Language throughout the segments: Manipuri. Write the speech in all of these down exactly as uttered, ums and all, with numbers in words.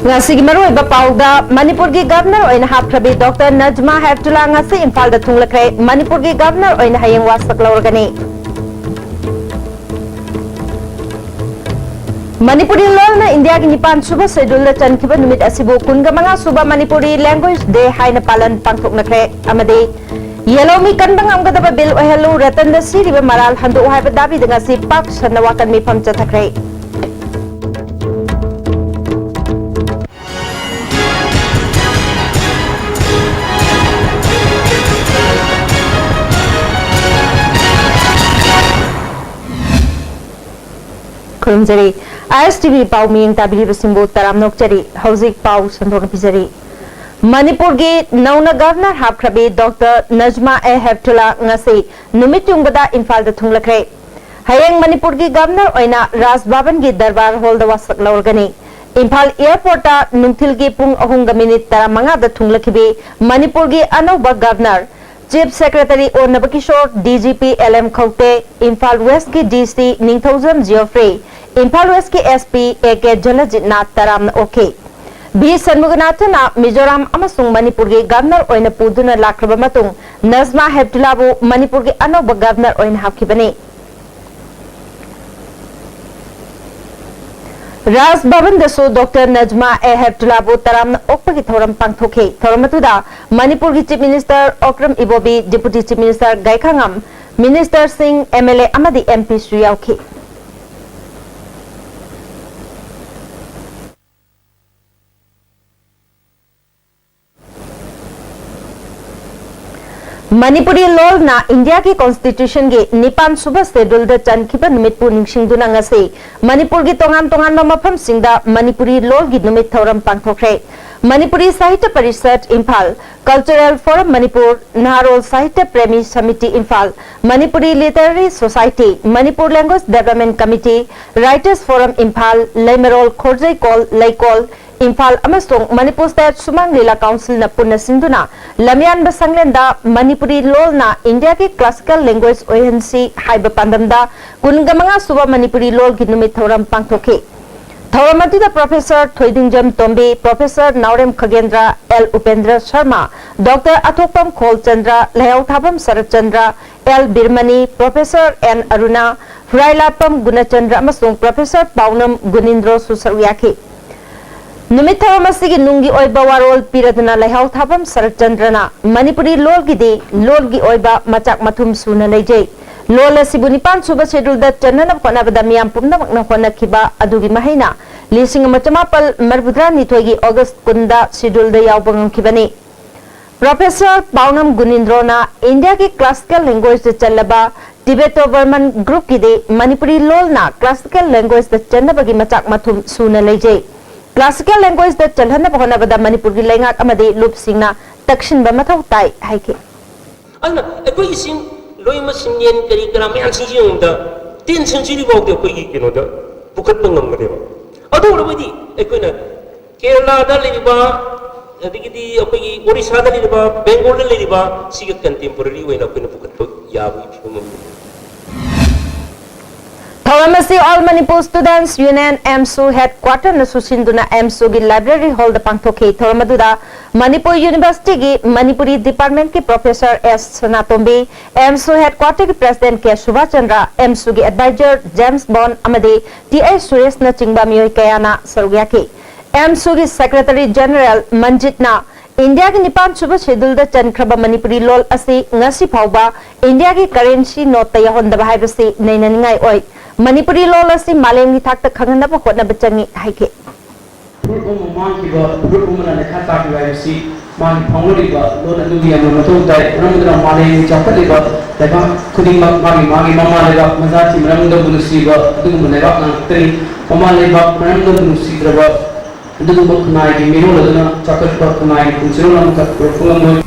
ꯉꯁꯤꯒꯤ ꯃꯔꯨꯑꯣꯏꯕ ꯄꯥꯎꯗ, ꯃꯅꯤꯄꯨꯔꯒꯤ ꯒꯕꯔꯅꯔ ꯑꯣꯏꯅ ꯍꯥꯞꯈ꯭ꯔꯕꯤ ꯗꯣꯛꯇꯔ ꯅꯖꯃꯥ ꯍꯦꯞꯇꯨꯂꯥ ꯉꯁꯤ ꯏꯝꯐꯥꯜꯗ ꯊꯨꯡꯂꯈ꯭ꯔꯦ꯫ ꯃꯅꯤꯄꯨꯔꯒꯤ ꯒꯕꯔꯅꯔ ꯑꯣꯏꯅ ꯍꯌꯦꯡ ꯋꯥꯁꯛ ꯂꯧꯔꯒꯅꯤ꯫ ꯃꯅꯤꯄꯨꯔꯤ ꯂꯣꯜꯅ ꯏꯟꯗꯤꯌꯥꯒꯤ ꯅꯤꯄꯥꯟ ꯁꯨꯕ ꯁꯦꯗꯨꯜꯗ ꯆꯟꯈꯤꯕ ꯅꯨꯃꯤꯠ ꯑꯁꯤꯕꯨ ꯀꯨꯟꯒ ꯃꯉꯥ ꯁꯨꯕ ꯃꯅꯤꯄꯨꯔꯤ ꯂꯦꯡꯒ꯭ꯋꯦꯖ ꯗꯦ ꯍꯥꯏꯅ ꯄꯥꯂꯟ ꯄꯥꯡꯊꯣꯛꯅꯈ꯭ꯔꯦ꯫ ꯑꯃꯗꯤ ꯌꯦꯜꯍꯧꯃꯤ ꯀꯟꯕ ꯉꯝꯒꯗꯕ ꯕꯤꯜ ꯑꯣꯏꯍꯜꯂꯨ, ꯔꯇꯟꯗ ꯁꯤꯔꯤꯕ ꯃꯔꯥꯜ ꯍꯟꯗꯣꯛꯎ ꯍꯥꯏꯕ ꯗꯥꯕꯤꯗ ꯉꯁꯤ ꯄꯥꯛ ꯁꯟꯅ ꯋꯥꯀꯟ ꯃꯤꯐꯝ ꯆꯠꯊꯈ꯭ꯔꯦ꯫ ꯈꯨꯔꯨꯝꯖꯔꯤ꯫ ISTV ꯄꯥꯎ ꯃꯤꯌꯦꯡ ꯇꯥꯕꯤꯔꯤꯕꯁꯤꯡꯕꯨ ꯇꯔꯥꯝꯅ ꯑꯣꯛꯆꯔꯤ꯫ ꯍꯧꯖꯤꯛ ꯄꯥꯎ ꯁꯟꯗꯣꯛꯅ ꯄꯤꯖꯔꯤ꯫ ꯃꯅꯤꯄꯨꯔꯒꯤ ꯅꯧꯅ ꯒꯕꯔꯅꯔ ꯍꯥꯞꯈ꯭ꯔꯕꯤ ꯗꯣꯛꯇꯔ ꯅꯖꯃꯥ ꯑꯦ ꯍꯦꯞꯇꯨꯂꯥ ꯉꯁꯤ ꯅꯨꯃꯤꯠ ꯌꯨꯡꯕꯗ ꯏꯝꯐꯥꯜꯗ ꯊꯨꯡꯂꯈ꯭ꯔꯦ꯫ ꯍꯌꯦꯡ ꯃꯅꯤꯄꯨꯔꯒꯤ ꯒꯕꯔꯅꯔ ꯑꯣꯏꯅ ꯔꯥꯖ ꯚꯕꯟꯒꯤ ꯗꯔꯕꯥꯔ ꯍꯣꯜꯗ ꯋꯥꯁꯛ ꯂꯧꯔꯒꯅꯤ꯫ ꯏꯝꯐꯥꯜ ꯑꯦꯌꯔꯄꯣꯔꯠꯇ ꯅꯨꯡꯊꯤꯜꯒꯤ ꯄꯨꯡ ꯑꯍꯨꯝꯒ ꯃꯤꯅꯤꯠ ꯇꯔꯥꯃꯉꯥꯗ ꯊꯨꯡꯂꯛꯈꯤꯕꯤ ꯃꯅꯤꯄꯨꯔꯒꯤ ꯑꯅꯧꯕ ꯒꯕꯔꯅꯔ, ꯆꯤꯐ ꯁꯦꯀ꯭ꯔꯦꯇꯔꯤ ꯑꯣ ꯅꯕꯀꯤꯁꯣꯔ, DGP LM ꯈꯧꯇꯦ, ꯏꯝꯐꯥꯜ ꯋꯦꯁꯀꯤ DC ꯅꯤꯡꯊꯧꯖꯝ ꯖꯤꯑꯣꯐ꯭ꯔꯤ, ꯏꯝꯐꯥꯜ ꯋꯦꯁꯀꯤ SP AK ꯖꯂꯖꯤꯠꯅ ꯇꯔꯥꯝꯅ ꯑꯣꯛꯈꯤ꯫ ꯚꯤ ꯁꯟꯃꯨꯒꯅꯥꯊꯟꯅ ꯃꯤꯖꯣꯔꯥꯝ ꯑꯃꯁꯨꯡ ꯃꯅꯤꯄꯨꯔꯒꯤ ꯒꯕꯔꯅꯔ ꯑꯣꯏꯅ ꯄꯨꯗꯨꯅ ꯂꯥꯛꯈ꯭ꯔꯕ ꯃꯇꯨꯡ ꯅꯖꯃꯥ ꯍꯦꯞꯇꯨꯂꯥꯕꯨ ꯃꯅꯤꯄꯨꯔꯒꯤ ꯑꯅꯧꯕ ꯒꯕꯔꯅꯔ ꯑꯣꯏꯅ ꯍꯥꯞꯈꯤꯕꯅꯤ꯫ ꯔꯥꯖ ꯚꯕꯟꯗꯁꯨ ꯗꯣꯛꯇꯔ ꯅꯖꯃꯥ ꯑꯦ ꯍꯦꯞꯇꯨꯂꯥꯕꯨ ꯇꯔꯥꯝꯅ ꯑꯣꯛꯄꯒꯤ ꯊꯧꯔꯝ ꯄꯥꯡꯊꯣꯛꯈꯤ꯫ ꯊꯧꯔꯝ ꯑꯗꯨꯗ ꯃꯅꯤꯄꯨꯔꯒꯤ chief minister Okram Ibobi, deputy chief minister Gaikhangam, ꯃꯤꯅꯤꯁꯇꯔꯁꯤꯡ, MLA ꯑꯃꯗꯤ MPꯁꯨ ꯌꯥꯎꯈꯤ꯫ ꯃꯅꯤꯄꯨꯔꯤ ꯂꯣꯜꯅ ꯏꯟꯗꯤꯌꯥꯒꯤ ꯀꯣꯟꯁꯇꯤꯇ꯭ꯌꯨꯁꯟꯒꯤ ꯅꯤꯄꯥꯟ ꯁꯨꯕ ꯁꯦꯗꯨꯜꯗ ꯆꯟꯈꯤꯕ ꯅꯨꯃꯤꯠꯄꯨ ꯅꯤꯡꯁꯤꯡꯗꯨꯅ ꯉꯁꯤ ꯃꯅꯤꯄꯨꯔꯒꯤ ꯇꯣꯉꯥꯟ ꯇꯣꯉꯥꯟꯕ ꯃꯐꯝꯁꯤꯡꯗ ꯃꯅꯤꯄꯨꯔꯤ ꯂꯣꯜꯒꯤ ꯅꯨꯃꯤꯠ ꯊꯧꯔꯝ ꯄꯥꯡꯊꯣꯛꯈ꯭ꯔꯦ꯫ Manipuri Sahitya Parishad Imphal, cultural forum Manipur, Naharol Sahitya Premi Samiti Imphal, Manipuri literary society, Manipur language development committee, writers forum Imphal, Leimarol Khorjeikol Leikol, Imphal ꯑꯃꯁꯨꯡ ꯃꯅꯤꯄꯨꯔ ꯁ꯭ꯇꯦꯠ ꯁꯨꯃꯥꯡ ꯂꯤꯂꯥ ꯀꯥꯎꯟꯁꯤꯜꯅ ꯄꯨꯟꯅ ꯁꯤꯟꯗꯨꯅ ꯂꯝꯌꯥꯟꯕ ꯁꯪꯂꯦꯟꯗ ꯃꯅꯤꯄꯨꯔꯤ ꯂꯣꯜꯅ ꯏꯟꯗꯤꯌꯥꯒꯤ ꯀ꯭ꯂꯥꯁꯤꯀꯦꯜ ꯂꯦꯡꯒ꯭ꯋꯦꯖ ꯑꯣꯏꯍꯟꯁꯤ ꯍꯥꯏꯕ ꯄꯥꯟꯗꯝꯗ ꯀꯨꯟꯒ ꯃꯉꯥ ꯁꯨꯕ ꯃꯅꯤꯄꯨꯔꯤ ꯂꯣꯜꯒꯤ ꯅꯨꯃꯤꯠ ꯊꯧꯔꯝ ꯄꯥꯡꯊꯣꯛꯈꯤ꯫ ꯊꯧꯔꯝ ꯑꯗꯨꯗ ꯄ꯭ꯔꯣꯐꯦꯁꯔ ꯊꯣꯏꯗꯤꯡꯖꯝ ꯇꯣꯝꯕꯤ, ꯄ꯭ꯔꯣꯐꯦꯁꯔ ꯅꯥꯎꯔꯦꯝ ꯈꯒꯦꯟꯗ꯭ꯔ, ꯑꯦꯜ ꯎꯄꯦꯟꯗ꯭ꯔ ꯁꯔꯃ, ꯗꯣꯛꯇꯔ ꯑꯊꯣꯛꯄꯝ ꯈꯣꯜꯆꯟꯗ꯭ꯔ, ꯂꯩꯍꯥꯎꯊꯥꯕꯝ ꯁꯔꯠꯆꯟꯗ꯭ꯔ, ꯑꯦꯜ ꯕꯤꯔꯃꯅꯤ, ꯄ꯭ꯔꯣꯐꯦꯁꯔ ꯑꯦꯟ ꯑꯔꯨꯅꯥ, ꯍꯨꯔꯥꯏꯂꯥꯠꯄꯝ ꯒꯨꯅꯆꯟꯗ꯭ꯔ ꯑꯃꯁꯨꯡ ꯄ꯭ꯔꯣꯐꯦꯁꯔ ꯄꯥꯎꯅꯝ ꯒꯨꯅꯤꯟꯗ꯭ꯔꯣꯁꯨ ꯁꯔꯨꯛ ꯌꯥꯈꯤ꯫ ꯅꯨꯃꯤꯠ ꯊꯧꯔꯝ ꯑꯁꯤꯒꯤ ꯅꯨꯡꯒꯤ ꯑꯣꯏꯕ ꯋꯥꯔꯣꯜ ꯄꯤꯔꯗꯨꯅ ꯂꯩꯍꯥꯎꯊꯥꯕꯝ ꯁꯔꯠꯆꯟꯗ꯭ꯔꯅ ꯃꯅꯤꯄꯨꯔꯤ ꯂꯣꯜꯒꯤꯗꯤ ꯂꯣꯜꯒꯤ ꯑꯣꯏꯕ ꯃꯆꯥꯛ ꯃꯊꯨꯝ ꯁꯨꯅ ꯂꯩꯖꯩ꯫ ꯂꯣꯜ ꯑꯁꯤꯕꯨ ꯅꯤꯄꯥꯟ ꯁꯨꯕ ꯁꯦꯗꯨꯜꯗ ꯆꯟꯅꯅꯕ ꯍꯣꯠꯅꯕꯗ ꯃꯤꯌꯥꯝ ꯄꯨꯝꯅꯃꯛꯅ ꯍꯣꯠꯅꯈꯤꯕ ꯑꯗꯨꯒꯤ ꯃꯍꯩꯅ ꯂꯤꯁꯤꯡ ꯑꯃ ꯆꯃꯥꯄꯜ ꯃꯔꯤꯐꯨꯇꯔꯥꯅꯤꯊꯣꯏꯒꯤ ꯑꯣꯒꯁ ꯀꯨꯟꯗ ꯁꯦꯗꯨꯜꯗ ꯌꯥꯎꯕ ꯉꯝꯈꯤꯕꯅꯤ꯫ ꯄ꯭ꯔꯣꯐꯦꯁꯔ ꯄꯥꯎꯅꯝ ꯒꯨꯅꯤꯟꯗ꯭ꯔꯣꯅ ꯏꯟꯗꯤꯌꯥꯒꯤ classical ꯂꯦꯡꯒ꯭ꯋꯦꯖꯇ ꯆꯜꯂꯕ Tibeto Barman ꯒ꯭ꯔꯨꯞꯀꯤꯗꯤ Manipuri ꯂꯣꯜꯅ classical ꯂꯦꯡꯒ꯭ꯋꯦꯖꯇ ꯆꯟꯅꯕꯒꯤ ꯃꯆꯥꯛ ꯃꯊꯨꯝ ꯁꯨꯅ ꯂꯩꯖꯩ꯫ ꯀ꯭ꯂꯥꯁꯤꯀꯦꯜ ꯂꯦꯡꯒ꯭ꯋꯦꯖꯇ ꯆꯜꯍꯟꯅꯕ ꯍꯣꯠꯅꯕꯗ ꯃꯅꯤꯄꯨꯔꯒꯤ ꯂꯩꯉꯥꯛ ꯑꯃꯗꯤ ꯂꯨꯞꯁꯤꯡꯅ ꯇꯛꯁꯤꯟꯕ ꯃꯊꯧ ꯇꯥꯏ ꯍꯥꯏꯈꯤ꯫ ꯑꯗꯨꯅ ꯑꯩꯈꯣꯏꯒꯤ ꯁꯤ ꯂꯣꯏ ꯃꯁꯤꯡ ꯌꯦꯟ ꯀꯔꯤ ꯀꯔꯥ ꯃꯌꯥꯝꯁꯤꯡꯁꯤ ꯌꯦꯡꯕꯗ ꯇꯦꯟ ꯁꯦꯟꯆꯨꯔꯤ ꯐꯥꯎꯗꯤ ꯑꯩꯈꯣꯏꯒꯤ ꯀꯩꯅꯣꯗ ꯄꯨꯈꯠꯄ ꯉꯝꯒꯅꯦꯕ꯫ ꯑꯗꯨ ꯑꯣꯏꯔꯕꯗꯤ ꯑꯩꯈꯣꯏꯅ ꯀꯦꯔꯂꯥꯗ ꯂꯩꯔꯤꯕ, ꯑꯗꯒꯤꯗꯤ ꯑꯩꯈꯣꯏꯒꯤ ꯑꯣꯔꯤꯁꯥꯗ ꯂꯩꯔꯤꯕ, ꯕꯦꯡꯒꯣꯜꯗ ꯂꯩꯔꯤꯕ ꯁꯤꯒ ꯀꯟꯇꯦꯝꯄꯣꯔꯔꯤ ꯑꯣꯏꯅ ꯑꯩꯈꯣꯏꯅ ꯄꯨꯈꯠꯄ ꯌꯥꯕꯒꯤ ꯐꯤꯕꯝ ꯑꯃ ꯂꯩ꯫ ꯊꯧꯔꯝ ꯑꯁꯤ All Manipur Students Union ꯑꯦꯝꯁꯨ ꯍꯦꯗꯀ꯭ꯋꯥꯇꯔꯅꯁꯨ ꯁꯤꯟꯗꯨꯅ ꯑꯦꯝꯁꯨꯒꯤ ꯂꯥꯏꯕ꯭ꯔꯦꯔꯤ ꯍꯣꯜꯗ ꯄꯥꯡꯊꯣꯛꯈꯤ꯫ ꯊꯧꯔꯝ ꯑꯗꯨꯗ ꯃꯅꯤꯄꯨꯔ ꯌꯨꯅꯤꯚꯔꯁꯤꯇꯤꯒꯤ ꯃꯅꯤꯄꯨꯔꯤ ꯗꯤꯄꯥꯔꯠꯃꯦꯟꯠꯀꯤ ꯄ꯭ꯔꯣꯐꯦꯁꯔ ꯑꯦꯁ ꯁꯅꯥꯇꯣꯝꯕꯤ, ꯑꯦꯝꯁꯨ ꯍꯦꯗꯀ꯭ꯋꯥꯇꯔꯒꯤ ꯄ꯭ꯔꯦꯁꯤꯗꯦꯟꯠ ꯀꯦ ꯁꯨꯕꯥꯁ ꯆꯟꯗ꯭ꯔ, ꯑꯦꯝꯁꯨꯒꯤ ꯑꯦꯗꯚꯥꯏꯖꯔ ꯖꯦꯝꯁ ꯕꯣꯟ ꯑꯃꯗꯤ ꯇꯤ ꯑꯩꯆ ꯁꯨꯔꯦꯁꯅꯆꯤꯡꯕ ꯃꯤꯑꯣꯏ ꯀꯌꯥꯅ ꯁꯔꯨꯛ ꯌꯥꯈꯤ꯫ ꯑꯦꯝꯁꯨꯒꯤ ꯁꯦꯀ꯭ꯔꯦꯇꯔꯤ ꯖꯦꯅꯔꯦꯜ ꯃꯟꯖꯤꯠꯅ ꯏꯟꯗꯤꯌꯥꯒꯤ ꯅꯤꯄꯥꯟ ꯁꯨꯕ ꯁꯦꯗꯨꯜꯗ ꯆꯟꯈ꯭ꯔꯕ ꯃꯅꯤꯄꯨꯔꯤ ꯂꯣꯜ ꯑꯁꯤ ꯉꯁꯤ ꯐꯥꯎꯕ ꯏꯟꯗꯤꯌꯥꯒꯤ ꯀꯔꯦꯟꯁꯤ ꯅꯣꯠꯇ ꯌꯥꯎꯍꯟꯗꯕ ꯍꯥꯏꯕꯁꯤ ꯅꯩꯅꯅꯤꯡꯉꯥꯏ ꯑꯣꯏ꯫ ꯃꯅꯤꯄꯨꯔꯤ ꯂꯣꯜ ꯑꯁꯤ ꯃꯥꯂꯦꯝꯒꯤ ꯊꯥꯛꯇ ꯈꯪꯍꯟꯅꯕ ꯍꯣꯠꯅꯕ ꯆꯪꯏ ꯍꯥꯏꯈꯤ꯫ ꯐꯨꯔꯨꯞ ꯑꯃ ꯃꯥꯡꯈꯤꯕ, ꯐꯨꯔꯨꯞ ꯑꯃꯅ ꯂꯩꯈꯥ ꯇꯥꯈꯤꯕ ꯍꯥꯏꯕꯁꯤ ꯃꯥꯒꯤ ꯐꯥꯎꯅꯔꯤꯕ ꯂꯣꯟ ꯑꯗꯨꯒꯤ ꯌꯥꯝꯅ ꯃꯊꯧ ꯇꯥꯏ꯫ ꯃꯔꯝ ꯑꯗꯨꯅ ꯃꯥꯂꯦꯝꯒꯤ ꯆꯥꯎꯈꯠꯂꯤꯕ ꯂꯩꯕꯥꯛ ꯈꯨꯗꯤꯡꯃꯛ ꯃꯥꯒꯤ ꯃꯥꯒꯤ ꯃꯃꯥ ꯂꯩꯕꯥꯛ ꯃꯖꯥꯇꯤ ꯃꯔꯝꯗꯕꯨ ꯅꯨꯡꯁꯤꯕ ꯑꯗꯨꯒꯨꯝꯕ ꯂꯩꯕꯥꯛ ꯉꯥꯛꯇꯅꯤ꯫ ꯃꯃꯥ ꯂꯩꯕꯥꯛ ꯃꯔꯝꯗꯕꯨ ꯅꯨꯡꯁꯤꯗ꯭ꯔꯕ ꯑꯗꯨꯒꯨꯝꯕ ꯈꯨꯟꯅꯥꯏꯒꯤ ꯃꯤꯔꯣꯜ ꯑꯗꯨꯅ ꯆꯥꯎꯈꯠꯄ ꯈꯨꯟꯅꯥꯏꯒꯤ ꯄꯨꯟꯁꯤꯔꯣꯜ ꯑꯃꯈꯛ ꯄꯨꯔꯛꯄ ꯉꯝꯂꯣꯏ꯫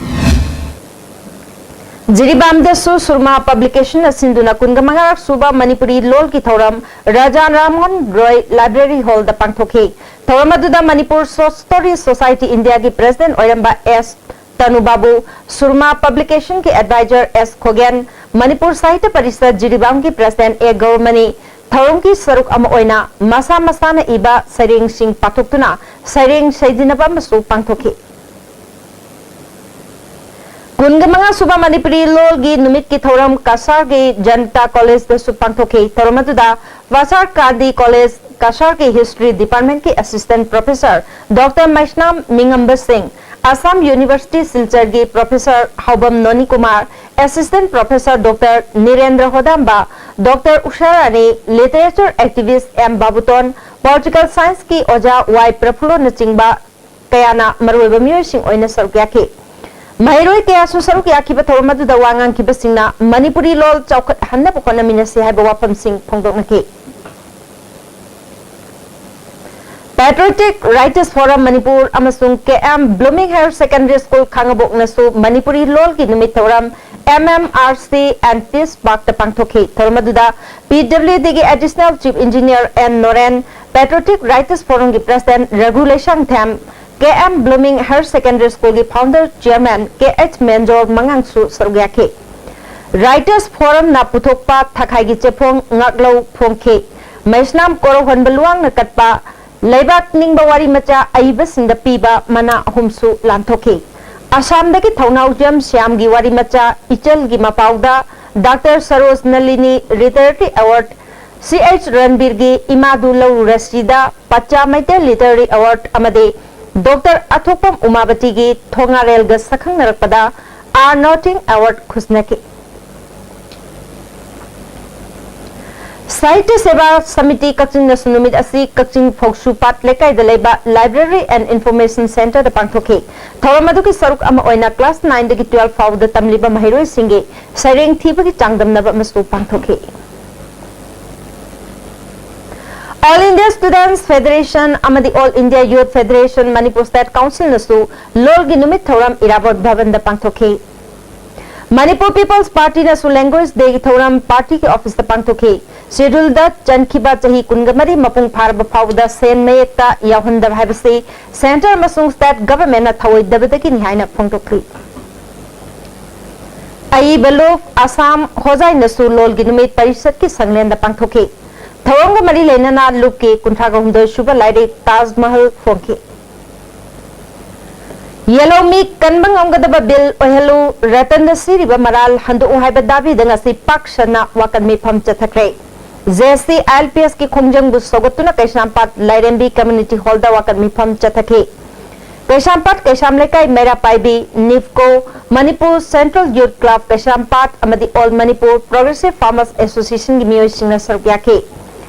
ꯖꯤꯔꯤꯕꯥꯝꯗꯁꯨ ꯁꯨꯔꯃꯥ ꯄꯕ꯭ꯂꯤꯀꯦꯁꯟꯅ ꯁꯤꯟꯗꯨꯅ ꯀꯨꯟꯃꯉꯥꯔꯛ ꯁꯨꯕ ꯃꯅꯤꯄꯨꯔꯤ ꯂꯣꯜꯒꯤ ꯊꯧꯔꯝ ꯔꯥꯖꯥ ꯔꯥꯝꯃꯣꯍꯟ ꯔꯣꯏ ꯂꯥꯏꯕ꯭ꯔꯦꯔꯤ ꯍꯣꯜꯗ ꯄꯥꯡꯊꯣꯛꯈꯤ꯫ ꯊꯧꯔꯝ ꯑꯗꯨꯗ ꯃꯅꯤꯄꯨꯔ ꯁꯣꯔꯠ ꯁ꯭ꯇꯣꯔꯤ ꯁꯣꯁꯥꯏꯇꯤ ꯏꯟꯗꯤꯌꯥꯒꯤ ꯄ꯭ꯔꯦꯁꯤꯗꯦꯟꯠ ꯑꯣꯏꯔꯝꯕ ꯑꯦꯁ ꯇꯅꯨꯕꯥꯕꯨ, ꯁꯨꯔꯃꯥ ꯄꯕ꯭ꯂꯤꯀꯦꯁꯟꯒꯤ ꯑꯦꯗꯚꯥꯏꯖꯔ ꯑꯦꯁ ꯈꯣꯒꯦꯟ, ꯃꯅꯤꯄꯨꯔ ꯁꯥꯍꯤꯇ꯭ꯌ ꯄꯔꯤꯁꯠ ꯖꯤꯔꯤꯕꯥꯝꯒꯤ ꯄ꯭ꯔꯦꯁꯤꯗꯦꯟꯠ ꯑꯦ ꯒꯧꯔꯃꯅꯤ, ꯊꯧꯔꯝꯒꯤ ꯁꯔꯨꯛ ꯑꯃ ꯑꯣꯏꯅ ꯃꯁꯥ ꯃꯁꯥꯅ ꯏꯕ ꯁꯩꯔꯦꯡꯁꯤꯡ ꯄꯥꯊꯣꯛꯇꯨꯅ ꯁꯩꯔꯦꯡ ꯁꯩꯗꯤꯟꯅꯕ ꯑꯃꯁꯨ ꯄꯥꯡꯊꯣꯛꯈꯤ꯫ ꯀꯨꯟꯒ ꯃꯉꯥ ꯁꯨꯕ ꯃꯅꯤꯄꯨꯔꯤ ꯂꯣꯜꯒꯤ ꯅꯨꯃꯤꯠꯀꯤ ꯊꯧꯔꯝ ꯀꯁꯥꯔꯒꯤ ꯖꯅꯇꯥ ꯀꯣꯂꯦꯖꯇꯁꯨ ꯄꯥꯡꯊꯣꯛꯈꯤ꯫ ꯊꯧꯔꯝ ꯑꯗꯨꯗ ꯚꯥꯁꯥꯔ ꯀꯥꯟꯗꯤ ꯀꯣꯂꯦꯖ ꯀꯁꯥꯔꯒꯤ ꯍꯤꯁꯇ꯭ꯔꯤ ꯗꯤꯄꯥꯔꯠꯃꯦꯟꯠꯀꯤ assistant professor doctor Meisnam Mingamba Singh, Assam university ꯁꯤꯜꯆꯔꯒꯤ professor Haobam Noni Kumar, assistant professor doctor Nirendra Hodamba, doctor Usha Rani, literature activist M Babuton, political ꯁꯥꯏꯟꯁꯀꯤ ꯑꯣꯖꯥ ꯋꯥꯏ ꯄ꯭ꯔꯐꯨꯜꯂꯣꯅꯆꯤꯡꯕ ꯀꯌꯥꯅ ꯃꯔꯨꯑꯣꯏꯕ ꯃꯤꯑꯣꯏꯁꯤꯡ ꯑꯣꯏꯅ ꯁꯔꯨꯛ ꯌꯥꯈꯤ꯫ ꯃꯍꯩꯔꯣꯏ ꯀꯌꯥꯁꯨ ꯁꯔꯨꯛ ꯌꯥꯈꯤꯕ ꯊꯧꯔꯝ ꯑꯗꯨꯗ ꯋꯥ ꯉꯥꯡꯈꯤꯕꯁꯤꯡꯅ ꯃꯅꯤꯄꯨꯔꯤ ꯂꯣꯜ ꯆꯥꯎꯈꯠꯍꯟꯅꯕ ꯍꯣꯠꯅꯃꯤꯟꯅꯁꯤ ꯍꯥꯏꯕ ꯋꯥꯐꯝꯁꯤꯡ ꯐꯣꯡꯗꯣꯛꯅꯈꯤ꯫ Patriotic Writers Forum ꯃꯅꯤꯄꯨꯔ ꯑꯃꯁꯨꯡ K M blooming higher secondary school ꯈꯥꯉꯕꯣꯛꯅꯁꯨ ꯃꯅꯤꯄꯨꯔꯤ ꯂꯣꯜꯒꯤ ꯅꯨꯃꯤꯠ ꯊꯧꯔꯝ M M R C and Peace Parkꯇ ꯄꯥꯡꯊꯣꯛꯈꯤ꯫ ꯊꯧꯔꯝ ꯑꯗꯨꯗ P W Dꯒꯤ Additional Chief Engineer N Noren, Patriotic Writers Forumꯒꯤ President Raghu Leishangthem, K M blooming higher secondary ꯁ꯭ꯀꯨꯜꯒꯤ founder chairman K H Menjor ꯃꯉꯥꯡꯁꯨ ꯁꯔꯨꯛ ꯌꯥꯈꯤ꯫ Writers Forumꯅ ꯄꯨꯊꯣꯛꯄ ꯊꯥꯈꯥꯏꯒꯤ ꯆꯦꯐꯣꯡ ꯉꯥꯛꯂꯧ ꯐꯣꯡꯈꯤ꯫ ꯃꯩꯁꯅꯥꯝ ꯀꯣꯔꯧꯍꯟꯕ ꯂꯨꯋꯥꯡꯅ ꯀꯠꯄ ꯂꯩꯕꯥꯛ ꯅꯤꯡꯕ ꯋꯥꯔꯤ ꯃꯆꯥ ꯑꯏꯕꯁꯤꯡꯗ ꯄꯤꯕ ꯃꯅꯥ ꯑꯍꯨꯝꯁꯨ ꯂꯥꯟꯊꯣꯛꯈꯤ꯫ ꯑꯁꯥꯝꯗꯒꯤ ꯊꯧꯅꯥꯎꯖꯝ ꯁ꯭ꯌꯥꯝꯒꯤ ꯋꯥꯔꯤ ꯃꯆꯥ ꯏꯆꯜꯒꯤ ꯃꯄꯥꯎꯗ ꯗꯥꯛꯇꯔ ꯁꯔꯣꯖ ꯅꯂꯤꯅꯤ Literary Award, ꯁꯤ ꯑꯩꯆ ꯔꯟꯕꯤꯔꯒꯤ ꯏꯃꯥꯗꯨ ꯂꯧꯔꯨꯔꯁꯤꯗ ꯄꯆꯥ ꯃꯩꯇꯩ Literary Award ꯑꯃꯗꯤ ꯗꯣꯛꯇꯔ ꯑꯊꯣꯛꯄꯝ ꯎꯃꯥꯕꯇꯤꯒꯤ ꯊꯣꯉꯥꯔꯦꯜꯒ ꯁꯛꯈꯪꯅꯔꯛꯄꯗ ꯑꯥꯔ ꯅꯣꯇꯤꯡ ꯑꯦꯋꯥꯔꯗ ꯈꯨꯠꯁꯤꯟꯅꯈꯤ꯫ ꯁꯥꯍꯤꯇ꯭ꯌ ꯁꯦꯕꯥ ꯁꯃꯤꯇꯤ ꯀꯛꯆꯤꯡꯅꯁꯨ ꯅꯨꯃꯤꯠ ꯑꯁꯤ ꯀꯛꯆꯤꯡ ꯐꯧꯁꯨꯄꯥꯠ ꯂꯩꯀꯥꯏꯗ ꯂꯩꯕ Library and Information Centreꯗ ꯄꯥꯡꯊꯣꯛꯈꯤ꯫ ꯊꯧꯔꯝ ꯑꯗꯨꯒꯤ ꯁꯔꯨꯛ ꯑꯃ ꯑꯣꯏꯅ class nineꯗꯒꯤ twelve ꯐꯥꯎꯕꯗ ꯇꯝꯂꯤꯕ ꯃꯍꯩꯔꯣꯏꯁꯤꯡꯒꯤ ꯁꯩꯔꯦꯡ ꯊꯤꯕꯒꯤ ꯆꯥꯡꯗꯝꯅꯕ ꯑꯃꯁꯨ ꯄꯥꯡꯊꯣꯛꯈꯤ꯫ All India Students Federation ꯑꯃꯗꯤ All India Youth Federation Manipur State Councilꯅꯁꯨ ꯂꯣꯜꯒꯤ ꯅꯨꯃꯤꯠ ꯊꯧꯔꯝ ꯏꯔꯥꯕꯣꯠ ꯚꯕꯟꯗ ꯄꯥꯡꯊꯣꯛꯈꯤ꯫ Manipur People's Partyꯅꯁꯨ Language Dayꯒꯤ ꯊꯧꯔꯝ partyꯒꯤ officeꯇ ꯄꯥꯡꯊꯣꯛꯈꯤ꯫ Scheduleꯗ ꯆꯟꯈꯤꯕ ꯆꯍꯤ ꯀꯨꯟꯒ ꯃꯔꯤ ꯃꯄꯨꯡ ꯐꯥꯔꯕ ꯐꯥꯎꯕꯗ ꯁꯦꯟ ꯃꯌꯦꯛꯇ ꯌꯥꯎꯍꯟꯗꯕ ꯍꯥꯏꯕꯁꯤ centre ꯑꯃꯁꯨꯡ state governmentꯅ ꯊꯧꯑꯣꯏꯗꯕꯗꯒꯤꯅꯤ ꯍꯥꯏꯅ ꯐꯣꯡꯗꯣꯛꯈꯤ꯫ ꯑꯏꯕ ꯂꯨꯞ ꯑꯁꯥꯝ ꯍꯣꯖꯥꯏꯅꯁꯨ ꯂꯣꯜꯒꯤ ꯅꯨꯃꯤꯠ ꯄꯔꯤꯁꯠꯀꯤ ꯁꯪꯂꯦꯟꯗ ꯄꯥꯡꯊꯣꯛꯈꯤ꯫ ꯊꯧꯔꯝꯒ ꯃꯔꯤ ꯂꯩꯅꯅ ꯂꯨꯞꯀꯤ ꯀꯨꯟꯊ꯭ꯔꯥꯒ ꯍꯨꯝꯗꯣꯏ ꯁꯨꯕ ꯂꯥꯏꯔꯤꯛ ꯇꯥꯖ ꯃꯍꯜ ꯐꯣꯡꯈꯤ꯫ ꯌꯦꯜꯍꯧꯃꯤ ꯀꯟꯕ ꯉꯝꯒꯗꯕ ꯕꯤꯜ ꯑꯣꯏꯍꯜꯂꯨ, ꯔꯇꯟꯗ ꯁꯤꯔꯤꯕ ꯃꯔꯥꯜ ꯍꯟꯗꯣꯛꯎ ꯍꯥꯏꯕ ꯗꯥꯕꯤꯗ ꯉꯁꯤ ꯄꯥꯛ ꯁꯟꯅ ꯋꯥꯀꯠ ꯃꯤꯐꯝ ꯆꯠꯊꯈ꯭ꯔꯦ꯫ J S C I L P ꯑꯦꯁꯀꯤ ꯈꯣꯡꯖꯪꯕꯨ ꯁꯧꯒꯠꯇꯨꯅ ꯀꯩꯁꯥꯝꯄꯥꯠ ꯂꯥꯏꯔꯦꯝꯕꯤ ꯀꯝꯃ꯭ꯌꯨꯅꯤꯇꯤ ꯍꯣꯜꯗ ꯋꯥꯀꯠ ꯃꯤꯐꯝ ꯆꯠꯊꯈꯤ꯫ ꯀꯩꯁꯥꯝꯄꯥꯠ ꯀꯩꯁꯥꯝ ꯂꯩꯀꯥꯏ ꯃꯩꯔꯥ ꯄꯥꯏꯕꯤ, ꯅꯤꯞꯀꯣ, ꯃꯅꯤꯄꯨꯔ ꯁꯦꯟꯇ꯭ꯔꯦꯜ ꯌꯨꯠ ꯀ꯭ꯂꯕ ꯀꯩꯁꯥꯝꯄꯥꯠ ꯑꯃꯗꯤ ꯑꯣꯜ ꯃꯅꯤꯄꯨꯔ ꯄ꯭ꯔꯣꯒ꯭ꯔꯦꯁꯤꯚ ꯐꯥꯔꯃꯔꯁ ꯑꯦꯁꯣꯁꯤꯌꯦꯁꯟꯒꯤ ꯃꯤꯑꯣꯏꯁꯤꯡꯅ ꯁꯔꯨꯛ ꯌꯥꯈꯤ꯫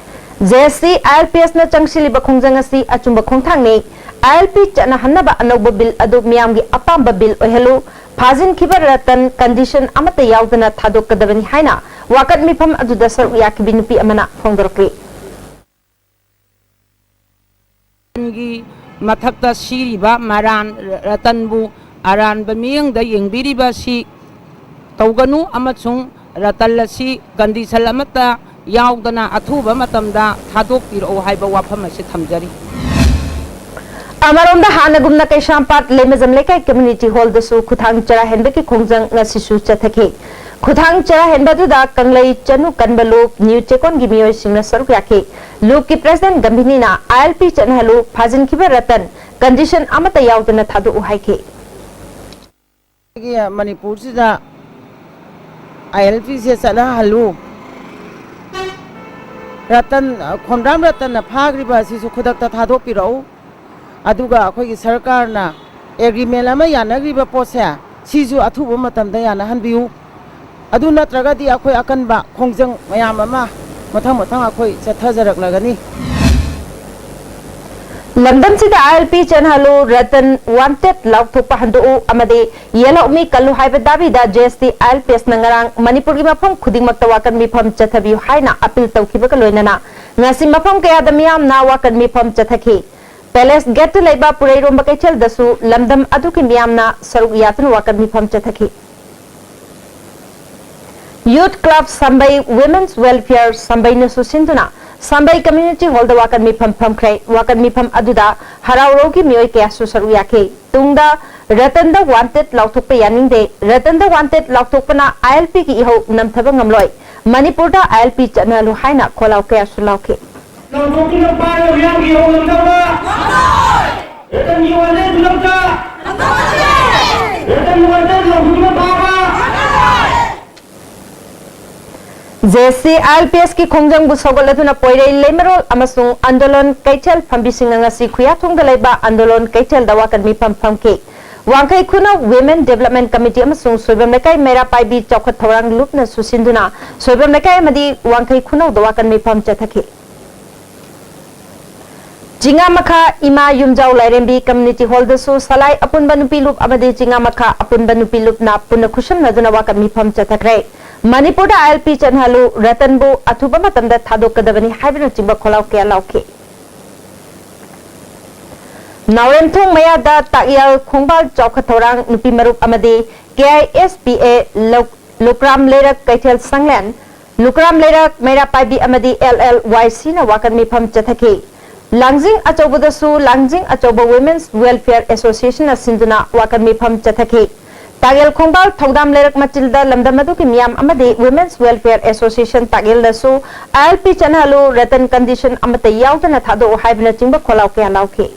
J S C I L P ꯑꯦꯁꯅ ꯆꯪꯁꯤꯜꯂꯤꯕ ꯈꯣꯡꯖꯪ ꯑꯁꯤ ꯑꯆꯨꯝꯕ ꯈꯣꯡꯊꯥꯡꯅꯤ꯫ ꯑꯥꯏ ꯑꯦꯜ ꯄꯤ ꯆꯠꯅꯍꯟꯅꯕ ꯑꯅꯧꯕ ꯕꯤꯜ ꯑꯗꯨ ꯃꯤꯌꯥꯝꯒꯤ ꯑꯄꯥꯝꯕ ꯕꯤꯜ ꯑꯣꯏꯍꯜꯂꯨ꯫ ꯐꯥꯖꯤꯟꯈꯤꯕ ꯔꯇꯟ ꯀꯟꯗꯤꯁꯟ ꯑꯃꯠꯇ ꯌꯥꯎꯗꯅ ꯊꯥꯗꯣꯛꯀꯗꯕꯅꯤ ꯍꯥꯏꯅ ꯋꯥꯀꯠ ꯃꯤꯐꯝ ꯑꯗꯨꯗ ꯁꯔꯨꯛ ꯌꯥꯈꯤꯕꯤ ꯅꯨꯄꯤ ꯑꯃꯅ ꯐꯣꯡꯗꯣꯔꯛꯂꯤ꯫ ꯒꯤ ꯃꯊꯛꯇ ꯁꯤꯔꯤꯕ ꯃꯔꯥꯟ ꯔꯇꯟꯕꯨ ꯑꯔꯥꯟꯕ ꯃꯤꯠꯌꯦꯡꯗ ꯌꯦꯡꯕꯤꯔꯤꯕ ꯑꯁꯤ ꯇꯧꯒꯅꯨ ꯑꯃꯁꯨꯡ ꯔꯇꯟ ꯑꯁꯤ ꯀꯟꯗꯤꯁꯟ ꯑꯃꯠꯇ ꯌꯥꯎꯗꯅ ꯑꯊꯨꯕ ꯃꯇꯝꯗ ꯊꯥꯗꯣꯛꯄꯤꯔꯛꯎ ꯍꯥꯏꯕ ꯋꯥꯐꯝ ꯑꯁꯤ ꯊꯝꯖꯔꯤ꯫ ꯑꯃꯔꯣꯝꯗ ꯍꯥꯟꯅꯒꯨꯝꯅ ꯀꯩꯁꯥꯝꯄꯥꯠ ꯂꯩꯃꯖꯝ ꯂꯩꯀꯥꯏ ꯀꯝꯃ꯭ꯌꯨꯅꯤꯇꯤ ꯍꯣꯜꯗꯁꯨ ꯈꯨꯊꯥꯡ ꯆꯔꯥ ꯍꯦꯟꯕꯒꯤ ꯈꯣꯡꯖꯪ ꯉꯁꯤꯁꯨ ꯆꯠꯊꯈꯤ꯫ ꯈꯨꯊꯥꯡ ꯆꯔꯥ ꯍꯦꯟꯕ ꯑꯗꯨꯗ ꯀꯪꯂꯩ ꯆꯅꯨ ꯀꯟꯕ ꯂꯨꯞ ꯅ꯭ꯌꯨ ꯆꯦꯛꯀꯣꯟꯒꯤ ꯃꯤꯑꯣꯏꯁꯤꯡꯅ ꯁꯔꯨꯛ ꯌꯥꯈꯤ꯫ ꯂꯨꯞꯀꯤ ꯄ꯭ꯔꯦꯁꯤꯗꯦꯟꯠ ꯒꯝꯚꯤꯅꯤꯅ ꯑꯥꯏ ꯑꯦꯜ ꯄꯤ ꯆꯠꯅꯍꯜꯂꯨ, ꯐꯥꯖꯤꯟꯈꯤꯕ ꯔꯇꯟ ꯀꯟꯗꯤꯁꯟ ꯑꯃꯠꯇ ꯌꯥꯎꯗꯅ ꯊꯥꯗꯣꯛꯎ ꯍꯥꯏꯈꯤ꯫ ꯑꯩꯈꯣꯏꯒꯤ ꯃꯅꯤꯄꯨꯔꯁꯤꯗ ꯑꯥꯏ ꯑꯦꯜ ꯄꯤꯁꯦ ꯆꯠꯅꯍꯜꯂꯨ, ꯔꯇꯟ, ꯈꯣꯝꯗ꯭ꯔꯥꯝ ꯔꯇꯟꯅ ꯐꯥꯈ꯭ꯔꯤꯕ ꯑꯁꯤꯁꯨ ꯈꯨꯗꯛꯇ ꯊꯥꯗꯣꯛꯄꯤꯔꯛꯎ꯫ ꯑꯗꯨꯒ ꯑꯩꯈꯣꯏꯒꯤ ꯁꯔꯀꯥꯔꯅ ꯑꯦꯒ꯭ꯔꯤꯃꯦꯟ ꯑꯃ ꯌꯥꯅꯈ꯭ꯔꯤꯕ ꯄꯣꯠꯁꯦ ꯁꯤꯁꯨ ꯑꯊꯨꯕ ꯃꯇꯝꯗ ꯌꯥꯅꯍꯟꯕꯤꯌꯨ꯫ ꯑꯗꯨ ꯅꯠꯇ꯭ꯔꯒꯗꯤ ꯑꯩꯈꯣꯏ ꯑꯀꯟꯕ ꯈꯣꯡꯖꯪ ꯃꯌꯥꯝ ꯑꯃ ꯃꯊꯪ ꯃꯊꯪ ꯑꯩꯈꯣꯏ ꯆꯠꯊꯖꯔꯛꯂꯒꯅꯤ꯫ ꯂꯝꯗꯝꯁꯤꯗ ꯑꯥꯏ ꯑꯦꯜ ꯄꯤ ꯆꯠꯅꯍꯜꯂꯨ, ꯔꯇꯟ ꯋꯥꯟꯇꯦꯗ ꯂꯥꯎꯊꯣꯛꯄ ꯍꯟꯗꯣꯛꯎ ꯑꯃꯗꯤ ꯌꯦꯜꯍꯧꯃꯤ ꯀꯜꯂꯨ ꯍꯥꯏꯕ ꯗꯥꯕꯤꯗ J S C I L P ꯑꯦꯁꯅ ꯉꯔꯥꯡ ꯃꯅꯤꯄꯨꯔꯒꯤ ꯃꯐꯝ ꯈꯨꯗꯤꯡꯃꯛꯇ ꯋꯥꯀꯠ ꯃꯤꯐꯝ ꯆꯠꯊꯕꯤꯌꯨ ꯍꯥꯏꯅ ꯑꯄꯤꯜ ꯇꯧꯈꯤꯕꯒ ꯂꯣꯏꯅꯅ ꯉꯁꯤ ꯃꯐꯝ ꯀꯌꯥꯗ ꯃꯤꯌꯥꯝꯅ ꯋꯥꯀꯠ ꯃꯤꯐꯝ ꯆꯠꯊꯈꯤ꯫ ꯄꯦꯂꯦꯁ ꯒꯦꯠꯇ ꯂꯩꯕ ꯄꯨꯔꯩꯔꯣꯝꯕ ꯀꯩꯊꯦꯜꯗꯁꯨ ꯂꯝꯗꯝ ꯑꯗꯨꯒꯤ ꯃꯤꯌꯥꯝꯅ ꯁꯔꯨꯛ ꯌꯥꯗꯨꯅ ꯋꯥꯀꯠ ꯃꯤꯐꯝ ꯆꯠꯊꯈꯤ꯫ ꯌꯨꯠ ꯀ꯭ꯂꯕ ꯁꯝꯕꯩ, ꯋꯤꯃꯦꯟꯁ ꯋꯦꯜꯐꯤꯌꯔ ꯁꯝꯕꯩꯅꯁꯨ ꯁꯤꯟꯗꯨꯅ ꯁꯝꯕꯩ ꯀꯝꯃ꯭ꯌꯨꯅꯤꯇꯤ ꯍꯣꯜꯗ ꯋꯥꯀꯠ ꯃꯤꯐꯝ ꯐꯝꯈ꯭ꯔꯦ꯫ ꯋꯥꯀꯠ ꯃꯤꯐꯝ ꯑꯗꯨꯗ ꯍꯔꯥꯎꯔꯧꯒꯤ ꯃꯤꯑꯣꯏ ꯀꯌꯥꯁꯨ ꯁꯔꯨꯛ ꯌꯥꯈꯤ꯫ ꯇꯨꯡꯗ ꯔꯇꯟꯗ ꯋꯥꯟꯇꯦꯗ ꯂꯥꯎꯊꯣꯛꯄ ꯌꯥꯅꯤꯡꯗꯦ, ꯔꯇꯟꯗ ꯋꯥꯟꯇꯦꯗ ꯂꯥꯎꯊꯣꯛꯄꯅ ꯑꯥꯏ ꯑꯦꯜ ꯄꯤꯒꯤ ꯏꯍꯧ ꯅꯝꯊꯕ ꯉꯝꯂꯣꯏ, ꯃꯅꯤꯄꯨꯔꯗ ꯑꯥꯏ ꯑꯦꯜ ꯄꯤ ꯆꯠꯅꯍꯜꯂꯨ ꯍꯥꯏꯅ ꯈꯣꯜꯂꯥꯎ ꯀꯌꯥꯁꯨ ꯂꯥꯎꯈꯤ꯫ ꯂꯥꯎꯊꯣꯛꯇꯨꯅ ꯄꯥꯏꯔꯕ ꯃꯤꯌꯥꯝꯒꯤ ꯍꯧꯅꯕꯤꯗ ꯔꯇꯟꯒꯤ ꯋꯥꯖꯦ ꯈꯨꯗꯛꯇ ꯔꯇꯟꯒꯤ ꯋꯥꯖꯦ ꯂꯥꯎꯊꯣꯛꯇꯨꯅ ꯄꯥꯏꯔꯕ J C I L P ꯑꯦꯁꯀꯤ ꯈꯣꯡꯖꯪꯕꯨ ꯁꯧꯒꯠꯂꯗꯨꯅ ꯄꯣꯏꯔꯩ, ꯂꯩꯃꯔꯣꯜ ꯑꯃꯁꯨꯡ ꯑꯟꯗꯣꯂꯟ ꯀꯩꯊꯦꯜ ꯐꯝꯕꯤꯁꯤꯡꯅ ꯉꯁꯤ ꯈꯨꯌꯥꯊꯣꯡꯗ ꯂꯩꯕ ꯑꯟꯗꯣꯂꯟ ꯀꯩꯊꯦꯜꯗ ꯋꯥꯀꯠ ꯃꯤꯐꯝ ꯐꯝꯈꯤ꯫ ꯋꯥꯡꯈꯩ ꯈꯨꯅꯧ Women Development Committee ꯑꯃꯁꯨꯡ ꯁꯣꯏꯕꯝ ꯂꯩꯀꯥꯏ ꯃꯩꯔꯥ ꯄꯥꯏꯕꯤ ꯆꯥꯎꯈꯠ ꯊꯧꯔꯥꯡ ꯂꯨꯞꯅ ꯁꯨꯁꯤꯟꯗꯨꯅ ꯁꯣꯏꯕꯝ ꯂꯩꯀꯥꯏ ꯑꯃꯗꯤ ꯋꯥꯡꯈꯩ ꯈꯨꯅꯧꯗ ꯋꯥꯀꯠ ꯃꯤꯐꯝ ꯆꯠꯊꯈꯤ꯫ ꯆꯤꯉꯥꯃꯈꯥ ꯏꯃꯥ ꯌꯨꯝꯖꯥꯎ ꯂꯥꯏꯔꯦꯝꯕꯤ Community Hallꯗꯁꯨ ꯁꯂꯥꯏ ꯑꯄꯨꯟꯕ ꯅꯨꯄꯤ ꯂꯨꯞ ꯑꯃꯗꯤ ꯆꯤꯉꯥꯃꯈꯥ ꯑꯄꯨꯟꯕ ꯅꯨꯄꯤ ꯂꯨꯞꯅ ꯄꯨꯟꯅ ꯈꯨꯠꯁꯝꯅꯗꯨꯅ ꯋꯥꯀꯠ ꯃꯤꯐꯝ ꯆꯠꯊꯈ꯭ꯔꯦ꯫ ꯃꯅꯤꯄꯨꯔꯗ ꯑꯥꯏ ꯑꯦꯜ ꯄꯤ ꯆꯠꯅꯍꯜꯂꯨ, ꯔꯇꯟꯕꯨ ꯑꯊꯨꯕ ꯃꯇꯝꯗ ꯊꯥꯗꯣꯛꯀꯗꯕꯅꯤ ꯍꯥꯏꯕꯅꯆꯤꯡꯕ ꯈꯣꯜꯂꯥꯎ ꯀꯌꯥ ꯂꯥꯎꯈꯤ꯫ ꯅꯥꯎꯔꯦꯝꯊꯣꯡ ꯃꯌꯥꯗ ꯇꯥꯛꯌꯦꯜ ꯈꯣꯡꯕꯥꯜ ꯆꯥꯎꯈꯠ ꯊꯧꯔꯥꯡ ꯅꯨꯄꯤ ꯃꯔꯨꯞ ꯑꯃꯗꯤ ꯀꯦ ꯑꯥꯏ ꯑꯦꯁ ꯄꯤ ꯑꯦ ꯂꯧ-, ꯂꯨꯀ꯭ꯔꯥꯝ ꯂꯩꯔꯛ ꯀꯩꯊꯦꯜ ꯁꯪꯂꯦꯟ, ꯂꯨꯀ꯭ꯔꯥꯝ ꯂꯩꯔꯛ ꯃꯩꯔꯥ ꯄꯥꯏꯕꯤ ꯑꯃꯗꯤ ꯑꯦꯜ ꯑꯦꯜ ꯋꯥꯏ ꯁꯤꯅ ꯋꯥꯀꯠ ꯃꯤꯐꯝ ꯆꯠꯊꯈꯤ꯫ ꯂꯥꯡꯖꯤꯡ ꯑꯆꯧꯕꯗꯁꯨ ꯂꯥꯡꯖꯤꯡ ꯑꯆꯧꯕ Women's Welfare Associationꯅ ꯁꯤꯟꯗꯨꯅ ꯋꯥꯀꯠ ꯃꯤꯐꯝ ꯆꯠꯊꯈꯤ꯫ ꯇꯥꯛꯌꯦꯜ ꯈꯣꯡꯕꯥꯜ ꯊꯧꯗꯥꯝ ꯂꯩꯔꯛ ꯃꯆꯤꯜꯗ ꯂꯝꯗꯝ ꯑꯗꯨꯒꯤ ꯃꯤꯌꯥꯝ ꯑꯃꯗꯤ Women's Welfare Association ꯇꯥꯛꯌꯦꯜꯗꯁꯨ ꯑꯥꯏ ꯑꯦꯜ ꯄꯤ ꯆꯠꯅꯍꯜꯂꯨ, ꯔꯇꯟ condition ꯑꯃꯠꯇ ꯌꯥꯎꯗꯅ ꯊꯥꯗꯣꯛꯎ ꯍꯥꯏꯕꯅꯆꯤꯡꯕ ꯈꯣꯜꯂꯥꯎ ꯀꯌꯥ ꯂꯥꯎꯈꯤ꯫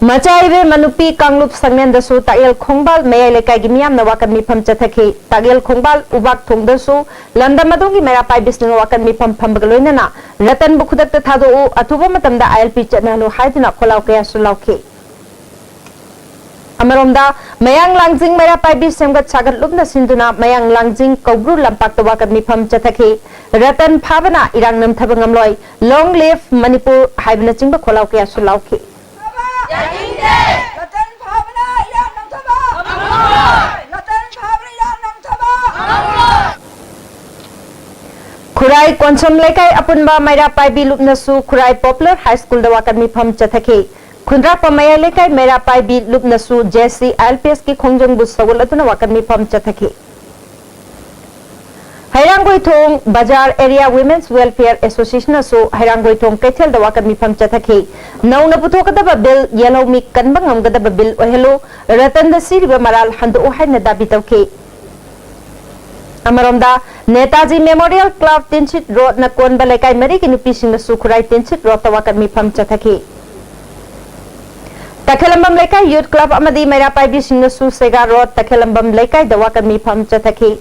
ꯃꯆꯥ ꯏꯕꯦꯝꯃ ꯅꯨꯄꯤ ꯀꯥꯡꯂꯨꯞ ꯁꯪꯂꯦꯟꯗꯁꯨ ꯇꯥꯛꯌꯦꯜ ꯈꯣꯡꯕꯥꯜ ꯃꯌꯥꯏ ꯂꯩꯀꯥꯏꯒꯤ ꯃꯤꯌꯥꯝꯅ ꯋꯥꯀꯠ ꯃꯤꯐꯝ ꯆꯠꯊꯈꯤ꯫ ꯇꯥꯛꯌꯦꯜ ꯈꯣꯡꯕꯥꯜ ꯎꯕꯥꯛ ꯊꯣꯡꯗꯁꯨ ꯂꯝꯗꯝ ꯑꯗꯨꯒꯤ ꯃꯩꯔꯥ ꯄꯥꯏꯕꯤꯁꯤꯡꯅ ꯋꯥꯀꯠ ꯃꯤꯐꯝ ꯐꯝꯕꯒ ꯂꯣꯏꯅꯅ ꯔꯇꯟꯕꯨ ꯈꯨꯗꯛꯇ ꯊꯥꯗꯣꯛꯎ, ꯑꯊꯨꯕ ꯃꯇꯝꯗ ꯑꯥꯏ ꯑꯦꯜ ꯄꯤ ꯆꯠꯅꯍꯜꯂꯨ ꯍꯥꯏꯗꯨꯅ ꯈꯣꯜꯂꯥꯎ ꯀꯌꯥꯁꯨ ꯂꯥꯎꯈꯤ꯫ ꯑꯃꯔꯣꯝꯗ, ꯃꯌꯥꯡ ꯂꯥꯡꯖꯤꯡ ꯃꯩꯔꯥ ꯄꯥꯏꯕꯤ ꯁꯦꯝꯒꯠ ꯁꯥꯒꯠ ꯂꯨꯞꯅ ꯁꯤꯟꯗꯨꯅ ꯃꯌꯥꯡ ꯂꯥꯡꯖꯤꯡ ꯀꯧꯕ꯭ꯔꯨ ꯂꯝꯄꯥꯛꯇ ꯋꯥꯀꯠ ꯃꯤꯐꯝ ꯆꯠꯊꯈꯤ꯫ ꯔꯇꯟ ꯐꯥꯕꯅ ꯏꯔꯥꯡ ꯅꯝꯊꯕ ꯉꯝꯂꯣꯏ, Long live ꯃꯅꯤꯄꯨꯔ ꯍꯥꯏꯕꯅꯆꯤꯡꯕ ꯈꯣꯜꯂꯥꯎ ꯀꯌꯥꯁꯨ ꯂꯥꯎꯈꯤ꯫ ꯌꯥꯅꯤꯡꯗꯦ! ꯔꯇꯟ ꯐꯥꯕꯅ ꯏꯔꯥꯡ ꯅꯝꯊꯕ ꯉꯝꯂꯣꯏ! ꯔꯇꯟ ꯐꯥꯕꯅ ꯏꯔꯥꯡ ꯅꯝꯊꯕ ꯉꯝꯂꯣꯏ! ꯈꯨꯔꯥꯏ ꯀꯣꯟꯁꯝ ꯂꯩꯀꯥꯏ ꯑꯄꯨꯟꯕ ꯃꯩꯔꯥ ꯄꯥꯏꯕꯤ ꯂꯨꯞꯅꯁꯨ ꯈꯨꯔꯥꯏ Popular High Schoolꯗ ꯋꯥꯀꯠ ꯃꯤꯐꯝ ꯆꯠꯊꯈꯤ꯫ ꯈꯨꯟꯗ꯭ꯔꯥꯛꯄ ꯃꯌꯥꯏ ꯂꯩꯀꯥꯏ ꯃꯩꯔꯥ ꯄꯥꯏꯕꯤ ꯂꯨꯞꯅꯁꯨ J C I L P ꯑꯦꯁꯀꯤ ꯈꯣꯡꯖꯪꯕꯨ ꯁꯧꯒꯠꯂꯗꯨꯅ ꯋꯥꯀꯠ ꯃꯤꯐꯝ ꯆꯠꯊꯈꯤ꯫ ꯍꯩꯔꯥꯡꯒꯣꯏꯊꯣꯡ ꯕꯖꯥꯔ ꯑꯦꯔꯤꯌꯥ ꯋꯤꯃꯦꯟꯁ ꯋꯦꯜꯐꯤꯌꯔ ꯑꯦꯁꯣꯁꯤꯌꯦꯁꯟꯅꯁꯨ ꯍꯩꯔꯥꯡꯒꯣꯏꯊꯣꯡ ꯀꯩꯊꯦꯜꯗ ꯋꯥꯀꯠ ꯃꯤꯐꯝ ꯆꯠꯊꯈꯤ꯫ ꯅꯧꯅ ꯄꯨꯊꯣꯛꯀꯗꯕ ꯕꯤꯜ, ꯌꯦꯜꯍꯧꯃꯤ ꯀꯟꯕ ꯉꯝꯒꯗꯕ ꯕꯤꯜ ꯑꯣꯏꯍꯜꯂꯨ, ꯔꯇꯟꯗ ꯁꯤꯔꯤꯕ ꯃꯔꯥꯜ ꯍꯟꯗꯣꯛꯎ ꯍꯥꯏꯅ ꯗꯥꯕꯤ ꯇꯧꯈꯤ꯫ ꯑꯃꯔꯣꯝꯗ, ꯅꯦꯇꯥꯖꯤ ꯃꯦꯃꯣꯔꯤꯌꯦꯜ ꯀ꯭ꯂꯕ ꯇꯤꯟꯁꯤꯠ ꯔꯣꯗꯅ ꯀꯣꯟꯕ ꯂꯩꯀꯥꯏ ꯃꯔꯤꯒꯤ ꯅꯨꯄꯤꯁꯤꯡꯅꯁꯨ ꯈꯨꯔꯥꯏ ꯇꯤꯟꯁꯤꯠ ꯔꯣꯗꯇ ꯋꯥꯀꯠ ꯃꯤꯐꯝ ꯆꯠꯊꯈꯤ꯫ ꯇꯈꯦꯂꯝꯕꯝ ꯂꯩꯀꯥꯏ ꯌꯨꯠ ꯀ꯭ꯂꯕ ꯑꯃꯗꯤ ꯃꯩꯔꯥ ꯄꯥꯏꯕꯤꯁꯤꯡꯅꯁꯨ ꯁꯦꯒꯥ ꯔꯣꯗ ꯇꯈꯦꯂꯝꯕꯝ ꯂꯩꯀꯥꯏꯗ ꯋꯥꯀꯠ ꯃꯤꯐꯝ ꯆꯠꯊꯈꯤ꯫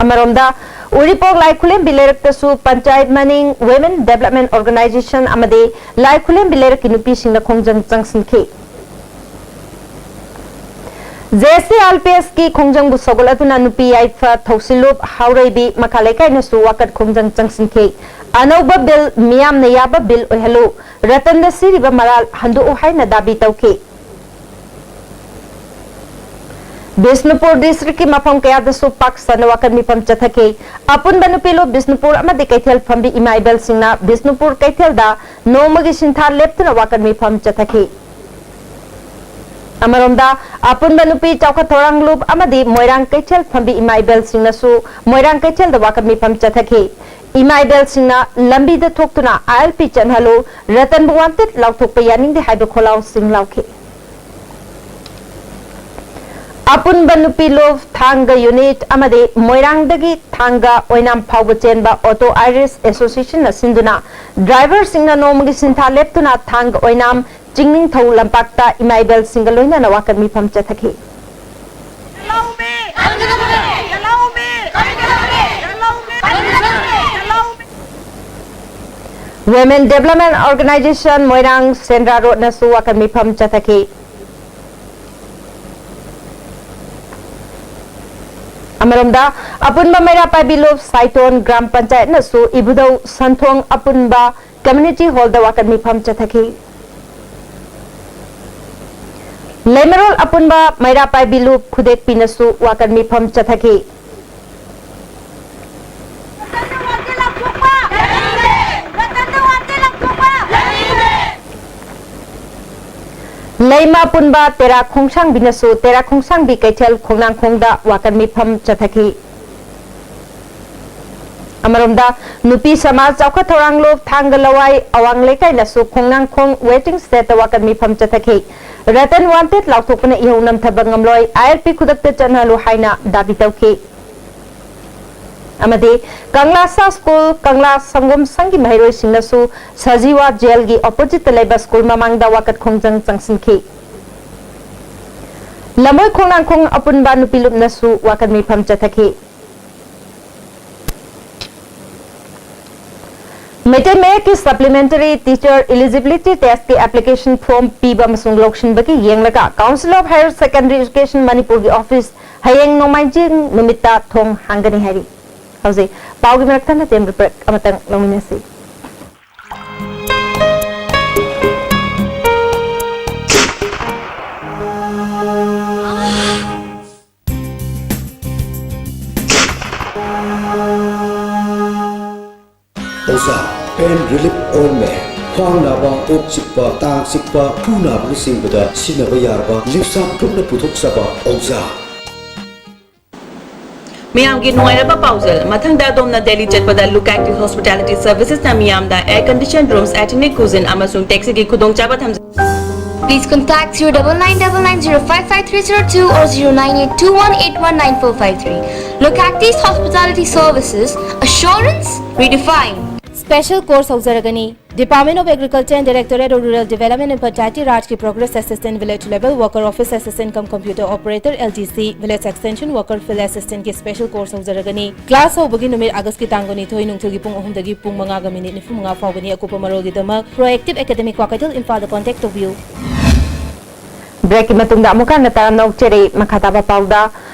ꯑꯃꯔꯣꯝꯗ, ꯎꯔꯤꯄꯣꯛ ꯂꯥꯏ ꯈꯨꯂꯦꯝꯕꯤ ꯂꯩꯔꯛꯇꯁꯨ ꯄꯟꯆꯥꯌꯠ ꯃꯅꯤꯡ ꯋꯤꯃꯦꯟ ꯗꯦꯕꯂꯞꯃꯦꯟ ꯑꯣꯔꯒꯅꯥꯏꯖꯦꯁꯟ ꯑꯃꯗꯤ ꯂꯥꯏ ꯈꯨꯂꯦꯝꯕꯤ ꯂꯩꯔꯛꯀꯤ ꯅꯨꯄꯤꯁꯤꯡꯅ ꯈꯣꯡꯖꯪ ꯆꯪꯁꯤꯟꯈꯤ꯫ J S C R P ꯑꯦꯁꯀꯤ ꯈꯣꯡꯖꯪꯕꯨ ꯁꯧꯒꯠꯂꯗꯨꯅ ꯅꯨꯄꯤ ꯌꯥꯏꯐ ꯊꯧꯁꯤꯜꯂꯨꯞ ꯍꯥꯎꯔꯩꯕꯤ ꯃꯈꯥ ꯂꯩꯀꯥꯏꯅꯁꯨ ꯋꯥꯀꯠ ꯈꯣꯡꯖꯪ ꯆꯪꯁꯤꯟꯈꯤ꯫ ꯑꯅꯧꯕ ꯕꯤꯜ, ꯃꯤꯌꯥꯝꯅ ꯌꯥꯕ ꯕꯤꯜ ꯑꯣꯏꯍꯜꯂꯨ, ꯔꯇꯟꯗ ꯁꯤꯔꯤꯕ ꯃꯔꯥꯜ ꯍꯟꯗꯣꯛꯎ ꯍꯥꯏꯅ ꯗꯥꯕꯤ ꯇꯧꯈꯤ꯫ ꯕꯤꯁꯅꯨꯄꯨꯔ ꯗꯤꯁꯇ꯭ꯔꯤꯛꯀꯤ ꯃꯐꯝ ꯀꯌꯥꯗꯁꯨ ꯄꯥꯛ ꯁꯟꯅ ꯋꯥꯀꯠ ꯃꯤꯐꯝ ꯆꯠꯊꯈꯤ꯫ ꯑꯄꯨꯟꯕ ꯅꯨꯄꯤ ꯂꯨꯞ ꯕꯤꯁꯅꯨꯄꯨꯔ ꯑꯃꯗꯤ ꯀꯩꯊꯦꯜ ꯐꯝꯕꯤ ꯏꯃꯥ ꯏꯕꯦꯜꯁꯤꯡꯅ ꯕꯤꯁꯅꯨꯄꯨꯔ ꯀꯩꯊꯦꯜꯗ ꯅꯣꯡꯃꯒꯤ ꯁꯤꯟꯊꯥ ꯂꯦꯞꯇꯨꯅ ꯋꯥꯀꯠ ꯃꯤꯐꯝ ꯆꯠꯊꯈꯤ꯫ ꯑꯃꯔꯣꯝꯗ, ꯑꯄꯨꯟꯕ ꯅꯨꯄꯤ ꯆꯥꯎꯈꯠ ꯊꯧꯔꯥꯡ ꯂꯨꯞ ꯑꯃꯗꯤ ꯃꯣꯏꯔꯥꯡ ꯀꯩꯊꯦꯜ ꯐꯝꯕꯤ ꯏꯃꯥ ꯏꯕꯦꯜꯁꯤꯡꯅꯁꯨ ꯃꯣꯏꯔꯥꯡ ꯀꯩꯊꯦꯜꯗ ꯋꯥꯀꯠ ꯃꯤꯐꯝ ꯆꯠꯊꯈꯤ꯫ ꯏꯃꯥ ꯏꯕꯦꯜꯁꯤꯡꯅ ꯂꯝꯕꯤꯗ ꯊꯣꯛꯇꯨꯅ "ꯑꯥꯏ ꯑꯦꯜ ꯄꯤ ꯆꯠꯍꯜꯂꯨ, ꯔꯇꯟꯕꯨ ꯋꯥꯟꯇꯦꯠ ꯂꯥꯎꯊꯣꯛꯄ ꯌꯥꯅꯤꯡꯗꯦ" ꯍꯥꯏꯕ ꯈꯣꯜꯂꯥꯎꯁꯤꯡ ꯂꯥꯎꯈꯤ꯫ ꯑꯄꯨꯟꯕ ꯅꯨꯄꯤ ꯂꯨꯞ ꯊꯥꯡꯒ ꯌꯨꯅꯤꯠ ꯑꯃꯗꯤ ꯃꯣꯏꯔꯥꯡꯗꯒꯤ ꯊꯥꯡꯒ ꯑꯣꯏꯅꯥꯝ ꯐꯥꯎꯕ ꯆꯦꯟꯕ ꯑꯣꯇꯣ ꯑꯥꯏꯔꯤꯁ ꯑꯦꯁꯣꯁꯤꯌꯦꯁꯟꯅ ꯁꯤꯟꯗꯨꯅ ꯗ꯭ꯔꯥꯏꯚꯔꯁꯤꯡꯅ ꯅꯣꯡꯃꯒꯤ ꯁꯤꯟꯊꯥ ꯂꯦꯞꯇꯨꯅ ꯊꯥꯡꯒ ꯑꯣꯏꯅꯥꯝ ꯆꯤꯡꯅꯤꯡꯊꯧ ꯂꯝꯄꯥꯛꯇ ꯏꯃꯥ ꯏꯕꯦꯜꯁꯤꯡꯒ ꯂꯣꯏꯅꯅ ꯋꯥꯀꯠ ꯃꯤꯐꯝ ꯆꯠꯊꯈꯤ꯫ ꯋꯤꯃꯦꯟ ꯗꯦꯕꯂꯞꯃꯦꯟ ꯑꯣꯔꯒꯅꯥꯏꯖꯦꯁꯟ ꯃꯣꯏꯔꯥꯡ ꯁꯦꯟꯗ꯭ꯔꯥ ꯔꯣꯗꯅꯁꯨ ꯋꯥꯀꯠ ꯃꯤꯐꯝ ꯆꯠꯊꯈꯤ꯫ ꯑꯃꯔꯣꯝꯗ, ꯑꯄꯨꯟꯕ ꯃꯩꯔꯥ ꯄꯥꯏꯕꯤ ꯂꯨꯞ ꯁꯥꯏꯇꯣꯟ ꯒ꯭ꯔꯥꯝ ꯄꯟꯆꯥꯌꯠꯅꯁꯨ ꯏꯕꯨꯙꯧ ꯁꯟꯊꯣꯡ ꯑꯄꯨꯟꯕ ꯀꯝꯃ꯭ꯌꯨꯅꯤꯇꯤ ꯍꯣꯜꯗ ꯋꯥꯀꯠ ꯃꯤꯐꯝ ꯆꯠꯊꯈꯤ꯫ ꯂꯩꯃꯔꯣꯜ ꯑꯄꯨꯟꯕ ꯃꯩꯔꯥ ꯄꯥꯏꯕꯤ ꯂꯨꯞ ꯈꯨꯗꯦꯛꯄꯤꯅꯁꯨ ꯋꯥꯀꯠ ꯃꯤꯐꯝ ꯆꯠꯊꯈꯤ꯫ ꯂꯩꯃ ꯑꯄꯨꯟꯕ ꯇꯦꯔꯥ ꯈꯣꯡꯁꯥꯡꯕꯤꯅꯁꯨ ꯇꯦꯔꯥ ꯈꯣꯡꯁꯥꯡꯕꯤ ꯀꯩꯊꯦꯜ ꯈꯣꯡꯅꯥꯡꯈꯣꯡꯗ ꯋꯥꯀꯠ ꯃꯤꯐꯝ ꯆꯠꯊꯈꯤ꯫ ꯑꯃꯔꯣꯝꯗ, ꯅꯨꯄꯤ ꯁꯃꯥꯖ ꯆꯥꯎꯈꯠ ꯊꯧꯔꯥꯡ ꯂꯨꯞ ꯊꯥꯡꯒ ꯂꯋꯥꯏ ꯑꯋꯥꯡ ꯂꯩꯀꯥꯏꯅꯁꯨ ꯈꯣꯡꯅꯥꯡꯈꯣꯡ waiting shed ꯇ ꯋꯥꯀꯠ ꯃꯤꯐꯝ ꯆꯠꯊꯈꯤ꯫ ꯔꯇꯟ wanted ꯂꯥꯎꯊꯣꯛꯄꯅ ꯏꯍꯧ ꯅꯝꯊꯕ ꯉꯝꯂꯣꯏ, ILP ꯈꯨꯗꯛꯇ ꯆꯠꯅꯍꯜꯂꯨ ꯍꯥꯏꯅ ꯗꯥꯕꯤ ꯇꯧꯈꯤ꯫ ꯑꯃꯗꯤ ꯀꯪꯂꯥ ꯁꯥ ꯁ꯭ꯀꯨꯜ, ꯀꯪꯂꯥ ꯁꯪꯒꯣꯝ ꯁꯪꯒꯤ ꯃꯍꯩꯔꯣꯏꯁꯤꯡꯅꯁꯨ ꯁꯖꯤꯋꯥ ꯖꯦꯜꯒꯤ opposite ꯇ ꯂꯩꯕ ꯁ꯭ꯀꯨꯜ ꯃꯃꯥꯡꯗ ꯋꯥꯀꯠ ꯈꯣꯡꯖꯪ ꯆꯪꯁꯤꯟꯈꯤ꯫ ꯂꯝꯕꯣꯏ ꯈꯣꯡꯅꯥꯡꯈꯣꯡ ꯑꯄꯨꯟꯕ ꯅꯨꯄꯤ ꯂꯨꯞꯅꯁꯨ ꯋꯥꯀꯠ ꯃꯤꯐꯝ ꯆꯠꯊꯈꯤ꯫ Meitei ꯃꯌꯦꯛꯀꯤ supplementary teacher eligibility test ꯀꯤ application form ꯄꯤꯕ ꯑꯃꯁꯨꯡ ꯂꯧꯁꯤꯟꯕꯒꯤ ꯌꯦꯡꯂꯒ Council of Higher Secondary Education ꯃꯅꯤꯄꯨꯔꯒꯤ office ꯍꯌꯦꯡ ꯅꯣꯡꯃꯥꯏꯖꯤꯡ ꯅꯨꯃꯤꯠꯇ ꯊꯣꯡ ꯍꯥꯡꯒꯅꯤ ꯍꯥꯏꯔꯤ꯫ ꯍꯧꯖꯤꯛ ꯄꯥꯎꯒꯤ ꯃꯔꯛ ꯊꯟꯅ ꯇꯦꯟꯕ break ꯑꯃꯇꯪ ꯂꯧꯃꯤꯟꯅꯁꯤ꯫ ꯑꯣꯖꯥ, pain relief ointment, ꯈ꯭ꯋꯥꯡ ꯅꯥꯕ, ꯀꯣꯛ ꯆꯤꯛꯄ, ꯇꯥꯡ ꯆꯤꯛꯄ, ꯈꯨ ꯅꯥꯕꯅꯆꯤꯡꯕꯗ ꯁꯤꯖꯤꯟꯅꯕ ꯌꯥꯔꯕ ꯂꯤꯞꯁꯥꯞ ꯒ꯭ꯔꯨꯞꯅ ꯄꯨꯊꯣꯛꯆꯕ ꯑꯣꯖꯥ꯫ ꯃꯤꯌꯥꯝꯒꯤ ꯅꯨꯡꯉꯥꯏꯔꯕ ꯄꯥꯎꯖꯦꯜ꯫ ꯃꯊꯪꯗ ꯑꯗꯣꯝꯅ ꯗꯦꯜꯂꯤ ꯆꯠꯄꯗ Look Active Hospitality Services ꯅ ꯃꯤꯌꯥꯝꯗ air condition rooms, ethnic cuisine ꯑꯃꯁꯨꯡ taxi ꯒꯤ ꯈꯨꯗꯣꯡꯆꯥꯕ ꯊꯝꯖꯩ꯫ Please contact zero double nine double nine zero five five three zero two or zero nine eight two one eight one nine four five three. Look Active Hospitality Services, assurance redefined. Special course ꯍꯧꯖꯔꯒꯅꯤ꯫ Department of Agriculture and Directorate of Rural Development and Panchayati Raj ꯀꯤ Progress Assistant, Village Level Worker, Office Assistant cum Computer Operator, LDC, Village Extension Worker, Field Assistant ꯀꯤ special course ꯍꯧꯖꯔꯒꯅꯤ꯫ Class ꯍꯧꯕꯒꯤ ꯅꯨꯃꯤꯠ August ꯀꯤ ꯇꯥꯡ ꯀꯨꯟꯅꯤꯊꯣꯏ, ꯅꯨꯡꯊꯤꯜꯒꯤ ꯄꯨꯡ ꯑꯍꯨꯝꯗꯒꯤ ꯄꯨꯡ ꯃꯉꯥꯒ minute ꯅꯤꯐꯨ ꯃꯉꯥ ꯐꯥꯎꯕꯅꯤ꯫ ꯑꯀꯨꯞꯄ ꯃꯔꯣꯜꯒꯤꯗꯃꯛ Proactive Academic ꯀ꯭ꯋꯥꯀꯩꯊꯦꯜ, ꯏꯝꯐꯥꯜꯗ contact ꯇꯧꯕꯤꯌꯨ꯫ Break ꯀꯤ ꯃꯇꯨꯡꯗ ꯑꯃꯨꯛ ꯍꯟꯅ ꯇꯔꯥꯝꯅ ꯑꯣꯛꯆꯔꯤ꯫ ꯃꯈꯥ ꯇꯥꯕ ꯄꯥꯎꯗ,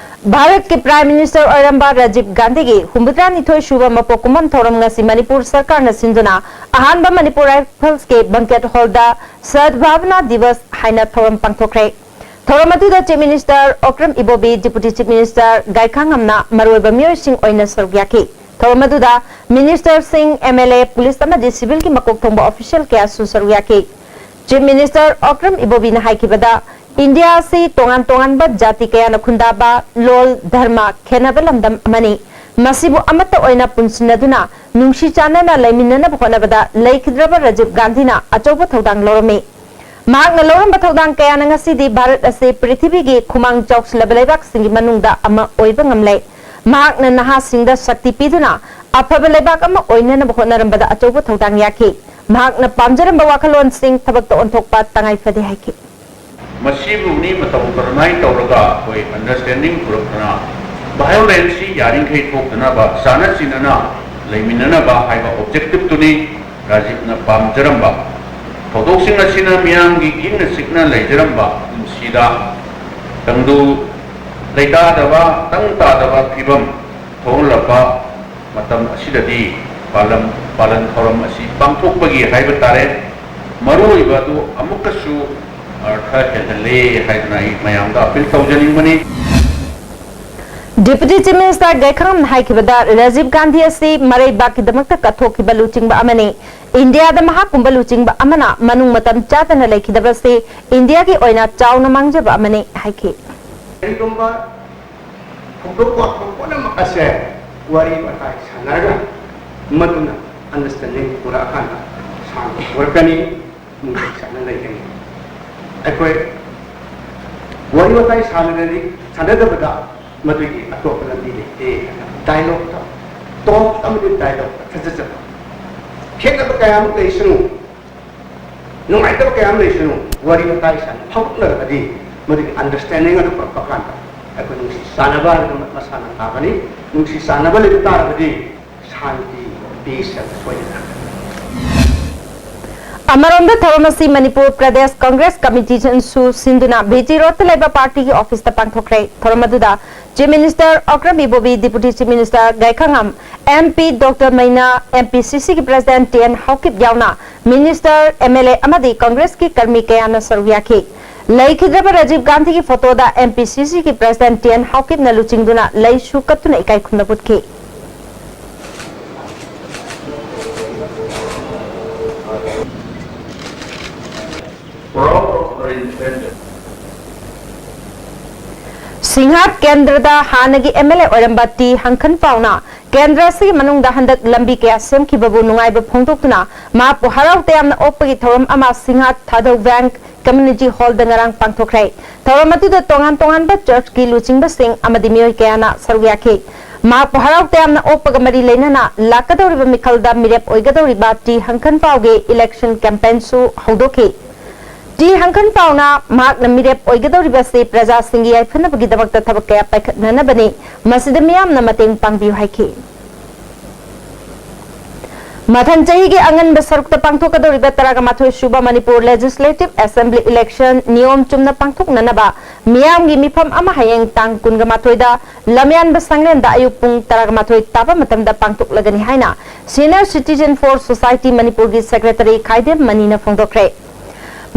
ꯚꯥꯔꯠꯀꯤ Prime Minister ꯑꯣꯏꯔꯝꯕ ꯔꯥꯖꯤꯕ ꯒꯥꯟꯙꯤꯒꯤ ꯍꯨꯝꯐꯨꯇꯔꯥꯅꯤꯊꯣꯏ ꯁꯨꯕ ꯃꯄꯣꯛ ꯀꯨꯝꯑꯣꯟ ꯊꯧꯔꯝ ꯉꯁꯤ ꯃꯅꯤꯄꯨꯔ ꯁꯔꯀꯥꯔꯅ ꯁꯤꯟꯗꯨꯅ ꯑꯍꯥꯟꯕ ꯃꯅꯤꯄꯨꯔ Rifles ꯀꯤ banquet hall ꯗ ꯁꯗꯚꯥꯕꯅꯥ ꯗꯤꯋꯁ ꯍꯥꯏꯅ ꯊꯧꯔꯝ ꯄꯥꯡꯊꯣꯛꯈ꯭ꯔꯦ꯫ ꯊꯧꯔꯝ ꯑꯗꯨꯗ Chief Minister ꯑꯣꯀ꯭ꯔꯝ ꯏꯕꯣꯕꯤ, Deputy Chief Minister ꯒꯥꯏꯈꯥꯉꯝꯅ ꯃꯔꯨꯑꯣꯏꯕ ꯃꯤꯑꯣꯏꯁꯤꯡ ꯑꯣꯏꯅ ꯁꯔꯨꯛ ꯌꯥꯈꯤ꯫ ꯊꯧꯔꯝ ꯑꯗꯨꯗ Minister ꯁꯤꯡ, MLA, police ꯑꯃꯗꯤ civil ꯒꯤ ꯃꯀꯣꯛ ꯊꯣꯡꯕ official ꯀꯌꯥꯁꯨ ꯁꯔꯨꯛ ꯌꯥꯈꯤ꯫ Chief Minister ꯑꯣꯀ꯭ꯔꯝ ꯏꯕꯣꯕꯤꯅ ꯍꯥꯏꯈꯤꯕꯗ, ꯏꯟꯗꯤꯌꯥ ꯑꯁꯤ ꯇꯣꯉꯥꯟ ꯇꯣꯉꯥꯟꯕ ꯖꯥꯇꯤ ꯀꯌꯥꯅ ꯈꯨꯟꯗꯥꯕ, ꯂꯣꯜ, ꯙꯔꯃ ꯈꯦꯠꯅꯕ ꯂꯝꯗꯝ ꯑꯃꯅꯤ꯫ ꯃꯁꯤꯕꯨ ꯑꯃꯠꯇ ꯑꯣꯏꯅ ꯄꯨꯟꯁꯤꯟꯅꯗꯨꯅ ꯅꯨꯡꯁꯤ ꯆꯥꯟꯅꯅ ꯂꯩꯃꯤꯟꯅꯅꯕ ꯍꯣꯠꯅꯕꯗ ꯂꯩꯈꯤꯗ꯭ꯔꯕ ꯔꯥꯖꯤꯕ ꯒꯥꯟꯙꯤꯅ ꯑꯆꯧꯕ ꯊꯧꯗꯥꯡ ꯂꯧꯔꯝꯃꯤ꯫ ꯃꯍꯥꯛꯅ ꯂꯧꯔꯝꯕ ꯊꯧꯗꯥꯡ ꯀꯌꯥꯅ ꯉꯁꯤꯗꯤ ꯚꯥꯔꯠ ꯑꯁꯤ ꯄ꯭ꯔꯤꯊꯤꯕꯤꯒꯤ ꯈꯨꯃꯥꯡ ꯆꯥꯎꯁꯤꯜꯂꯕ ꯂꯩꯕꯥꯛꯁꯤꯡꯒꯤ ꯃꯅꯨꯡꯗ ꯑꯃ ꯑꯣꯏꯕ ꯉꯝꯂꯦ꯫ ꯃꯍꯥꯛꯅ ꯅꯍꯥꯁꯤꯡꯗ ꯁꯛꯇꯤ ꯄꯤꯗꯨꯅ ꯑꯐꯕ ꯂꯩꯕꯥꯛ ꯑꯃ ꯑꯣꯏꯅꯅꯕ ꯍꯣꯠꯅꯔꯝꯕꯗ ꯑꯆꯧꯕ ꯊꯧꯗꯥꯡ ꯌꯥꯈꯤ꯫ ꯃꯍꯥꯛꯅ ꯄꯥꯝꯖꯔꯝꯕ ꯋꯥꯈꯜꯂꯣꯟꯁꯤꯡ ꯊꯕꯛꯇ ꯑꯣꯟꯊꯣꯛꯄ ꯇꯉꯥꯏ ꯐꯗꯦ ꯍꯥꯏꯈꯤ꯫ ꯃꯁꯤꯕꯨꯅꯤ ꯃꯇꯧ ꯀꯔꯝꯍꯥꯏꯅ ꯇꯧꯔꯒ ꯑꯩꯈꯣꯏ understanding ꯄꯨꯔꯛꯇꯅ violenceꯁꯤ ꯌꯥꯔꯤꯈꯩ ꯊꯣꯛꯇꯅꯕ, ꯆꯥꯟꯅ ꯆꯤꯟꯅꯅ ꯂꯩꯃꯤꯟꯅꯅꯕ ꯍꯥꯏꯕ objectiveꯇꯨꯅꯤ ꯔꯥꯖꯤꯕꯅ ꯄꯥꯝꯖꯔꯝꯕ꯫ ꯊꯧꯗꯣꯛꯁꯤꯡ ꯑꯁꯤꯅ ꯃꯤꯌꯥꯝꯒꯤ ꯏꯪꯅ ꯆꯤꯛꯅ ꯂꯩꯖꯔꯝꯕ ꯄꯨꯟꯁꯤꯗ ꯇꯪꯗꯨ ꯂꯩꯇꯥꯗꯕ, ꯇꯪ ꯇꯥꯗꯕ ꯐꯤꯕꯝ ꯊꯣꯛꯍꯜꯂꯛꯄ ꯃꯇꯝ ꯑꯁꯤꯗꯗꯤ ꯄꯥꯂꯟ, ꯄꯥꯂꯟ ꯊꯧꯔꯝ ꯑꯁꯤ ꯄꯥꯡꯊꯣꯛꯄꯒꯤ ꯍꯥꯏꯕ ꯇꯥꯔꯦ, ꯃꯔꯨꯑꯣꯏꯕ ꯑꯗꯨ ꯑꯃꯨꯛꯀꯁꯨ ꯑꯔꯊ ꯍꯦꯜꯍꯜꯂꯦ ꯍꯥꯏꯗꯨꯅ ꯑꯩ ꯃꯌꯥꯝꯗ appeal ꯇꯧꯖꯅꯤꯡꯕꯅꯤ꯫ Deputy Chief Minister ꯒꯥꯏꯈꯥꯉꯝꯅ ꯍꯥꯏꯈꯤꯕꯗ, Rajiv Gandhi ꯑꯁꯤ ꯃꯔꯩꯕꯥꯛꯀꯤꯗꯃꯛꯇ ꯀꯠꯊꯣꯛꯈꯤꯕ ꯂꯨꯆꯤꯡꯕ ꯑꯃꯅꯤ꯫ ꯏꯟꯗꯤꯌꯥꯗ ꯃꯍꯥꯛꯀꯨꯝꯕ ꯂꯨꯆꯤꯡꯕ ꯑꯃꯅ ꯃꯅꯨꯡ ꯃꯇꯝ ꯆꯥꯗꯅ ꯂꯩꯈꯤꯗꯕ ꯑꯁꯤ ꯏꯟꯗꯤꯌꯥꯒꯤ ꯑꯣꯏꯅ ꯆꯥꯎꯅ ꯃꯥꯡꯖꯕ ꯑꯃꯅꯤ ꯍꯥꯏꯈꯤ꯫ ꯀꯔꯤꯒꯨꯝꯕ ꯊꯧꯗꯣꯛ ꯋꯥꯊꯣꯛ ꯄꯨꯝꯅꯃꯛ ꯑꯁꯦ ꯋꯥꯔꯤ ꯋꯥꯇꯥꯏ ꯁꯥꯟꯅꯔꯒ ꯃꯗꯨꯅ understanding ꯄꯨꯔꯛꯑꯀꯥꯟꯗ ꯁꯥꯟꯅ ꯄꯨꯔꯛꯀꯅꯤ, ꯅꯨꯡꯁꯤ ꯆꯥꯟꯅ ꯂꯩꯒꯅꯤ꯫ ꯑꯩꯈꯣꯏ ꯋꯥꯔꯤ ꯋꯥꯇꯥꯏ ꯁꯥꯟꯅꯔꯗꯤ, ꯁꯥꯟꯅꯗꯕꯗ ꯃꯗꯨꯒꯤ ꯑꯇꯣꯞꯄ ꯂꯝꯕꯤ ꯂꯩꯇꯦ ꯍꯥꯏꯅ dialogueꯇ, talk ꯑꯃꯗꯤ dialogueꯇ ꯊꯥꯖꯖꯕ꯫ ꯈꯦꯠꯅꯕ ꯀꯌꯥ ꯑꯃ ꯂꯩꯁꯅꯨ, ꯅꯨꯡꯉꯥꯏꯇꯕ ꯀꯌꯥ ꯑꯃ ꯂꯩꯁꯅꯨ, ꯋꯥꯔꯤ ꯋꯥꯇꯥꯏ ꯁꯥꯟꯅ ꯐꯥꯎꯗꯣꯛꯅꯔꯕꯗꯤ ꯃꯗꯨꯒꯤ understanding ꯑꯗꯨ ꯄꯨꯔꯛꯄ ꯀꯥꯟꯗ ꯑꯩꯈꯣꯏ ꯅꯨꯡꯁꯤ ꯆꯥꯟꯅꯕ ꯍꯥꯏꯕꯗꯨ ꯃꯁꯥꯅ ꯇꯥꯕꯅꯤ꯫ ꯅꯨꯡꯁꯤ ꯆꯥꯟꯅꯕ ꯂꯩꯕ ꯇꯥꯔꯕꯗꯤ ꯁꯥꯟꯇꯤ, peace ꯍꯥꯏꯕ ꯁꯣꯏꯗꯅ꯫ ꯑꯃꯔꯣꯝꯗ ꯊꯧꯔꯝ ꯑꯁꯤ ꯃꯅꯤꯄꯨꯔ ꯄ꯭ꯔꯗꯦꯁ ꯀꯪꯒ꯭ꯔꯦꯁ ꯀꯃꯤꯇꯤꯅꯁꯨ ꯁꯤꯟꯗꯨꯅ ꯚꯤ ꯖꯤ ꯔꯣꯗꯇ ꯂꯩꯕ ꯄꯥꯔꯇꯤꯒꯤ ꯑꯣꯐꯤꯁꯇ ꯄꯥꯡꯊꯣꯛꯈ꯭ꯔꯦ꯫ ꯊꯧꯔꯝ ꯑꯗꯨꯗ Chief Minister ꯑꯣꯀ꯭ꯔꯝ ꯏꯕꯣꯕꯤ, Deputy Chief Minister ꯒꯥꯏꯈꯥꯉꯝ, M P Doctor ꯃꯩꯅꯥ, M P C C ꯒꯤ President T N ꯍꯥꯎꯀꯤꯞ ꯌꯥꯎꯅ Minister, M L A ꯑꯃꯗꯤ ꯀꯪꯒ꯭ꯔꯦꯁꯀꯤ ꯀꯔꯃꯤ ꯀꯌꯥꯅ ꯁꯔꯨꯛ ꯌꯥꯈꯤ꯫ ꯂꯩꯈꯤꯗ꯭ꯔꯕ ꯔꯥꯖꯤꯕ ꯒꯥꯟꯙꯤꯒꯤ ꯐꯣꯇꯣꯗ M P C C ꯒꯤ President T N ꯍꯥꯎꯀꯤꯞꯅ ꯂꯨꯆꯤꯡꯗꯨꯅ ꯂꯩꯁꯨ ꯀꯠꯇꯨꯅ ꯏꯀꯥꯏ ꯈꯨꯝꯅꯕ ꯎꯠꯈꯤ꯫ Proud of our independence. ꯁꯤꯡꯍꯥꯠ ꯀꯦꯟꯗ꯭ꯔꯗ ꯍꯥꯟꯅꯒꯤ ꯑꯦꯝ ꯑꯦꯜ ꯑꯦ ꯑꯣꯏꯔꯝꯕ ꯇꯤ ꯍꯪꯈꯟ ꯄꯥꯎꯅ ꯀꯦꯟꯗ꯭ꯔ ꯑꯁꯤꯒꯤ ꯃꯅꯨꯡꯗ ꯍꯟꯗꯛ ꯂꯝꯕꯤ ꯀꯌꯥ ꯁꯦꯝꯈꯤꯕꯕꯨ ꯅꯨꯡꯉꯥꯏꯕ ꯐꯣꯡꯗꯣꯛꯇꯨꯅ ꯃꯍꯥꯛꯄꯨ ꯍꯔꯥꯎ ꯇꯌꯥꯝꯅ ꯑꯣꯛꯄꯒꯤ ꯊꯧꯔꯝ ꯑꯃ ꯁꯤꯡꯍꯥꯠ ꯊꯥꯗꯧ ꯕꯦꯡꯛ ꯀꯝꯃ꯭ꯌꯨꯅꯤꯇꯤ ꯍꯣꯜꯗ ꯉꯔꯥꯡ ꯄꯥꯡꯊꯣꯛꯈ꯭ꯔꯦ꯫ ꯊꯧꯔꯝ ꯑꯗꯨꯗ ꯇꯣꯉꯥꯟ ꯇꯣꯉꯥꯟꯕ ꯆꯔꯆꯀꯤ ꯂꯨꯆꯤꯡꯕꯁꯤꯡ ꯑꯃꯗꯤ ꯃꯤꯑꯣꯏ ꯀꯌꯥꯅ ꯁꯔꯨꯛ ꯌꯥꯈꯤ꯫ ꯃꯍꯥꯛꯄꯨ ꯍꯔꯥꯎ ꯇꯌꯥꯝꯅ ꯑꯣꯛꯄꯒ ꯃꯔꯤ ꯂꯩꯅꯅ ꯂꯥꯛꯀꯗꯧꯔꯤꯕ ꯃꯤꯈꯜꯗ ꯃꯤꯔꯦꯞ ꯑꯣꯏꯒꯗꯧꯔꯤꯕ ꯇꯤ ꯍꯪꯈꯟ ꯄꯥꯎꯒꯤ ꯏꯂꯦꯛꯁꯟ ꯀꯦꯝꯄꯦꯟꯁꯨ ꯍꯧꯗꯣꯛꯈꯤ꯫ ꯇꯤ ꯍꯪꯈꯟ ꯄꯥꯎꯅ ꯃꯍꯥꯛꯅ ꯃꯤꯔꯦꯞ ꯑꯣꯏꯒꯗꯧꯔꯤꯕ ꯑꯁꯤ ꯄ꯭ꯔꯖꯥꯁꯤꯡꯒꯤ ꯌꯥꯏꯐꯅꯕꯒꯤꯗꯃꯛꯇ ꯊꯕꯛ ꯀꯌꯥ ꯄꯥꯏꯈꯠꯅꯅꯕꯅꯤ, ꯃꯁꯤꯗ ꯃꯤꯌꯥꯝꯅ ꯃꯇꯦꯡ ꯄꯥꯡꯕꯤꯌꯨ ꯍꯥꯏꯈꯤ꯫ ꯃꯊꯪ ꯆꯍꯤꯒꯤ ꯑꯉꯟꯕ ꯁꯔꯨꯛꯇ ꯄꯥꯡꯊꯣꯛꯀꯗꯧꯔꯤꯕ ꯇꯔꯥꯒ ꯃꯥꯊꯣꯏ ꯁꯨꯕ ꯃꯅꯤꯄꯨꯔ ꯂꯦꯖꯤꯁꯂꯦꯇꯤꯚ ꯑꯦꯁꯦꯝꯕ꯭ꯂꯤ ꯏꯂꯦꯛꯁꯟ ꯅꯤꯌꯣꯝ ꯆꯨꯝꯅ ꯄꯥꯡꯊꯣꯛꯅꯅꯕ ꯃꯤꯌꯥꯝꯒꯤ ꯃꯤꯐꯝ ꯑꯃ ꯍꯌꯦꯡ ꯇꯥꯡ ꯀꯨꯟꯒ ꯃꯥꯊꯣꯏꯗ ꯂꯝꯌꯥꯟꯕ ꯁꯪꯂꯦꯟꯗ ꯑꯌꯨꯛ ꯄꯨꯡ ꯇꯔꯥꯒ ꯃꯥꯊꯣꯏ ꯇꯥꯕ ꯃꯇꯝꯗ ꯄꯥꯡꯊꯣꯛꯂꯒꯅꯤ ꯍꯥꯏꯅ Senior Citizen for Society ꯃꯅꯤꯄꯨꯔꯒꯤ ꯁꯦꯀ꯭ꯔꯦꯇꯔꯤ ꯈꯥꯏꯗꯦꯝ ꯃꯅꯤꯅ ꯐꯣꯡꯗꯣꯛꯈ꯭ꯔꯦ꯫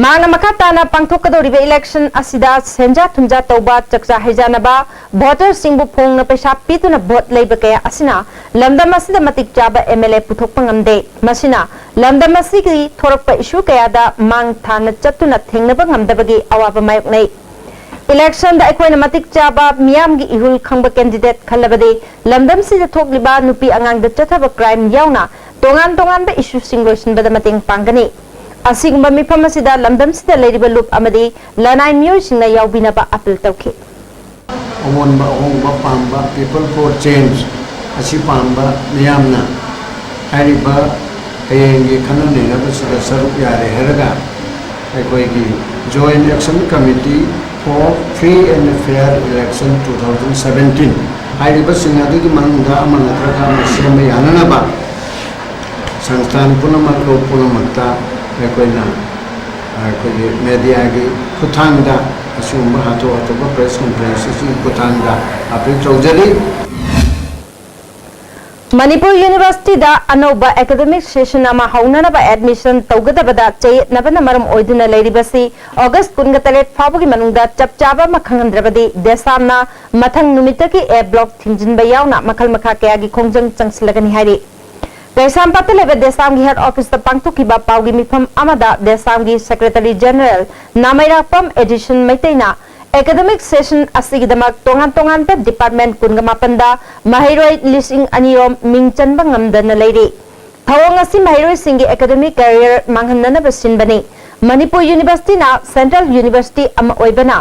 ꯃꯍꯥꯛꯅ ꯃꯈꯥ ꯇꯥꯅ ꯄꯥꯡꯊꯣꯛꯀꯗꯧꯔꯤꯕ ꯏꯂꯦꯛꯁꯟ ꯑꯁꯤꯗ ꯁꯦꯟꯖꯥ ꯊꯨꯝꯖꯥ ꯇꯧꯕ, ꯆꯥꯛꯆꯥ ꯍꯩꯖꯥꯅꯕ, ꯚꯣꯇꯔꯁꯤꯡꯕꯨ ꯐꯣꯡꯅ ꯄꯩꯁꯥ ꯄꯤꯗꯨꯅ ꯚꯣꯠ ꯂꯩꯕ ꯀꯌꯥ ꯑꯁꯤꯅ ꯂꯝꯗꯝ ꯑꯁꯤꯗ ꯃꯇꯤꯛ ꯆꯥꯕ ꯑꯦꯝ ꯑꯦꯜ ꯑꯦ ꯄꯨꯊꯣꯛꯄ ꯉꯝꯗꯦ꯫ ꯃꯁꯤꯅ ꯂꯝꯗꯝ ꯑꯁꯤꯒꯤ ꯊꯣꯔꯛꯄ ꯏꯁꯨ ꯀꯌꯥꯗ ꯃꯥꯡ ꯊꯥꯅ ꯆꯠꯇꯨꯅ ꯊꯦꯡꯅꯕ ꯉꯝꯗꯕꯒꯤ ꯑꯋꯥꯕ ꯃꯥꯌꯣꯛꯅꯩ꯫ ꯏꯂꯦꯛꯁꯟꯗ ꯑꯩꯈꯣꯏꯅ ꯃꯇꯤꯛ ꯆꯥꯕ ꯃꯤꯌꯥꯝꯒꯤ ꯏꯍꯨꯜ ꯈꯪꯕ ꯀꯦꯟꯗꯤꯗꯦꯠ ꯈꯜꯂꯕꯗꯤ ꯂꯝꯗꯝꯁꯤꯗ ꯊꯣꯛꯂꯤꯕ ꯅꯨꯄꯤ ꯑꯉꯥꯡꯗ ꯆꯠꯊꯕ ꯀ꯭ꯔꯥꯏꯝ ꯌꯥꯎꯅ ꯇꯣꯉꯥꯟ ꯇꯣꯉꯥꯟꯕ ꯏꯁꯨꯁꯤꯡ ꯂꯣꯏꯁꯤꯟꯕꯗ ꯃꯇꯦꯡ ꯄꯥꯡꯒꯅꯤ꯫ ꯑꯁꯤꯒꯨꯝꯕ ꯃꯤꯐꯝ ꯑꯁꯤꯗ ꯂꯝꯗꯝꯁꯤꯗ ꯂꯩꯔꯤꯕ ꯂꯨꯞ ꯑꯃꯗꯤ ꯂꯅꯥꯏ ꯃꯤꯑꯣꯏꯁꯤꯡꯅ ꯌꯥꯎꯕꯤꯅꯕ ꯑꯄꯤꯜ ꯇꯧꯈꯤ꯫ ꯑꯑꯣꯟꯕ ꯑꯍꯣꯡꯕ ꯄꯥꯝꯕ, People for Change ꯑꯁꯤ ꯄꯥꯝꯕ ꯃꯤꯌꯥꯝꯅ ꯍꯥꯏꯔꯤꯕ ꯍꯌꯦꯡꯒꯤ ꯈꯟꯅ ꯅꯩꯅꯕꯁꯤꯗ ꯁꯔꯨꯛ ꯌꯥꯔꯦ ꯍꯥꯏꯔꯒ ꯑꯩꯈꯣꯏꯒꯤ Joint Action Committee for Free and Fair Election two thousand seventeen ꯍꯥꯏꯔꯤꯕꯁꯤꯡ ꯑꯗꯨꯒꯤ ꯃꯅꯨꯡꯗ ꯑꯃ ꯅꯠꯇ꯭ꯔꯒ ꯑꯃ ꯁꯦꯝꯕ ꯌꯥꯅꯅꯕ ꯁꯪꯁꯊꯥꯟ ꯄꯨꯝꯅꯃꯛ, ꯂꯨꯞ ꯄꯨꯝꯅꯃꯛꯇ ꯑꯩꯈꯣꯏꯅ ꯑꯩꯈꯣꯏꯒꯤ ꯃꯦꯗꯤꯌꯥꯒꯤ ꯈꯨꯠꯊꯥꯡꯗ ꯑꯁꯤꯒꯨꯝꯕ ꯍꯥꯊꯨ ꯍꯥꯊꯨꯕ ꯄ꯭ꯔꯦꯁ ꯀꯟꯐꯔꯦꯟꯁ ꯑꯁꯤꯒꯤ ꯈꯨꯠꯊꯥꯡꯗ ꯑꯄꯤꯜ ꯇꯧꯖꯔꯤ꯫ ꯃꯅꯤꯄꯨꯔ ꯌꯨꯅꯤꯚꯔꯁꯤꯇꯤꯗ ꯑꯅꯧꯕ ꯑꯦꯀꯥꯗꯃꯤꯛ ꯁꯦꯁꯟ ꯑꯃ ꯍꯧꯅꯅꯕ ꯑꯦꯗꯃꯤꯁꯟ ꯇꯧꯒꯗꯕꯗ ꯆꯌꯦꯠꯅꯕꯅ ꯃꯔꯝ ꯑꯣꯏꯗꯨꯅ ꯂꯩꯔꯤꯕꯁꯤ ꯑꯣꯒꯁ ꯀꯨꯟꯒ ꯇꯔꯦꯠ ꯐꯥꯎꯕꯒꯤ ꯃꯅꯨꯡꯗ ꯆꯞ ꯆꯥꯕ ꯑꯃ ꯈꯪꯍꯟꯗ꯭ꯔꯕꯗꯤ ꯗꯦꯁꯥꯝꯅ ꯃꯊꯪ ꯅꯨꯃꯤꯠꯇꯒꯤ ꯑꯦ ꯕ꯭ꯂꯣꯛ ꯊꯤꯡꯖꯤꯟꯕ ꯌꯥꯎꯅ ꯃꯈꯜ ꯃꯈꯥ ꯀꯌꯥꯒꯤ ꯈꯣꯡꯖꯪ ꯆꯪꯁꯤꯜꯂꯒꯅꯤ ꯍꯥꯏꯔꯤ꯫ ꯀꯩꯁꯥꯝꯄꯥꯠꯇ ꯂꯩꯕ ꯗꯦꯁꯥꯝꯒꯤ ꯍꯦꯗ ꯑꯣꯐꯤꯁꯇ ꯄꯥꯡꯊꯣꯛꯈꯤꯕ ꯄꯥꯎꯒꯤ ꯃꯤꯐꯝ ꯑꯃꯗ ꯗꯦꯁꯥꯝꯒꯤ ꯁꯦꯀ꯭ꯔꯦꯇꯔꯤ ꯖꯦꯅꯔꯦꯜ ꯅꯥꯃꯩꯔꯥꯛꯄꯝ ꯑꯦꯗꯤꯁꯟ ꯃꯩꯇꯩꯅ ꯑꯦꯀꯥꯗꯃꯤꯛ ꯁꯦꯁꯟ ꯑꯁꯤꯒꯤꯗꯃꯛ ꯇꯣꯉꯥꯟ ꯇꯣꯉꯥꯟꯕ ꯗꯤꯄꯥꯔꯠꯃꯦꯟ ꯀꯨꯟꯒ ꯃꯥꯄꯟꯗ ꯃꯍꯩꯔꯣꯏ ꯂꯤꯁꯤꯡ ꯑꯅꯤ ꯔꯣꯝ ꯃꯤꯡ ꯆꯟꯕ ꯉꯝꯗꯅ ꯂꯩꯔꯤ꯫ ꯊꯧꯑꯣꯡ ꯑꯁꯤ ꯃꯍꯩꯔꯣꯏꯁꯤꯡꯒꯤ ꯑꯦꯀꯥꯗꯃꯤꯛ ꯀꯦꯔꯤꯌꯔ ꯃꯥꯡꯍꯟꯅꯅꯕ ꯁꯤꯟꯕꯅꯤ꯫ ꯃꯅꯤꯄꯨꯔ ꯌꯨꯅꯤꯚꯔꯁꯤꯇꯤꯅ ꯁꯦꯟꯇ꯭ꯔꯦꯜ ꯌꯨꯅꯤꯚꯔꯁꯤꯇꯤ ꯑꯃ ꯑꯣꯏꯕꯅ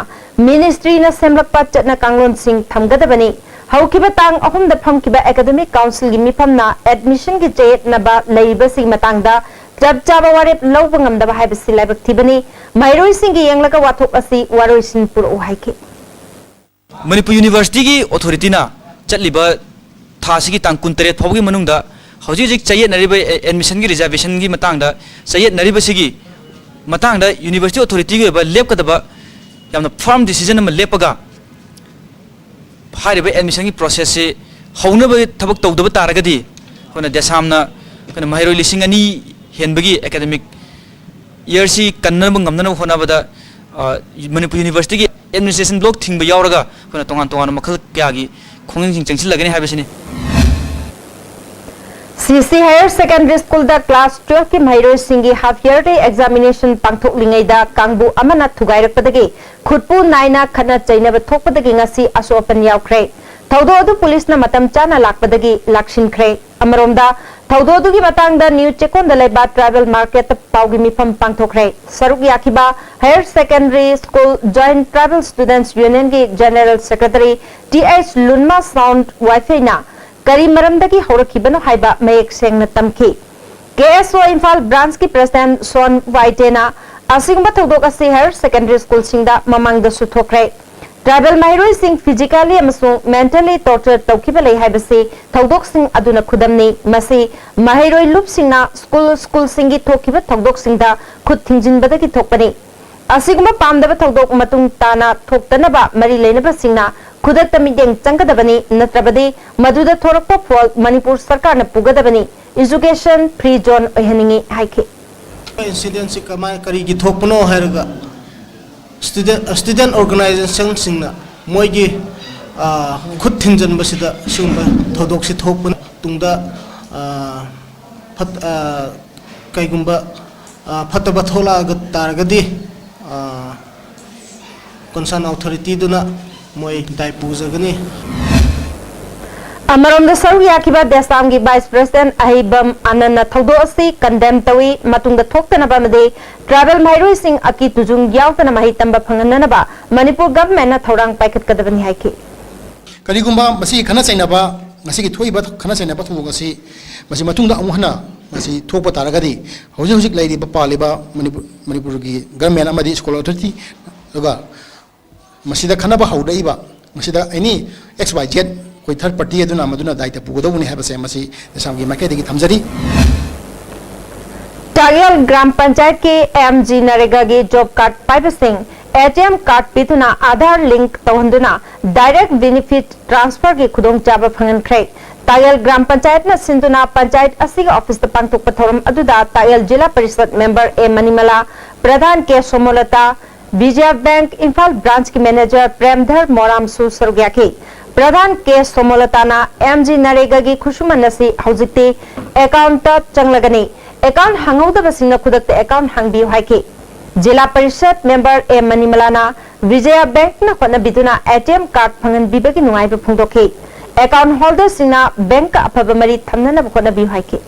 ꯃꯤꯅꯤꯁꯇ꯭ꯔꯤꯅ ꯁꯦꯝꯂꯛꯄ ꯆꯠꯅ ꯀꯥꯡꯂꯣꯟꯁꯤꯡ ꯊꯝꯒꯗꯕꯅꯤ꯫ ꯍꯧꯈꯤꯕ ꯇꯥꯡ ꯑꯍꯨꯝꯗ ꯐꯝꯈꯤꯕ ꯑꯦꯀꯥꯗꯃꯤꯛ ꯀꯥꯎꯟꯁꯤꯜꯒꯤ ꯃꯤꯐꯝꯅ ꯑꯦꯗꯃꯤꯁꯟꯒꯤ ꯆꯌꯦꯠꯅꯕ ꯂꯩꯔꯤꯕꯁꯤꯒꯤ ꯃꯇꯥꯡꯗ ꯆꯞ ꯆꯥꯕ ꯋꯥꯔꯦꯞ ꯂꯧꯕ ꯉꯝꯗꯕ ꯍꯥꯏꯕꯁꯤ ꯂꯥꯏꯕꯛ ꯊꯤꯕꯅꯤ꯫ ꯃꯍꯩꯔꯣꯏꯁꯤꯡꯒꯤ ꯌꯦꯡꯂꯒ ꯋꯥꯊꯣꯛ ꯑꯁꯤ ꯋꯥꯔꯣꯏꯁꯤꯟ ꯄꯨꯔꯛꯎ ꯍꯥꯏꯈꯤ꯫ ꯃꯅꯤꯄꯨꯔ ꯌꯨꯅꯤꯚꯔꯁꯤꯇꯤꯒꯤ ꯑꯣꯊꯣꯔꯤꯇꯤꯅ ꯆꯠꯂꯤꯕ ꯊꯥ ꯑꯁꯤꯒꯤ ꯇꯥꯡ ꯀꯨꯟꯇꯔꯦꯠ ꯐꯥꯎꯕꯒꯤ ꯃꯅꯨꯡꯗ ꯍꯧꯖꯤꯛ ꯍꯧꯖꯤꯛ ꯆꯌꯦꯠꯅꯔꯤꯕ ꯑꯦ-, ꯑꯦꯗꯃꯤꯁꯟꯒꯤ ꯔꯤꯖꯥꯔꯕꯦꯁꯟꯒꯤ ꯃꯇꯥꯡꯗ ꯆꯌꯦꯠꯅꯔꯤꯕꯁꯤꯒꯤ ꯃꯇꯥꯡꯗ ꯌꯨꯅꯤꯚꯔꯁꯤꯇꯤ ꯑꯣꯊꯣꯔꯤꯇꯤꯒꯤ ꯑꯣꯏꯕ ꯂꯦꯞꯀꯗꯕ ꯌꯥꯝꯅ ꯐꯥꯔꯝ ꯗꯤꯁꯤꯖꯟ ꯑꯃ ꯂꯦꯞꯄꯒ ꯍꯥꯏꯔꯤꯕ ꯑꯦꯗꯃꯤꯁꯟꯒꯤ ꯄ꯭ꯔꯣꯁꯦꯁꯁꯤ ꯍꯧꯅꯕ ꯊꯕꯛ ꯇꯧꯗꯕ ꯇꯥꯔꯒꯗꯤ ꯑꯩꯈꯣꯏꯅ ꯗꯦꯁꯥꯝꯅ ꯑꯩꯈꯣꯏꯅ ꯃꯍꯩꯔꯣꯏ ꯂꯤꯁꯤꯡ ꯑꯅꯤ ꯍꯦꯟꯕꯒꯤ ꯑꯦꯀꯥꯗꯃꯤꯛ ꯏꯌꯔꯁꯤ ꯀꯟꯅꯕ ꯉꯝꯅꯅꯕ ꯍꯣꯠꯅꯕꯗ, ꯑ, ꯃꯅꯤꯄꯨꯔ ꯌꯨꯅꯤꯚꯔꯁꯤꯇꯤꯒꯤ ꯑꯦꯗꯃꯤꯅꯤꯁꯇ꯭ꯔꯦꯁꯟ ꯕ꯭ꯂꯣꯛ ꯊꯤꯡꯕ ꯌꯥꯎꯔꯒ ꯑꯩꯈꯣꯏꯅ ꯇꯣꯉꯥꯟ ꯇꯣꯉꯥꯟꯕ ꯃꯈꯜ ꯀꯌꯥꯒꯤ ꯈꯣꯡꯖꯪꯁꯤꯡ ꯆꯪꯁꯤꯜꯂꯒꯅꯤ ꯍꯥꯏꯕꯁꯤꯅꯤ꯫ ꯁꯤ ꯁꯤ ꯍꯥꯌꯔ ꯁꯦꯀꯦꯟꯗꯔꯤ ꯁ꯭ꯀꯨꯜꯗ ꯀ꯭ꯂꯥꯁ ꯇꯨꯋꯦꯜꯐꯀꯤ ꯃꯍꯩꯔꯣꯏꯁꯤꯡꯒꯤ ꯍꯥꯐ ꯏꯌꯔꯂꯤ ꯑꯦꯛꯖꯥꯃꯤꯅꯦꯁꯟ ꯄꯥꯡꯊꯣꯛꯂꯤꯉꯩꯗ ꯀꯥꯡꯕꯨ ꯑꯃꯅ ꯊꯨꯒꯥꯏꯔꯛꯄꯗꯒꯤ ꯈꯨꯠꯄꯨ ꯅꯥꯏꯅ ꯈꯠꯅ ꯆꯩꯅꯕ ꯊꯣꯛꯄꯗꯒꯤ ꯉꯁꯤ ꯑꯁꯣꯛ ꯑꯄꯟ ꯌꯥꯎꯈ꯭ꯔꯦ꯫ ꯊꯧꯗꯣꯛ ꯑꯗꯨ ꯄꯨꯂꯤꯁꯅ ꯃꯇꯝ ꯆꯥꯅ ꯂꯥꯛꯄꯗꯒꯤ ꯂꯥꯛꯁꯤꯟꯈ꯭ꯔꯦ꯫ ꯑꯃꯔꯣꯝꯗ, ꯊꯧꯗꯣꯛ ꯑꯗꯨꯒꯤ ꯃꯇꯥꯡꯗ ꯅ꯭ꯌꯨ ꯆꯦꯛꯀꯣꯟꯗ ꯂꯩꯕ ꯇ꯭ꯔꯥꯏꯕꯦꯜ ꯃꯥꯔꯀꯦꯠꯇ ꯄꯥꯎꯒꯤ ꯃꯤꯐꯝ ꯄꯥꯡꯊꯣꯛꯈ꯭ꯔꯦ꯫ ꯁꯔꯨꯛ ꯌꯥꯈꯤꯕ higher secondary school joint tribal students ꯌꯨꯅꯤꯌꯟꯒꯤ general secretary T H Lunma Saun ꯋꯥꯏꯐꯩꯅ ꯀꯔꯤ ꯃꯔꯝꯗꯒꯤ ꯍꯧꯔꯛꯈꯤꯕꯅꯣ ꯍꯥꯏꯕ ꯃꯌꯦꯛ ꯁꯦꯡꯅ ꯇꯝꯈꯤ꯫ ꯀꯦ ꯑꯦꯁ ꯑꯣ ꯏꯝꯐꯥꯜ ꯕ꯭ꯔꯥꯟꯆꯀꯤ ꯄ꯭ꯔꯦꯁꯤꯗꯦꯟꯠ ꯁꯣꯟ ꯋꯥꯏꯇꯦꯅ ꯑꯁꯤꯒꯨꯝꯕ ꯊꯧꯗꯣꯛ ꯑꯁꯤ ꯍꯥꯌꯔ ꯁꯦꯀꯦꯟꯗꯔꯤ ꯁ꯭ꯀꯨꯜꯁꯤꯡꯗ ꯃꯃꯥꯡꯗꯁꯨ ꯊꯣꯛꯈ꯭ꯔꯦ꯫ ꯇ꯭ꯔꯥꯏꯕꯦꯜ ꯃꯍꯩꯔꯣꯏꯁꯤꯡ ꯐꯤꯖꯤꯀꯦꯜꯂꯤ ꯑꯃꯁꯨꯡ ꯃꯦꯟꯇꯦꯜꯂꯤ ꯇꯣꯔꯆꯔ ꯇꯧꯈꯤꯕ ꯂꯩ ꯍꯥꯏꯕꯁꯤ ꯊꯧꯗꯣꯛꯁꯤꯡ ꯑꯗꯨꯅ ꯈꯨꯗꯝꯅꯤ꯫ ꯃꯁꯤ ꯃꯍꯩꯔꯣꯏ ꯂꯨꯞꯁꯤꯡꯅ ꯁ꯭ꯀꯨꯜ, ꯁ꯭ꯀꯨꯜꯁꯤꯡꯒꯤ ꯊꯣꯛꯈꯤꯕ ꯊꯧꯗꯣꯛꯁꯤꯡꯗ ꯈꯨꯠ ꯊꯤꯡꯖꯤꯟꯕꯗꯒꯤ ꯊꯣꯛꯄꯅꯤ꯫ ꯑꯁꯤꯒꯨꯝꯕ ꯄꯥꯝꯗꯕ ꯊꯧꯗꯣꯛ ꯃꯇꯨꯡ ꯇꯥꯅ ꯊꯣꯛꯇꯅꯕ ꯃꯔꯤ ꯂꯩꯅꯕꯁꯤꯡꯅ ꯈꯨꯗꯛꯇ ꯃꯤꯠꯌꯦꯡ ꯆꯪꯒꯗꯕꯅꯤ, ꯅꯠꯇ꯭ꯔꯕꯗꯤ ꯃꯗꯨꯗ ꯊꯣꯔꯛꯄ ꯐꯣꯜ ꯃꯅꯤꯄꯨꯔ ꯁꯔꯀꯥꯔꯅ ꯄꯨꯒꯗꯕꯅꯤ꯫ Education free zone ꯑꯣꯏꯍꯟꯅꯤꯡꯏ ꯍꯥꯏꯈꯤ꯫ Incident ꯁꯤ ꯀꯃꯥꯏ, ꯀꯔꯤꯒꯤ ꯊꯣꯛꯄꯅꯣ ꯍꯥꯏꯔꯒ, student, student organization ꯁꯤꯡꯅ ꯃꯣꯏꯒꯤ, ꯑ, ꯈꯨꯠ ꯊꯤꯟꯖꯤꯟꯕꯁꯤꯗ ꯁꯤꯒꯨꯝꯕ ꯊꯧꯗꯣꯛꯁꯤ ꯊꯣꯛꯄ ꯇꯨꯡꯗ, ꯑ, ꯐꯠ-, ꯑ, ꯀꯩꯒꯨꯝꯕ, ꯑ, ꯐꯠꯇꯕ ꯊꯣꯛꯂꯛꯑꯒ ꯇꯥꯔꯒꯗꯤ, ꯑ, ꯀꯣꯟꯁꯔꯟ ꯑꯣꯊꯣꯔꯤꯇꯤꯗꯨꯅ ꯃꯣꯏ ꯗꯥꯏ ꯄꯨꯖꯒꯅꯤ꯫ ꯑꯃꯔꯣꯝꯗ ꯁꯔꯨꯛ ꯌꯥꯈꯤꯕ ꯗꯦꯁꯥꯝꯒꯤ ꯚꯥꯏꯁ ꯄ꯭ꯔꯦꯁꯤꯗꯦꯟꯠ ꯑꯍꯩꯕꯝ ꯑꯅꯟꯅ ꯊꯧꯗꯣꯛ ꯑꯁꯤ ꯀꯟꯗꯦꯝ ꯇꯧꯏ, ꯃꯇꯨꯡꯗ ꯊꯣꯛꯇꯅꯕ ꯑꯃꯗꯤ ꯇ꯭ꯔꯥꯏꯕꯦꯜ ꯃꯍꯩꯔꯣꯏꯁꯤꯡ ꯑꯀꯤ ꯇꯨꯖꯨꯡ ꯌꯥꯎꯗꯅ ꯃꯍꯩ ꯇꯝꯕ ꯐꯪꯍꯟꯅꯅꯕ ꯃꯅꯤꯄꯨꯔ ꯒꯚꯔꯟꯃꯦꯟꯠꯅ ꯊꯧꯔꯥꯡ ꯄꯥꯏꯈꯠꯀꯗꯕꯅꯤ ꯍꯥꯏꯈꯤ꯫ ꯀꯔꯤꯒꯨꯝꯕ ꯃꯁꯤꯒꯤ ꯈꯠꯅ ꯆꯩꯅꯕ ꯉꯁꯤꯒꯤ ꯊꯣꯛꯏꯕ ꯈꯠꯅ ꯆꯩꯅꯕ ꯊꯧꯗꯣꯛ ꯑꯁꯤ ꯃꯁꯤ ꯃꯇꯨꯡꯗ ꯑꯃꯨꯛ ꯍꯟꯅ ꯃꯁꯤ ꯊꯣꯛꯄ ꯇꯥꯔꯒꯗꯤ ꯍꯧꯖꯤꯛ ꯍꯧꯖꯤꯛ ꯂꯩꯔꯤꯕ ꯄꯥꯜꯂꯤꯕ ꯃꯅꯤꯄꯨꯔ ꯃꯅꯤꯄꯨꯔꯒꯤ ꯒꯚꯔꯟꯃꯦꯟꯠ ꯑꯃꯗꯤ ꯁ꯭ꯀꯨꯜ ꯑꯣꯊꯣꯔꯤꯇꯤ ꯑꯗꯨꯒ ꯃꯁꯤꯗ ꯈꯟꯅꯕ ꯍꯧꯔꯛꯏꯕ ꯃꯁꯤꯗ ꯑꯦꯅꯤ ꯑꯦꯛꯁ ꯋꯥꯏ ꯖꯦꯠ ꯑꯩꯈꯣꯏ ꯊꯥꯔꯠ ꯄꯥꯔꯇꯤ ꯑꯗꯨꯅ ꯃꯗꯨꯅ ꯗꯥꯏꯇ ꯄꯨꯒꯗꯧꯕꯅꯤ ꯍꯥꯏꯕꯁꯦ ꯃꯁꯤ ꯗꯦꯁꯥꯝꯒꯤ ꯃꯥꯏꯀꯩꯗꯒꯤ ꯊꯝꯖꯔꯤ꯫ ꯇꯥꯛꯌꯦꯜ ꯒ꯭ꯔꯥꯝ ꯄꯟꯆꯥꯌꯠꯀꯤ ꯑꯦꯝ ꯖꯤ ꯅꯔꯦꯒꯥꯒꯤ ꯖꯣꯕ ꯀꯥꯔꯗ ꯄꯥꯏꯕꯁꯤꯡ ꯑꯦ ꯇꯤ ꯑꯦꯝ ꯀꯥꯔꯗ ꯄꯤꯗꯨꯅ ꯑꯥꯙꯥꯔ ꯂꯤꯡꯛ ꯇꯧꯍꯟꯗꯨꯅ ꯗꯥꯏꯔꯦꯛ ꯕꯦꯅꯤꯐꯤꯠ ꯇ꯭ꯔꯥꯟꯁꯐꯔꯒꯤ ꯈꯨꯗꯣꯡꯆꯥꯕ ꯐꯪꯍꯟꯈ꯭ꯔꯦ꯫ ꯇꯥꯛꯌꯦꯜ ꯒ꯭ꯔꯥꯝ ꯄꯟꯆꯥꯌꯠꯅ ꯁꯤꯟꯗꯨꯅ ꯄꯟꯆꯥꯌꯠ ꯑꯁꯤꯒꯤ ꯑꯣꯐꯤꯁꯇ ꯄꯥꯡꯊꯣꯛꯄ ꯊꯧꯔꯝ ꯑꯗꯨꯗ ꯇꯥꯛꯌꯦꯜ ꯖꯤꯂꯥ ꯄꯔꯤꯁꯗ ꯃꯦꯝꯕꯔ ꯑꯦ ꯃꯅꯤꯃꯂꯥ, ꯄ꯭ꯔꯙꯥꯟ ꯀꯦ ꯁꯣꯃꯣꯂꯇꯥ, ꯕꯤꯖꯌ ꯕꯦꯡꯛ ꯏꯝꯐꯥꯜ ꯕ꯭ꯔꯥꯟꯆꯀꯤ ꯃꯦꯅꯦꯖꯔ ꯄ꯭ꯔꯦꯝꯙꯔ ꯃꯣꯔꯥꯝꯁꯨ ꯁꯔꯨꯛ ꯌꯥꯈꯤ꯫ ꯄ꯭ꯔꯙꯥꯟ ꯀꯦ ꯁꯣꯃꯣꯂꯇꯥꯅ ꯑꯦꯝ ꯖꯤ ꯅꯔꯦꯒꯥꯒꯤ ꯈꯨꯠꯁꯨꯃꯟ ꯑꯁꯤ ꯍꯧꯖꯤꯛꯇꯤ ꯑꯦꯀꯥꯎꯟꯠꯇ ꯆꯪꯂꯒꯅꯤ꯫ ꯑꯦꯀꯥꯎꯟꯠ ꯍꯥꯡꯍꯧꯗꯕꯁꯤꯡꯅ ꯈꯨꯗꯛꯇ ꯑꯦꯀꯥꯎꯟꯠ ꯍꯥꯡꯕꯤꯌꯨ ꯍꯥꯏꯈꯤ꯫ ꯖꯤꯂꯥ ꯄꯔꯤꯁꯗ ꯃꯦꯝꯕꯔ ꯑꯦ ꯃꯅꯤꯃꯂꯥꯅ ꯕꯤꯖꯌ ꯕꯦꯡꯛꯅ ꯍꯣꯠꯅꯕꯤꯗꯨꯅ ꯑꯦ ꯇꯤ ꯑꯦꯝ ꯀꯥꯔꯗ ꯐꯪꯍꯟꯕꯤꯕꯒꯤ ꯅꯨꯡꯉꯥꯏꯕ ꯐꯣꯡꯗꯣꯛꯈꯤ꯫ ꯑꯦꯀꯥꯎꯟꯠ ꯍꯣꯜꯗꯔꯁꯤꯡꯅ ꯕꯦꯡꯛꯀ ꯑꯐꯕ ꯃꯔꯤ ꯊꯝꯅꯅꯕ ꯍꯣꯠꯅꯕꯤꯌꯨ ꯍꯥꯏꯈꯤ꯫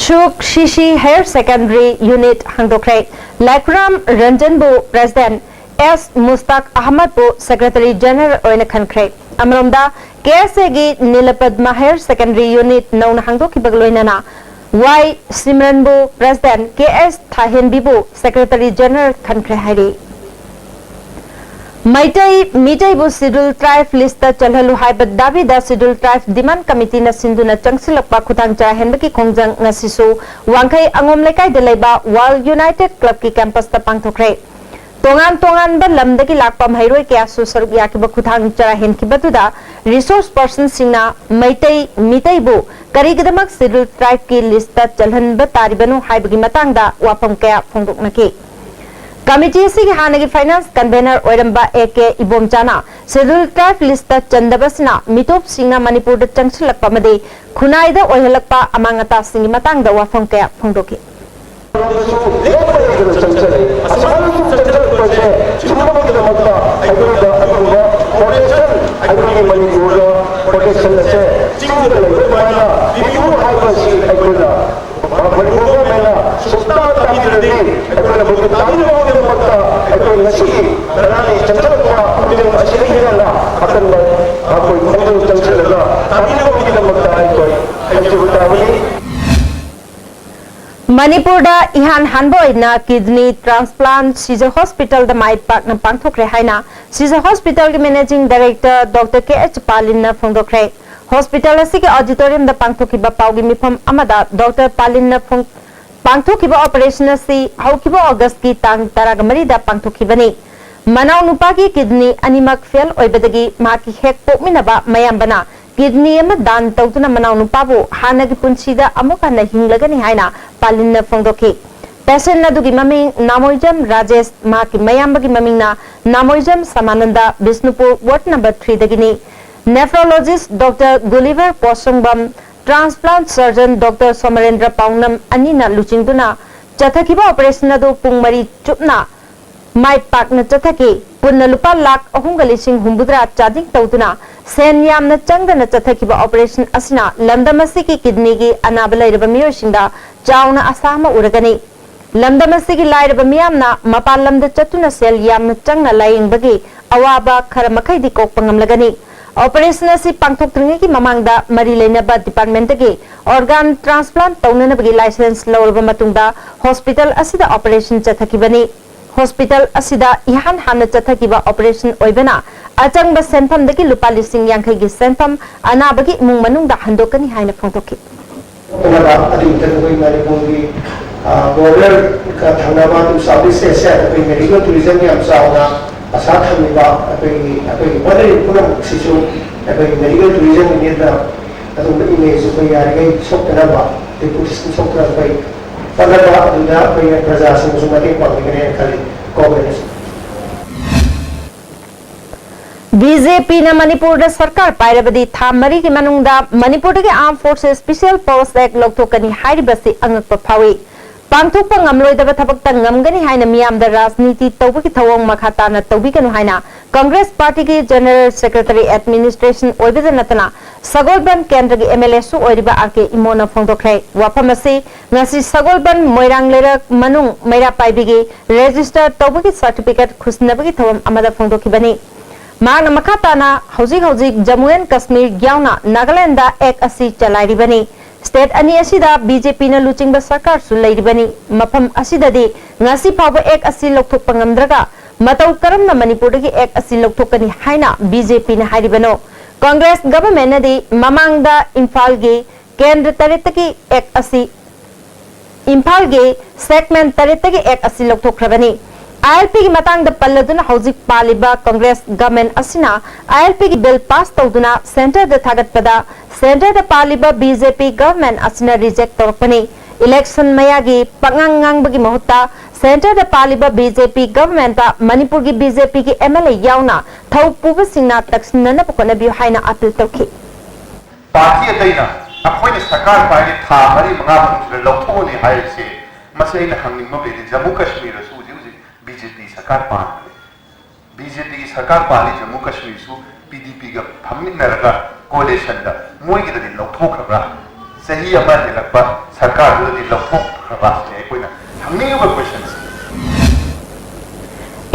ꯁꯨꯛ ꯁꯤꯁꯤ ꯍꯥꯌꯔ ꯁꯦꯀꯦꯟꯗꯔꯤ ꯌꯨꯅꯤꯠ ꯍꯥꯡꯗꯣꯛꯈ꯭ꯔꯦ꯫ ꯂꯥꯏꯈꯨꯔꯥꯝ ꯔꯟꯖꯟꯕꯨ ꯄ꯭ꯔꯦꯁꯤꯗꯦꯟꯠ, ꯑꯦꯁ ꯃꯨꯁꯇꯥꯛ ꯑꯍꯃꯗꯄꯨ ꯁꯦꯀ꯭ꯔꯦꯇꯔꯤ ꯖꯦꯅꯔꯦꯜ ꯑꯣꯏꯅ ꯈꯟꯈ꯭ꯔꯦ꯫ ꯑꯃꯔꯣꯝꯗ, ꯀꯦ ꯑꯦꯁ ꯑꯦꯒꯤ ꯅꯤꯂꯄꯗꯃ ꯍꯥꯌꯔ ꯁꯦꯀꯦꯟꯗꯔꯤ ꯌꯨꯅꯤꯠ ꯅꯧꯅ ꯍꯥꯡꯗꯣꯛꯈꯤꯕꯒ ꯂꯣꯏꯅꯅ ꯋꯥꯏ ꯁꯤꯝꯔꯟꯕꯨ ꯄ꯭ꯔꯦꯁꯤꯗꯦꯟꯠ, ꯀꯦ ꯑꯦꯁ ꯊꯥꯍꯦꯟꯕꯤꯕꯨ ꯁꯦꯀ꯭ꯔꯦꯇꯔꯤ ꯖꯦꯅꯔꯦꯜ ꯈꯟꯈ꯭ꯔꯦ ꯍꯥꯏꯔꯤ꯫ ꯃꯩꯇꯩ ꯃꯤꯇꯩꯕꯨ ꯁꯤꯗꯨꯜ ꯇ꯭ꯔꯥꯏꯕ ꯂꯤꯁꯇ ꯆꯜꯍꯜꯂꯨ ꯍꯥꯏꯕ ꯗꯥꯕꯤꯗ ꯁꯤꯗꯨꯜ ꯇ꯭ꯔꯥꯏꯕ ꯗꯤꯃꯥꯟꯗ ꯀꯃꯤꯇꯤꯅ ꯁꯤꯟꯗꯨꯅ ꯆꯪꯁꯤꯜꯂꯛꯄ ꯈꯨꯊꯥꯡ ꯆꯔꯥ ꯍꯦꯟꯕꯒꯤ ꯈꯣꯡꯖꯪ ꯉꯁꯤꯁꯨ ꯋꯥꯡꯈꯩ ꯑꯉꯣꯝ ꯂꯩꯀꯥꯏꯗ ꯂꯩꯕ ꯋꯥꯔꯜꯗ ꯌꯨꯅꯥꯏꯇꯦꯗ ꯀ꯭ꯂꯕꯀꯤ ꯀꯦꯝꯄꯁꯇ ꯄꯥꯡꯊꯣꯛꯈ꯭ꯔꯦ꯫ ꯇꯣꯉꯥꯟ ꯇꯣꯉꯥꯟꯕ ꯂꯝꯗꯒꯤ ꯂꯥꯛꯄ ꯃꯍꯩꯔꯣꯏ ꯀꯌꯥꯁꯨ ꯁꯔꯨꯛ ꯌꯥꯈꯤꯕ ꯈꯨꯊꯥꯡ ꯆꯔꯥ ꯍꯦꯟꯈꯤꯕꯗꯨꯗ ꯔꯤꯁꯣꯔꯁ ꯄꯔꯁꯟꯁꯤꯡꯅ ꯃꯩꯇꯩ ꯃꯤꯇꯩꯕꯨ ꯀꯔꯤꯒꯤꯗꯃꯛ ꯁꯤꯗꯨꯜ ꯇ꯭ꯔꯥꯏꯕꯀꯤ ꯂꯤꯁꯇ ꯆꯜꯍꯟꯕ ꯇꯥꯔꯤꯕꯅꯣ ꯍꯥꯏꯕꯒꯤ ꯃꯇꯥꯡꯗ ꯋꯥꯐꯝ ꯀꯌꯥ ꯐꯣꯡꯗꯣꯛꯅꯈꯤ꯫ ꯀꯃꯤꯇꯤ ꯑꯁꯤꯒꯤ ꯍꯥꯟꯅꯒꯤ ꯐꯥꯏꯅꯥꯟꯁ ꯀꯟꯚꯦꯅꯔ ꯑꯣꯏꯔꯝꯕ ꯑꯦ ꯀꯦ ꯏꯕꯣꯝꯆꯥꯅ ꯁꯤꯗꯨꯜ ꯇ꯭ꯔꯥꯏꯕ ꯂꯤꯁꯇ ꯆꯟꯗꯕꯁꯤꯅ ꯃꯤꯇꯣꯞꯁꯤꯡꯅ ꯃꯅꯤꯄꯨꯔꯗ ꯆꯪꯁꯤꯜꯂꯛꯄ ꯑꯃꯗꯤ ꯈꯨꯟꯅꯥꯏꯗ ꯑꯣꯏꯍꯜꯂꯛꯄ ꯑꯃꯥꯡ ꯑꯇꯥꯁꯤꯡꯒꯤ ꯃꯇꯥꯡꯗ ꯋꯥꯐꯝ ꯀꯌꯥ ꯐꯣꯡꯗꯣꯛꯈꯤ꯫ ꯂꯦꯞꯄ ꯂꯩꯇꯅ ꯆꯪꯁꯤꯜꯂꯤ꯫ ꯑꯁꯨꯃꯥꯏꯅ ꯁꯨꯝ ꯆꯪꯁꯤꯜꯂꯛꯄꯁꯦ ꯊꯤꯡꯅꯕꯒꯤꯗꯃꯛꯇ ꯑꯩꯈꯣꯏꯗ ꯑꯗꯨꯒꯨꯝꯕ protection, ꯑꯩꯈꯣꯏꯒꯤ ꯃꯅꯤꯄꯨꯔꯗ protection ꯑꯁꯦ ꯆꯤꯡꯗ ꯂꯩꯕ ꯑꯗꯨꯃꯥꯏꯅ ꯄꯤꯕꯤꯌꯨ ꯍꯥꯏꯕꯁꯤ ꯑꯩꯈꯣꯏꯅ ꯃꯅꯤꯄꯨꯔ government ꯅ ꯁꯨꯛꯇꯥ ꯇꯥꯕꯤꯗ꯭ꯔꯗꯤ ꯑꯩꯈꯣꯏꯅ ꯃꯗꯨ ꯇꯥꯕꯤꯅꯕꯒꯤꯗꯃꯛꯇ ꯑꯩꯈꯣꯏ ꯉꯁꯤꯒꯤ ꯙꯔꯅꯥꯒꯤ ꯆꯪꯁꯤꯜꯂꯛꯄ ꯈꯣꯡꯖꯪ ꯑꯁꯤꯗꯒꯤ ꯍꯦꯟꯅ ꯑꯀꯟꯕ ꯑꯩꯈꯣꯏ ꯈꯣꯡꯖꯪ ꯆꯪꯁꯤꯜꯂꯒ ꯇꯥꯕꯤꯅꯕꯒꯤꯗꯃꯛꯇ ꯑꯩꯈꯣꯏ ꯍꯥꯏꯖꯕ ꯇꯥꯕꯅꯤ꯫ ꯃꯅꯤꯄꯨꯔꯗ ꯏꯍꯥꯟ ꯍꯥꯟꯕ ꯑꯣꯏꯅ kidney transplant ꯁꯤꯖ hospital ꯗ ꯃꯥꯏ ꯄꯥꯛꯅ ꯄꯥꯡꯊꯣꯛꯈ꯭ꯔꯦ ꯍꯥꯏꯅ ꯁꯤꯖ hospital ꯒꯤ managing director doctor K H ꯄꯥꯂꯤꯟꯅ ꯐꯣꯡꯗꯣꯛꯈ꯭ꯔꯦ꯫ Hospital ꯑꯁꯤꯒꯤ auditorium ꯗ ꯄꯥꯡꯊꯣꯛꯈꯤꯕ ꯄꯥꯎꯒꯤ ꯃꯤꯐꯝ ꯑꯃꯗ doctor ꯄꯥꯂꯤꯟꯅ ꯐꯣꯡ-, ꯄꯥꯡꯊꯣꯛꯈꯤꯕ operation ꯑꯁꯤ ꯍꯧꯈꯤꯕ August ꯀꯤ ꯇꯥꯡ ꯇꯔꯥꯃꯔꯤꯗ ꯄꯥꯡꯊꯣꯛꯈꯤꯕꯅꯤ꯫ ꯃꯅꯥꯎꯅꯨꯄꯥꯒꯤ kidney ꯑꯅꯤꯃꯛ fail ꯑꯣꯏꯕꯗꯒꯤ ꯃꯍꯥꯛꯀꯤ ꯍꯦꯛ ꯄꯣꯛꯃꯤꯟꯅꯕ ꯃꯌꯥꯝꯕꯅ kidney ꯑꯃ ꯗꯥꯟ ꯇꯧꯗꯨꯅ ꯃꯅꯥꯎꯅꯨꯄꯥꯕꯨ ꯍꯥꯟꯅꯒꯤ ꯄꯨꯟꯁꯤꯗ ꯑꯃꯨꯛ ꯍꯟꯅ ꯍꯤꯡꯂꯒꯅꯤ ꯍꯥꯏꯅ ꯄꯥꯂꯤꯟꯅ ꯐꯣꯡꯗꯣꯛꯈꯤ꯫ Patient ꯑꯗꯨꯒꯤ ꯃꯃꯤꯡ ꯅꯥꯃꯣꯏꯖꯝ ꯔꯥꯖꯦꯁ, ꯃꯍꯥꯛꯀꯤ ꯃꯌꯥꯝꯕꯒꯤ ꯃꯃꯤꯡꯅ ꯅꯥꯃꯣꯏꯖꯝ ꯁꯃꯥꯅꯟꯗ, Bishnupur ward number three ꯗꯒꯤꯅꯤ꯫ Nephrologist doctor Gulliver ꯄꯣꯠꯁꯪꯕꯝ, transplant surgeon doctor ꯁꯣꯃꯔꯦꯟꯗ꯭ꯔ ꯄꯥꯎꯅꯝ ꯑꯅꯤꯅ ꯂꯨꯆꯤꯡꯗꯨꯅ ꯆꯠꯊꯈꯤꯕ operation ꯑꯗꯨ ꯄꯨꯡ ꯃꯔꯤ ꯆꯨꯞꯅ ꯃꯥꯏ ꯄꯥꯛꯅ ꯆꯠꯊꯈꯤ꯫ ꯄꯨꯟꯅ ꯂꯨꯄꯥ ꯂꯥꯈ ꯑꯍꯨꯝꯒ ꯂꯤꯁꯤꯡ ꯍꯨꯝꯐꯨꯇꯔꯥ charging ꯇꯧꯗꯨꯅ ꯁꯦꯟ ꯌꯥꯝꯅ ꯆꯪꯗꯅ ꯆꯠꯊꯈꯤꯕ operation ꯑꯁꯤꯅ ꯂꯝꯗꯝ ꯑꯁꯤꯒꯤ kidney ꯒꯤ ꯑꯅꯥꯕ ꯂꯩꯔꯕ ꯃꯤꯑꯣꯏꯁꯤꯡꯗ ꯆꯥꯎꯅ ꯑꯁꯥ ꯑꯃ ꯎꯔꯒꯅꯤ꯫ ꯂꯝꯗꯝ ꯑꯁꯤꯒꯤ ꯂꯥꯏꯔꯕ ꯃꯤꯌꯥꯝꯅ ꯃꯄꯥꯟ ꯂꯝꯗ ꯆꯠꯇꯨꯅ ꯁꯦꯜ ꯌꯥꯝꯅ ꯆꯪꯅ ꯂꯥꯌꯦꯡꯕꯒꯤ ꯑꯋꯥꯕ ꯈꯔ ꯃꯈꯩꯗꯤ ꯀꯣꯛꯄ ꯉꯝꯂꯒꯅꯤ꯫ Operation ꯑꯁꯤ ꯄꯥꯡꯊꯣꯛꯇ꯭ꯔꯤꯉꯩꯒꯤ ꯃꯃꯥꯡꯗ ꯃꯔꯤ ꯂꯩꯅꯕ department ꯇꯒꯤ organ transplant ꯇꯧꯅꯅꯕꯒꯤ license ꯂꯧꯔꯕ ꯃꯇꯨꯡꯗ hospital ꯑꯁꯤꯗ operation ꯆꯠꯊꯈꯤꯕꯅꯤ꯫ Hospital ꯑꯁꯤꯗ ꯏꯍꯥꯟ ꯍꯥꯟꯅ ꯆꯠꯊꯈꯤꯕ operation ꯑꯣꯏꯕꯅ ꯑꯆꯪꯕ ꯁꯦꯟꯐꯝꯗꯒꯤ ꯂꯨꯄꯥ ꯂꯤꯁꯤꯡ ꯌꯥꯡꯈꯩꯒꯤ ꯁꯦꯟꯐꯝ ꯑꯅꯥꯕꯒꯤ ꯏꯃꯨꯡ ꯃꯅꯨꯡꯗ ꯍꯟꯗꯣꯛꯀꯅꯤ ꯍꯥꯏꯅ ꯐꯣꯡꯗꯣꯛꯈꯤ꯫ ꯄꯣꯛꯅꯕ ꯑꯗꯨꯒꯤ ꯃꯊꯛꯇ ꯑꯩꯈꯣꯏ ꯃꯅꯤꯄꯨꯔꯒꯤ, ꯑ, border ꯒ ꯊꯪꯅꯕ ꯑꯗꯨꯝ South East Asia ꯗ ꯑꯩꯈꯣꯏ medical tourism ꯌꯥꯝ ꯆꯥꯎꯅ ꯑꯁꯥ ꯊꯝꯃꯤꯕ ꯑꯩꯈꯣꯏꯒꯤ, ꯑꯩꯈꯣꯏꯒꯤ ꯍꯣꯠꯅꯔꯤꯕ ꯄꯨꯝꯅꯃꯛꯁꯤꯁꯨ ꯑꯩꯈꯣꯏꯒꯤ medical tourism ꯒꯤ ꯅꯦꯇꯅ ꯑꯗꯨꯝꯕ image ꯁꯨ ꯑꯩꯈꯣꯏ ꯌꯥꯔꯤꯉꯩ ꯁꯣꯛꯇꯅꯕ, reputation ꯁꯣꯛꯇꯅꯕ ꯑꯩꯈꯣꯏ ꯍꯣꯠꯅꯕ ꯑꯗꯨꯗ ꯑꯩꯈꯣꯏꯅ ꯄ꯭ꯔꯖꯥꯁꯤꯡꯕꯨꯁꯨ ꯃꯇꯦꯡ ꯄꯥꯡꯕꯤꯒꯅꯤ ꯍꯥꯏꯅ ꯈꯜꯂꯤ꯫ Government ꯅꯁꯨ꯫ ꯕꯤ ꯖꯦ ꯄꯤꯅ ꯃꯅꯤꯄꯨꯔꯗ ꯁꯔꯀꯥꯔ ꯄꯥꯏꯔꯕꯗꯤ ꯊꯥ ꯃꯔꯤꯒꯤ ꯃꯅꯨꯡꯗ ꯃꯅꯤꯄꯨꯔꯗꯒꯤ Armed Forces Special Powers Act ꯂꯧꯊꯣꯛꯀꯅꯤ ꯍꯥꯏꯔꯤꯕꯁꯤ ꯑꯉꯛꯄ ꯐꯥꯎꯏ꯫ ꯄꯥꯡꯊꯣꯛꯄ ꯉꯝꯂꯣꯏꯗꯕ ꯊꯕꯛꯇ ꯉꯝꯒꯅꯤ ꯍꯥꯏꯅ ꯃꯤꯌꯥꯝꯗ ꯔꯥꯖꯅꯤꯇꯤ ꯇꯧꯕꯒꯤ ꯊꯧꯑꯣꯡ ꯃꯈꯥ ꯇꯥꯅ ꯇꯧꯕꯤꯒꯅꯨ ꯍꯥꯏꯅ ꯀꯪꯒ꯭ꯔꯦꯁ ꯄꯥꯔꯇꯤꯒꯤ ꯖꯦꯅꯔꯦꯜ ꯁꯦꯀ꯭ꯔꯦꯇꯔꯤ ꯑꯦꯗꯃꯤꯅꯤꯁꯇ꯭ꯔꯦꯁꯟ ꯑꯣꯏꯕꯗ ꯅꯠꯇꯅ ꯁꯒꯣꯜꯕꯟ ꯀꯦꯟꯗ꯭ꯔꯒꯤ ꯑꯦꯝ ꯑꯦꯜ ꯑꯦꯁꯨ ꯑꯣꯏꯔꯤꯕ ꯑꯥꯔ ꯀꯦ ꯏꯃꯣꯅ ꯐꯣꯡꯗꯣꯛꯈ꯭ꯔꯦ꯫ ꯋꯥꯐꯝ ꯑꯁꯤ ꯉꯁꯤ ꯁꯒꯣꯜꯕꯟ ꯃꯣꯏꯔꯥꯡ ꯂꯩꯔꯛ ꯃꯅꯨꯡ ꯃꯩꯔꯥ ꯄꯥꯏꯕꯤꯒꯤ ꯔꯦꯖꯤꯁꯇꯔ ꯇꯧꯕꯒꯤ ꯁꯥꯔꯇꯤꯐꯤꯀꯦꯠ ꯈꯨꯠꯁꯤꯟꯅꯕꯒꯤ ꯊꯧꯔꯝ ꯑꯃꯗ ꯐꯣꯡꯗꯣꯛꯈꯤꯕꯅꯤ꯫ ꯃꯍꯥꯛꯅ ꯃꯈꯥ ꯇꯥꯅ ꯍꯧꯖꯤꯛ ꯍꯧꯖꯤꯛ ꯖꯝꯃꯨ ꯑꯦꯟ ꯀꯥꯁꯃꯤꯔ ꯌꯥꯎꯅ ꯅꯥꯒꯥꯂꯦꯟꯗ ꯑꯦꯛ ꯑꯁꯤ ꯆꯂꯥꯏꯔꯤꯕꯅꯤ꯫ ꯁ꯭ꯇꯦꯠ ꯑꯅꯤ ꯑꯁꯤꯗ ꯕꯤ ꯖꯦ ꯄꯤꯅ ꯂꯨꯆꯤꯡꯕ ꯁꯔꯀꯥꯔꯁꯨ ꯂꯩꯔꯤꯕꯅꯤ꯫ ꯃꯐꯝ ꯑꯁꯤꯗꯗꯤ ꯉꯁꯤ ꯐꯥꯎꯕ ꯑꯦꯛ ꯑꯁꯤ ꯂꯧꯊꯣꯛꯄ ꯉꯝꯗ꯭ꯔꯒ ꯃꯇꯧ ꯀꯔꯝꯅ ꯃꯅꯤꯄꯨꯔꯗꯒꯤ ꯑꯦꯛ ꯑꯁꯤ ꯂꯧꯊꯣꯛꯀꯅꯤ ꯍꯥꯏꯅ ꯕꯤ ꯖꯦ ꯄꯤꯅ ꯍꯥꯏꯔꯤꯕꯅꯣ? ꯀꯪꯒ꯭ꯔꯦꯁ ꯒꯚꯔꯟꯃꯦꯟꯠꯅꯗꯤ ꯃꯃꯥꯡꯗ ꯏꯝꯐꯥꯜꯒꯤ ꯀꯦꯟꯗ꯭ꯔ ꯇꯔꯦꯠꯇꯒꯤ ꯑꯦꯛ ꯑꯁꯤ ꯏꯝꯐꯥꯜꯒꯤ ꯁꯦꯒꯃꯦꯟꯠ ꯇꯔꯦꯠꯇꯒꯤ ꯑꯦꯛ ꯑꯁꯤ ꯂꯧꯊꯣꯛꯈ꯭ꯔꯕꯅꯤ꯫ ꯑꯥꯏ ꯑꯦꯜ ꯄꯤꯒꯤ ꯃꯇꯥꯡꯗ ꯄꯜꯂꯗꯨꯅ ꯍꯧꯖꯤꯛ ꯄꯥꯜꯂꯤꯕ ꯀꯪꯒ꯭ꯔꯦꯁ ꯒꯚꯔꯟꯃꯦꯟꯠ ꯑꯁꯤꯅ ꯑꯥꯏ ꯑꯦꯜ ꯄꯤꯒꯤ ꯕꯤꯜ ꯄꯥꯁ ꯇꯧꯗꯨꯅ ꯁꯦꯟꯇꯔꯗ ꯊꯥꯒꯠꯄꯗ ꯁꯦꯟꯇꯔꯗ ꯄꯥꯜꯂꯤꯕ ꯕꯤ ꯖꯦ ꯄꯤ ꯒꯚꯔꯟꯃꯦꯟꯠ ꯑꯁꯤꯅ ꯔꯤꯖꯦꯛ ꯇꯧꯔꯛꯄꯅꯤ꯫ ꯏꯂꯦꯛꯁꯟ ꯃꯌꯥꯒꯤ ꯄꯉꯥꯡ ꯉꯥꯡꯕꯒꯤ ꯃꯍꯨꯠꯇ ꯁꯦꯟꯇꯔꯗ ꯄꯥꯜꯂꯤꯕ ꯕꯤ ꯖꯦ ꯄꯤ ꯒꯚꯔꯟꯃꯦꯟꯠꯇ ꯃꯅꯤꯄꯨꯔꯒꯤ ꯕꯤ ꯖꯦ ꯄꯤꯒꯤ ꯑꯦꯝ ꯑꯦꯜ ꯑꯦ ꯌꯥꯎꯅ ꯊꯧ ꯄꯨꯕꯁꯤꯡꯅ ꯇꯛꯁꯤꯟꯅꯅꯕ ꯍꯣꯠꯅꯕꯤꯌꯨ ꯍꯥꯏꯅ ꯑꯥꯄꯤꯜ ꯇꯧꯈꯤ꯫ ꯄꯥꯔꯇꯤ ꯑꯇꯩꯅ ꯑꯩꯈꯣꯏꯅ ꯁꯔꯀꯥꯔ ꯄꯥꯏꯔꯦ ꯊꯥ ꯃꯔꯤ ꯃꯉꯥ ꯃꯅꯨꯡꯁꯤꯗ ꯂꯧꯊꯣꯛꯑꯅꯤ ꯍꯥꯏꯔꯤꯁꯦ, ꯃꯁꯤ ꯑꯩꯅ ꯍꯪꯅꯤꯡꯕ ꯑꯃ ꯂꯩꯔꯦ꯫ ꯖꯝꯃꯨ ꯀꯥꯁꯃꯤꯔꯗꯁꯨ ꯍꯧꯖꯤꯛ ꯍꯧꯖꯤꯛ ꯕꯤ ꯖꯦ ꯄꯤ ꯁꯔꯀꯥꯔ ꯄꯥꯟꯕꯅꯦ꯫ ꯕꯤ ꯖꯦ ꯄꯤꯒꯤ ꯁꯔꯀꯥꯔ ꯄꯥꯜꯂꯤ ꯖꯝꯃꯨ ꯀꯥꯁꯃꯤꯔꯁꯨ ꯄꯤ ꯗꯤ ꯄꯤꯒ ꯐꯝꯃꯤꯟꯅꯔꯒ ꯀꯣꯂꯤꯁꯟꯗ ꯃꯣꯏꯒꯤꯗꯗꯤ ꯂꯧꯊꯣꯛꯈ꯭ꯔꯕ꯭ꯔꯥ? ꯆꯍꯤ ꯑꯃ ꯍꯦꯜꯂꯛꯄ ꯁꯔꯀꯥꯔꯗꯨꯗꯗꯤ ꯂꯧꯊꯣꯛꯈ꯭ꯔꯕ꯭ꯔꯥ ꯁꯤꯅꯤ ꯑꯩꯈꯣꯏꯅ ꯍꯪꯅꯤꯡꯉꯤꯕ ꯀꯣꯏꯁꯟꯁꯦ꯫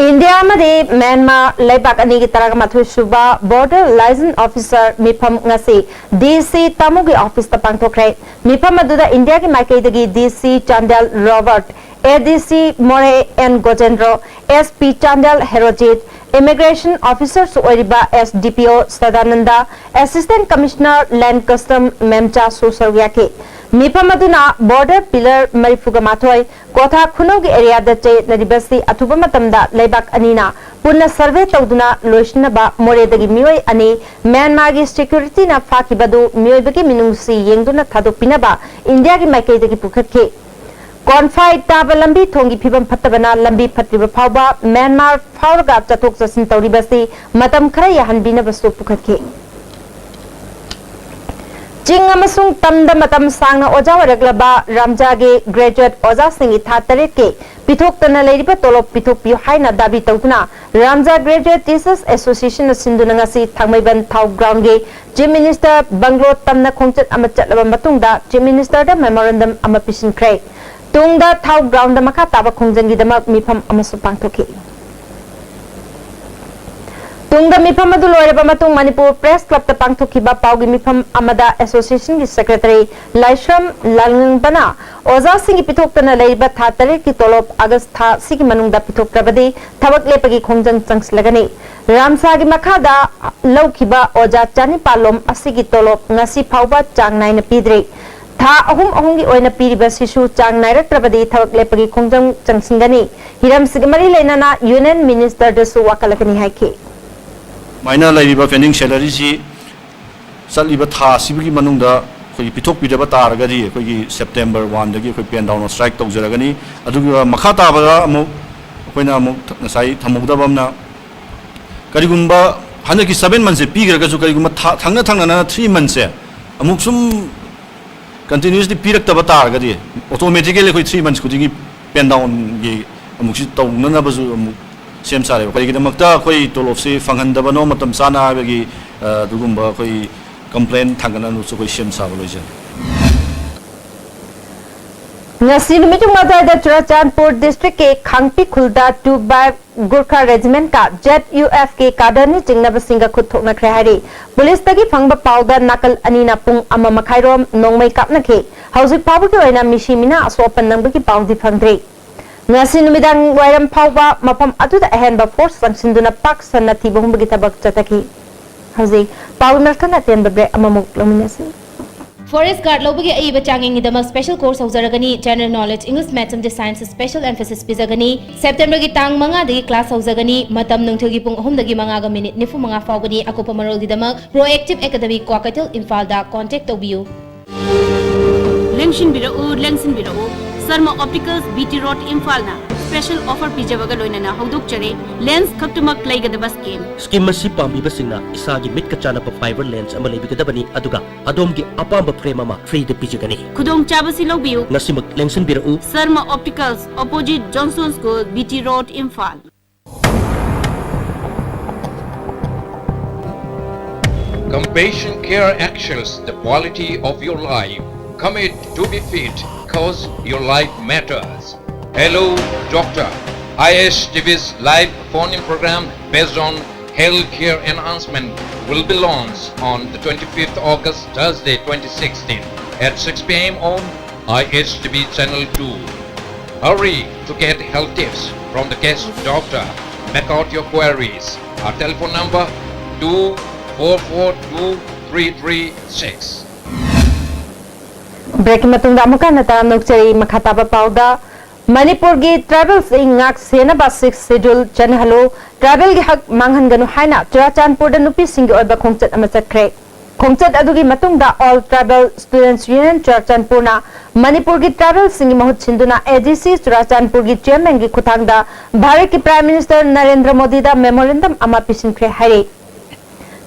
ꯏꯟꯗꯤꯌꯥ ꯑꯃꯗꯤ ꯃ꯭ꯌꯥꯟꯃꯥꯔ ꯂꯩꯕꯥꯛ ꯑꯅꯤꯒꯤ ꯇꯔꯥꯃꯥꯊꯣꯏ ꯁꯨꯕ ꯕꯣꯔꯗꯔ ꯂꯥꯏꯖꯟ ꯑꯣꯐꯤꯁꯔ ꯃꯤꯐꯝ ꯉꯁꯤ ꯗꯤ ꯁꯤ ꯇꯥꯃꯨꯒꯤ ꯑꯣꯐꯤꯁꯇ ꯄꯥꯡꯊꯣꯛꯈ꯭ꯔꯦ꯫ ꯃꯤꯐꯝ ꯑꯗꯨꯗ ꯏꯟꯗꯤꯌꯥꯒꯤ ꯃꯥꯏꯀꯩꯗꯒꯤ ꯗꯤ ꯁꯤ ꯆꯥꯟꯗꯦꯜ ꯔꯣꯕꯔꯠ, ꯑꯦ D C Moreh N Gojendro, S P Chandel Herojit, immigration ꯑꯣꯐꯤꯁꯔꯁꯨ ꯑꯣꯏꯔꯤꯕ S D P O Sadananda, assistant commissioner land custom ꯃꯦꯝꯆꯥꯁꯨ ꯁꯔꯨꯛ ꯌꯥꯈꯤ꯫ ꯃꯤꯐꯝ ꯑꯗꯨꯅ ꯕꯣꯔꯗꯔ ꯄꯤꯂꯔ ꯃꯔꯤꯐꯨꯒ ꯃꯥꯊꯣꯏ ꯀꯣꯊꯥ ꯈꯨꯅꯧꯒꯤ ꯑꯦꯔꯤꯌꯥꯗ ꯆꯌꯦꯠꯅꯔꯤꯕꯁꯤ ꯑꯊꯨꯕ ꯃꯇꯝꯗ ꯂꯩꯕꯥꯛ ꯑꯅꯤꯅ ꯄꯨꯟꯅ ꯁꯔꯚꯦ ꯇꯧꯗꯨꯅ ꯂꯣꯏꯁꯤꯟꯅꯕ, ꯃꯣꯔꯦꯗꯒꯤ ꯃꯤꯑꯣꯏ ꯑꯅꯤ ꯃ꯭ꯌꯥꯟꯃꯥꯔꯒꯤ ꯁꯦꯀ꯭ꯌꯨꯔꯤꯇꯤꯅ ꯐꯥꯈꯤꯕꯗꯨ ꯃꯤꯑꯣꯏꯕꯒꯤ ꯃꯤꯅꯨꯡꯁꯤ ꯌꯦꯡꯗꯨꯅ ꯊꯥꯗꯣꯛꯄꯤꯅꯕ ꯏꯟꯗꯤꯌꯥꯒꯤ ꯃꯥꯏꯀꯩꯗꯒꯤ ꯄꯨꯈꯠꯈꯤ꯫ ꯀꯣꯟꯐꯥꯏ ꯇꯥꯕ ꯂꯝꯕꯤ ꯊꯣꯡꯒꯤ ꯐꯤꯕꯝ ꯐꯠꯇꯕꯅ ꯂꯝꯕꯤ ꯐꯠꯇ꯭ꯔꯤꯕ ꯐꯥꯎꯕ ꯃ꯭ꯌꯥꯟꯃꯥꯔ ꯐꯥꯎꯔꯒ ꯆꯠꯊꯣꯛ ꯆꯠꯁꯤꯟ ꯇꯧꯔꯤꯕꯁꯤ ꯃꯇꯝ ꯈꯔ ꯌꯥꯍꯟꯕꯤꯅꯕꯁꯨ ꯄꯨꯈꯠꯈꯤ꯫ ꯆꯤꯡ ꯑꯃꯁꯨꯡ ꯇꯝꯗ ꯃꯇꯝ ꯁꯥꯡꯅ ꯑꯣꯖꯥ ꯑꯣꯏꯔꯛꯂꯕ ꯔꯥꯝꯖꯥꯒꯤ graduate ꯑꯣꯖꯥꯁꯤꯡꯒꯤ ꯊꯥ ꯇꯔꯦꯠꯀꯤ ꯄꯤꯊꯣꯛꯇꯅ ꯂꯩꯔꯤꯕ ꯇꯣꯂꯣꯞ ꯄꯤꯊꯣꯛꯄꯤꯌꯨ ꯍꯥꯏꯅ ꯗꯥꯕꯤ ꯇꯧꯗꯨꯅ Ramja Graduate Teachers Association ꯅ ꯁꯤꯟꯗꯨꯅ ꯉꯁꯤ ꯊꯥꯡꯃꯩꯕꯟ ꯊꯥꯎ ground ꯒꯤ Chief Minister bungalow ꯇꯝꯅ ꯈꯣꯡꯆꯠ ꯑꯃ ꯆꯠꯂꯕ ꯃꯇꯨꯡꯗ Chief Minister ꯗ memorandum ꯑꯃ ꯄꯤꯁꯤꯟꯈ꯭ꯔꯦ꯫ ꯇꯨꯡꯗ ꯊꯥꯎ ground ꯗ ꯃꯈꯥ ꯇꯥꯕ ꯈꯣꯡꯖꯪꯒꯤꯗꯃꯛ ꯃꯤꯐꯝ ꯑꯃꯁꯨ ꯄꯥꯡꯊꯣꯛꯈꯤ꯫ ꯇꯨꯡꯗ ꯃꯤꯐꯝ ꯑꯗꯨ ꯂꯣꯏꯔꯕ ꯃꯇꯨꯡ ꯃꯅꯤꯄꯨꯔ Press Club ꯇ ꯄꯥꯡꯊꯣꯛꯈꯤꯕ ꯄꯥꯎꯒꯤ ꯃꯤꯐꯝ ꯑꯃꯗ association ꯒꯤ secretary ꯂꯥꯏꯁ꯭ꯔꯝ ꯂꯥꯡꯂꯦꯝꯕꯅ ꯑꯣꯖꯥꯁꯤꯡꯒꯤ ꯄꯤꯊꯣꯛꯇꯅ ꯂꯩꯔꯤꯕ ꯊꯥ ꯇꯔꯦꯠꯀꯤ ꯇꯣꯂꯣꯞ August ꯊꯥ ꯑꯁꯤꯒꯤ ꯃꯅꯨꯡꯗ ꯄꯤꯊꯣꯛꯇ꯭ꯔꯕꯗꯤ ꯊꯕꯛ ꯂꯦꯞꯄꯒꯤ ꯈꯣꯡꯖꯪ ꯆꯪꯁꯤꯜꯂꯒꯅꯤ꯫ ꯔꯥꯝꯁꯥꯒꯤ ꯃꯈꯥꯗ ꯂꯧꯈꯤꯕ ꯑꯣꯖꯥ ꯆꯥꯅꯤꯄꯥꯜꯂꯣꯝ ꯑꯁꯤꯒꯤ ꯇꯣꯂꯣꯞ ꯉꯁꯤ ꯐꯥꯎꯕ ꯆꯥꯡ ꯅꯥꯏꯅ ꯄꯤꯗ꯭ꯔꯤ꯫ ꯊꯥ ꯑꯍꯨꯝ ꯑꯍꯨꯝꯒꯤ ꯑꯣꯏꯅ ꯄꯤꯔꯤꯕ ꯑꯁꯤꯁꯨ ꯆꯥꯡ ꯅꯥꯏꯔꯛꯇ꯭ꯔꯕꯗꯤ ꯊꯕꯛ ꯂꯦꯞꯄꯒꯤ ꯈꯣꯡꯖꯪ ꯆꯪꯁꯤꯟꯒꯅꯤ꯫ ꯍꯤꯔꯝꯁꯤꯒ ꯃꯔꯤ ꯂꯩꯅꯅ Union Minister ꯗꯁꯨ ꯋꯥꯀꯠꯂꯒꯅꯤ ꯍꯥꯏꯈꯤ꯫ ꯁꯨꯃꯥꯏꯅ ꯂꯩꯔꯤꯕ pending salary ꯁꯤ ꯆꯠꯂꯤꯕ ꯊꯥ ꯑꯁꯤꯒꯤ ꯃꯅꯨꯡꯗ ꯑꯩꯈꯣꯏꯒꯤ ꯄꯤꯊꯣꯛꯄꯤꯗꯕ ꯇꯥꯔꯒꯗꯤ ꯑꯩꯈꯣꯏꯒꯤ September one ꯗꯒꯤ ꯑꯩꯈꯣꯏ pen down strike ꯇꯧꯖꯔꯒꯅꯤ꯫ ꯑꯗꯨꯒ ꯃꯈꯥ ꯇꯥꯕꯗ ꯑꯃꯨꯛ ꯑꯩꯈꯣꯏꯅ ꯑꯃꯨꯛ ꯉꯁꯥꯏ ꯊꯝꯍꯧꯗꯕ ꯑꯃꯅ ꯀꯔꯤꯒꯨꯝꯕ ꯍꯟꯗꯛꯀꯤ seven months ꯁꯦ ꯄꯤꯈ꯭ꯔꯒꯁꯨ ꯀꯔꯤꯒꯨꯝꯕ ꯊꯥ-, ꯊꯪꯅ ꯊꯪꯅꯅ three months ꯁꯦ ꯑꯃꯨꯛ ꯁꯨꯝ continuously ꯄꯤꯔꯛꯇꯕ ꯇꯥꯔꯒꯗꯤ automatically ꯑꯩꯈꯣꯏ three months ꯈꯨꯗꯤꯡꯒꯤ pen down ꯒꯤ ꯑꯃꯨꯛꯁꯤ ꯇꯧꯅꯅꯕꯁꯨ ꯑꯃꯨꯛ ꯁꯦꯝ ꯁꯥꯔꯦꯕ꯫ ꯀꯔꯤꯒꯤꯗꯃꯛꯇ ꯑꯩꯈꯣꯏ ꯇꯣꯂꯣꯞꯁꯤ ꯐꯪꯍꯟꯗꯕꯅꯣ ꯃꯇꯝ ꯆꯥꯅ ꯍꯥꯏꯕꯒꯤ, ꯑ, ꯑꯗꯨꯒꯨꯝꯕ ꯑꯩꯈꯣꯏ complain ꯊꯥꯡꯒꯠꯅꯕꯁꯨ ꯑꯩꯈꯣꯏ ꯁꯦꯝ ꯁꯥꯕ ꯂꯣꯏꯖꯔꯦ꯫ ꯉꯁꯤ ꯅꯨꯃꯤꯠ ꯃꯉꯥꯗ ꯆꯨꯔꯥꯆꯥꯟꯄꯨꯔ district ꯀꯤ ꯈꯥꯡꯄꯤ ꯈꯨꯜꯗ two five Gurkha Regiment ꯀ Z U F ꯀꯤ cadre ꯅ ꯆꯤꯡꯅꯕꯁꯤꯡꯒ ꯈꯨꯠ ꯊꯣꯛꯅꯈ꯭ꯔꯦ ꯍꯥꯏꯔꯤ꯫ ꯄꯨꯂꯤꯁꯇꯒꯤ ꯐꯪꯕ ꯄꯥꯎꯗ ꯅꯥꯀꯜ ꯑꯅꯤꯅ ꯄꯨꯡ ꯑꯃ ꯃꯈꯥꯏꯔꯣꯝ ꯅꯣꯡꯃꯩ ꯀꯥꯞꯅꯈꯤ꯫ ꯍꯧꯖꯤꯛ ꯐꯥꯎꯕꯒꯤ ꯑꯣꯏꯅ ꯃꯤꯁꯤ ꯃꯤꯅꯥ ꯑꯁꯣꯛ ꯑꯄꯟ ꯅꯪꯕꯒꯤ ꯄꯥꯎꯗꯤ ꯐꯪꯗ꯭ꯔꯤ꯫ ꯉꯁꯤ ꯅꯨꯃꯤꯗꯥꯡ ꯋꯥꯏꯔꯝ ꯐꯥꯎꯕ ꯃꯐꯝ ꯑꯗꯨꯗ ꯑꯍꯦꯟꯕ force ꯆꯪꯁꯤꯟꯗꯨꯅ ꯄꯥꯛ ꯁꯟꯅ ꯊꯤꯕ ꯍꯨꯝꯕꯒꯤ ꯊꯕꯛ ꯆꯠꯊꯈꯤ꯫ ꯍꯧꯖꯤꯛ ꯄꯥꯎ ꯅꯔꯈꯟ ꯑꯇꯦꯟꯕ break ꯑꯃꯃꯨꯛ ꯂꯧꯃꯤꯟꯅꯁꯤ꯫ Forest Guard ꯂꯧꯕꯒꯤ ꯑꯏꯕ ꯆꯥꯡꯌꯦꯡꯒꯤꯗꯃꯛ special course ꯍꯧꯖꯔꯒꯅꯤ꯫ General Knowledge, English, Maths ꯑꯃꯗꯤ Science special emphasis ꯄꯤꯖꯒꯅꯤ꯫ September ꯒꯤ ꯇꯥꯡ ꯃꯉꯥꯗꯒꯤ class ꯍꯧꯖꯒꯅꯤ꯫ ꯃꯇꯝ ꯅꯨꯡꯊꯤꯜꯒꯤ ꯄꯨꯡ ꯑꯍꯨꯝꯗꯒꯤ ꯃꯉꯥꯒ minute ꯅꯤꯐꯨ ꯃꯉꯥ ꯐꯥꯎꯕꯅꯤ꯫ ꯑꯀꯨꯞꯄ ꯃꯔꯣꯜꯒꯤꯗꯃꯛ Proactive Academy ꯀ꯭ꯋꯥꯀꯩꯊꯦꯜ ꯏꯝꯐꯥꯜꯗ contact ꯇꯧꯕꯤꯌꯨ꯫ ꯂꯦꯡꯁꯤꯟꯕꯤꯔꯛꯎ, ꯂꯦꯡꯁꯤꯟꯕꯤꯔꯛꯎ꯫ Sharma Opticals, B T Road, ꯏꯝꯐꯥꯜꯅ special offer ꯄꯤꯖꯕꯒ ꯂꯣꯏꯅꯅ ꯍꯧꯗꯣꯛꯆꯔꯤ꯫ Lens ꯈꯛꯇꯃꯛ ꯂꯩꯒꯗꯕ scheme꯫ Scheme ꯑꯁꯤ ꯄꯥꯝꯕꯤꯕꯁꯤꯡꯅ ꯏꯁꯥꯒꯤ ꯃꯤꯠꯀ ꯆꯥꯟꯅꯕ fiber lens ꯑꯃ ꯂꯩꯕꯤꯒꯗꯕꯅꯤ, ꯑꯗꯨꯒ ꯑꯗꯣꯝꯒꯤ ꯑꯄꯥꯝꯕ frame ꯑꯃ free ꯗ ꯄꯤꯖꯒꯅꯤ꯫ ꯈꯨꯗꯣꯡꯆꯥꯕꯁꯤ ꯂꯧꯕꯤꯌꯨ꯫ ꯉꯁꯤꯃꯛ ꯂꯦꯡꯁꯤꯟꯕꯤꯔꯛꯎ꯫ Sharma Opticals, opposite Johnson School, B T Road, Imphal. Compassion Care excels the quality of your life. Commit to be fit, cause your life matters. Hello, Doctor. I S T V's live phone-in program based on healthcare enhancement will be launched on the twenty-fifth August, Thursday, twenty sixteen, at six p.m. on I S T V Channel two. Hurry to get health tips from the guest doctor. Make out your queries. Our telephone number two four four two three three six. Break ꯀꯤ ꯃꯇꯨꯡꯗ ꯑꯃꯨꯛ ꯍꯟꯅ ꯇꯔꯥꯝꯅ ꯑꯣꯛꯆꯔꯤ꯫ ꯃꯈꯥ ꯇꯥꯕ ꯄꯥꯎꯗ, ꯃꯅꯤꯄꯨꯔꯒꯤ tribals ꯉꯥꯛ ꯁꯦꯟꯅꯕ Sixth Schedule ꯆꯠꯅꯍꯜꯂꯨ, tribal ꯒꯤ ꯍꯛ ꯃꯥꯡꯍꯟꯒꯅꯨ ꯍꯥꯏꯅ ꯆꯨꯔꯥꯆꯥꯟꯄꯨꯔꯗ ꯅꯨꯄꯤꯁꯤꯡꯒꯤ ꯑꯣꯏꯕ ꯈꯣꯡꯆꯠ ꯑꯃ ꯆꯠꯈ꯭ꯔꯦ꯫ ꯈꯣꯡꯆꯠ ꯑꯗꯨꯒꯤ ꯃꯇꯨꯡꯗ All Tribal Students Union ꯆꯨꯔꯥꯆꯥꯟꯄꯨꯔꯅ ꯃꯅꯤꯄꯨꯔꯒꯤ tribal ꯁꯤꯡꯒꯤ ꯃꯍꯨꯠ ꯁꯤꯟꯗꯨꯅ A D C ꯆꯨꯔꯥꯆꯥꯟꯄꯨꯔꯒꯤ chairman ꯒꯤ ꯈꯨꯠꯊꯥꯡꯗ ꯚꯥꯔꯠꯀꯤ Prime Minister ꯅꯔꯦꯟꯗ꯭ꯔ ꯃꯣꯗꯤꯗ memorandum ꯑꯃ ꯄꯤꯁꯤꯟꯈ꯭ꯔꯦ ꯍꯥꯏꯔꯤ꯫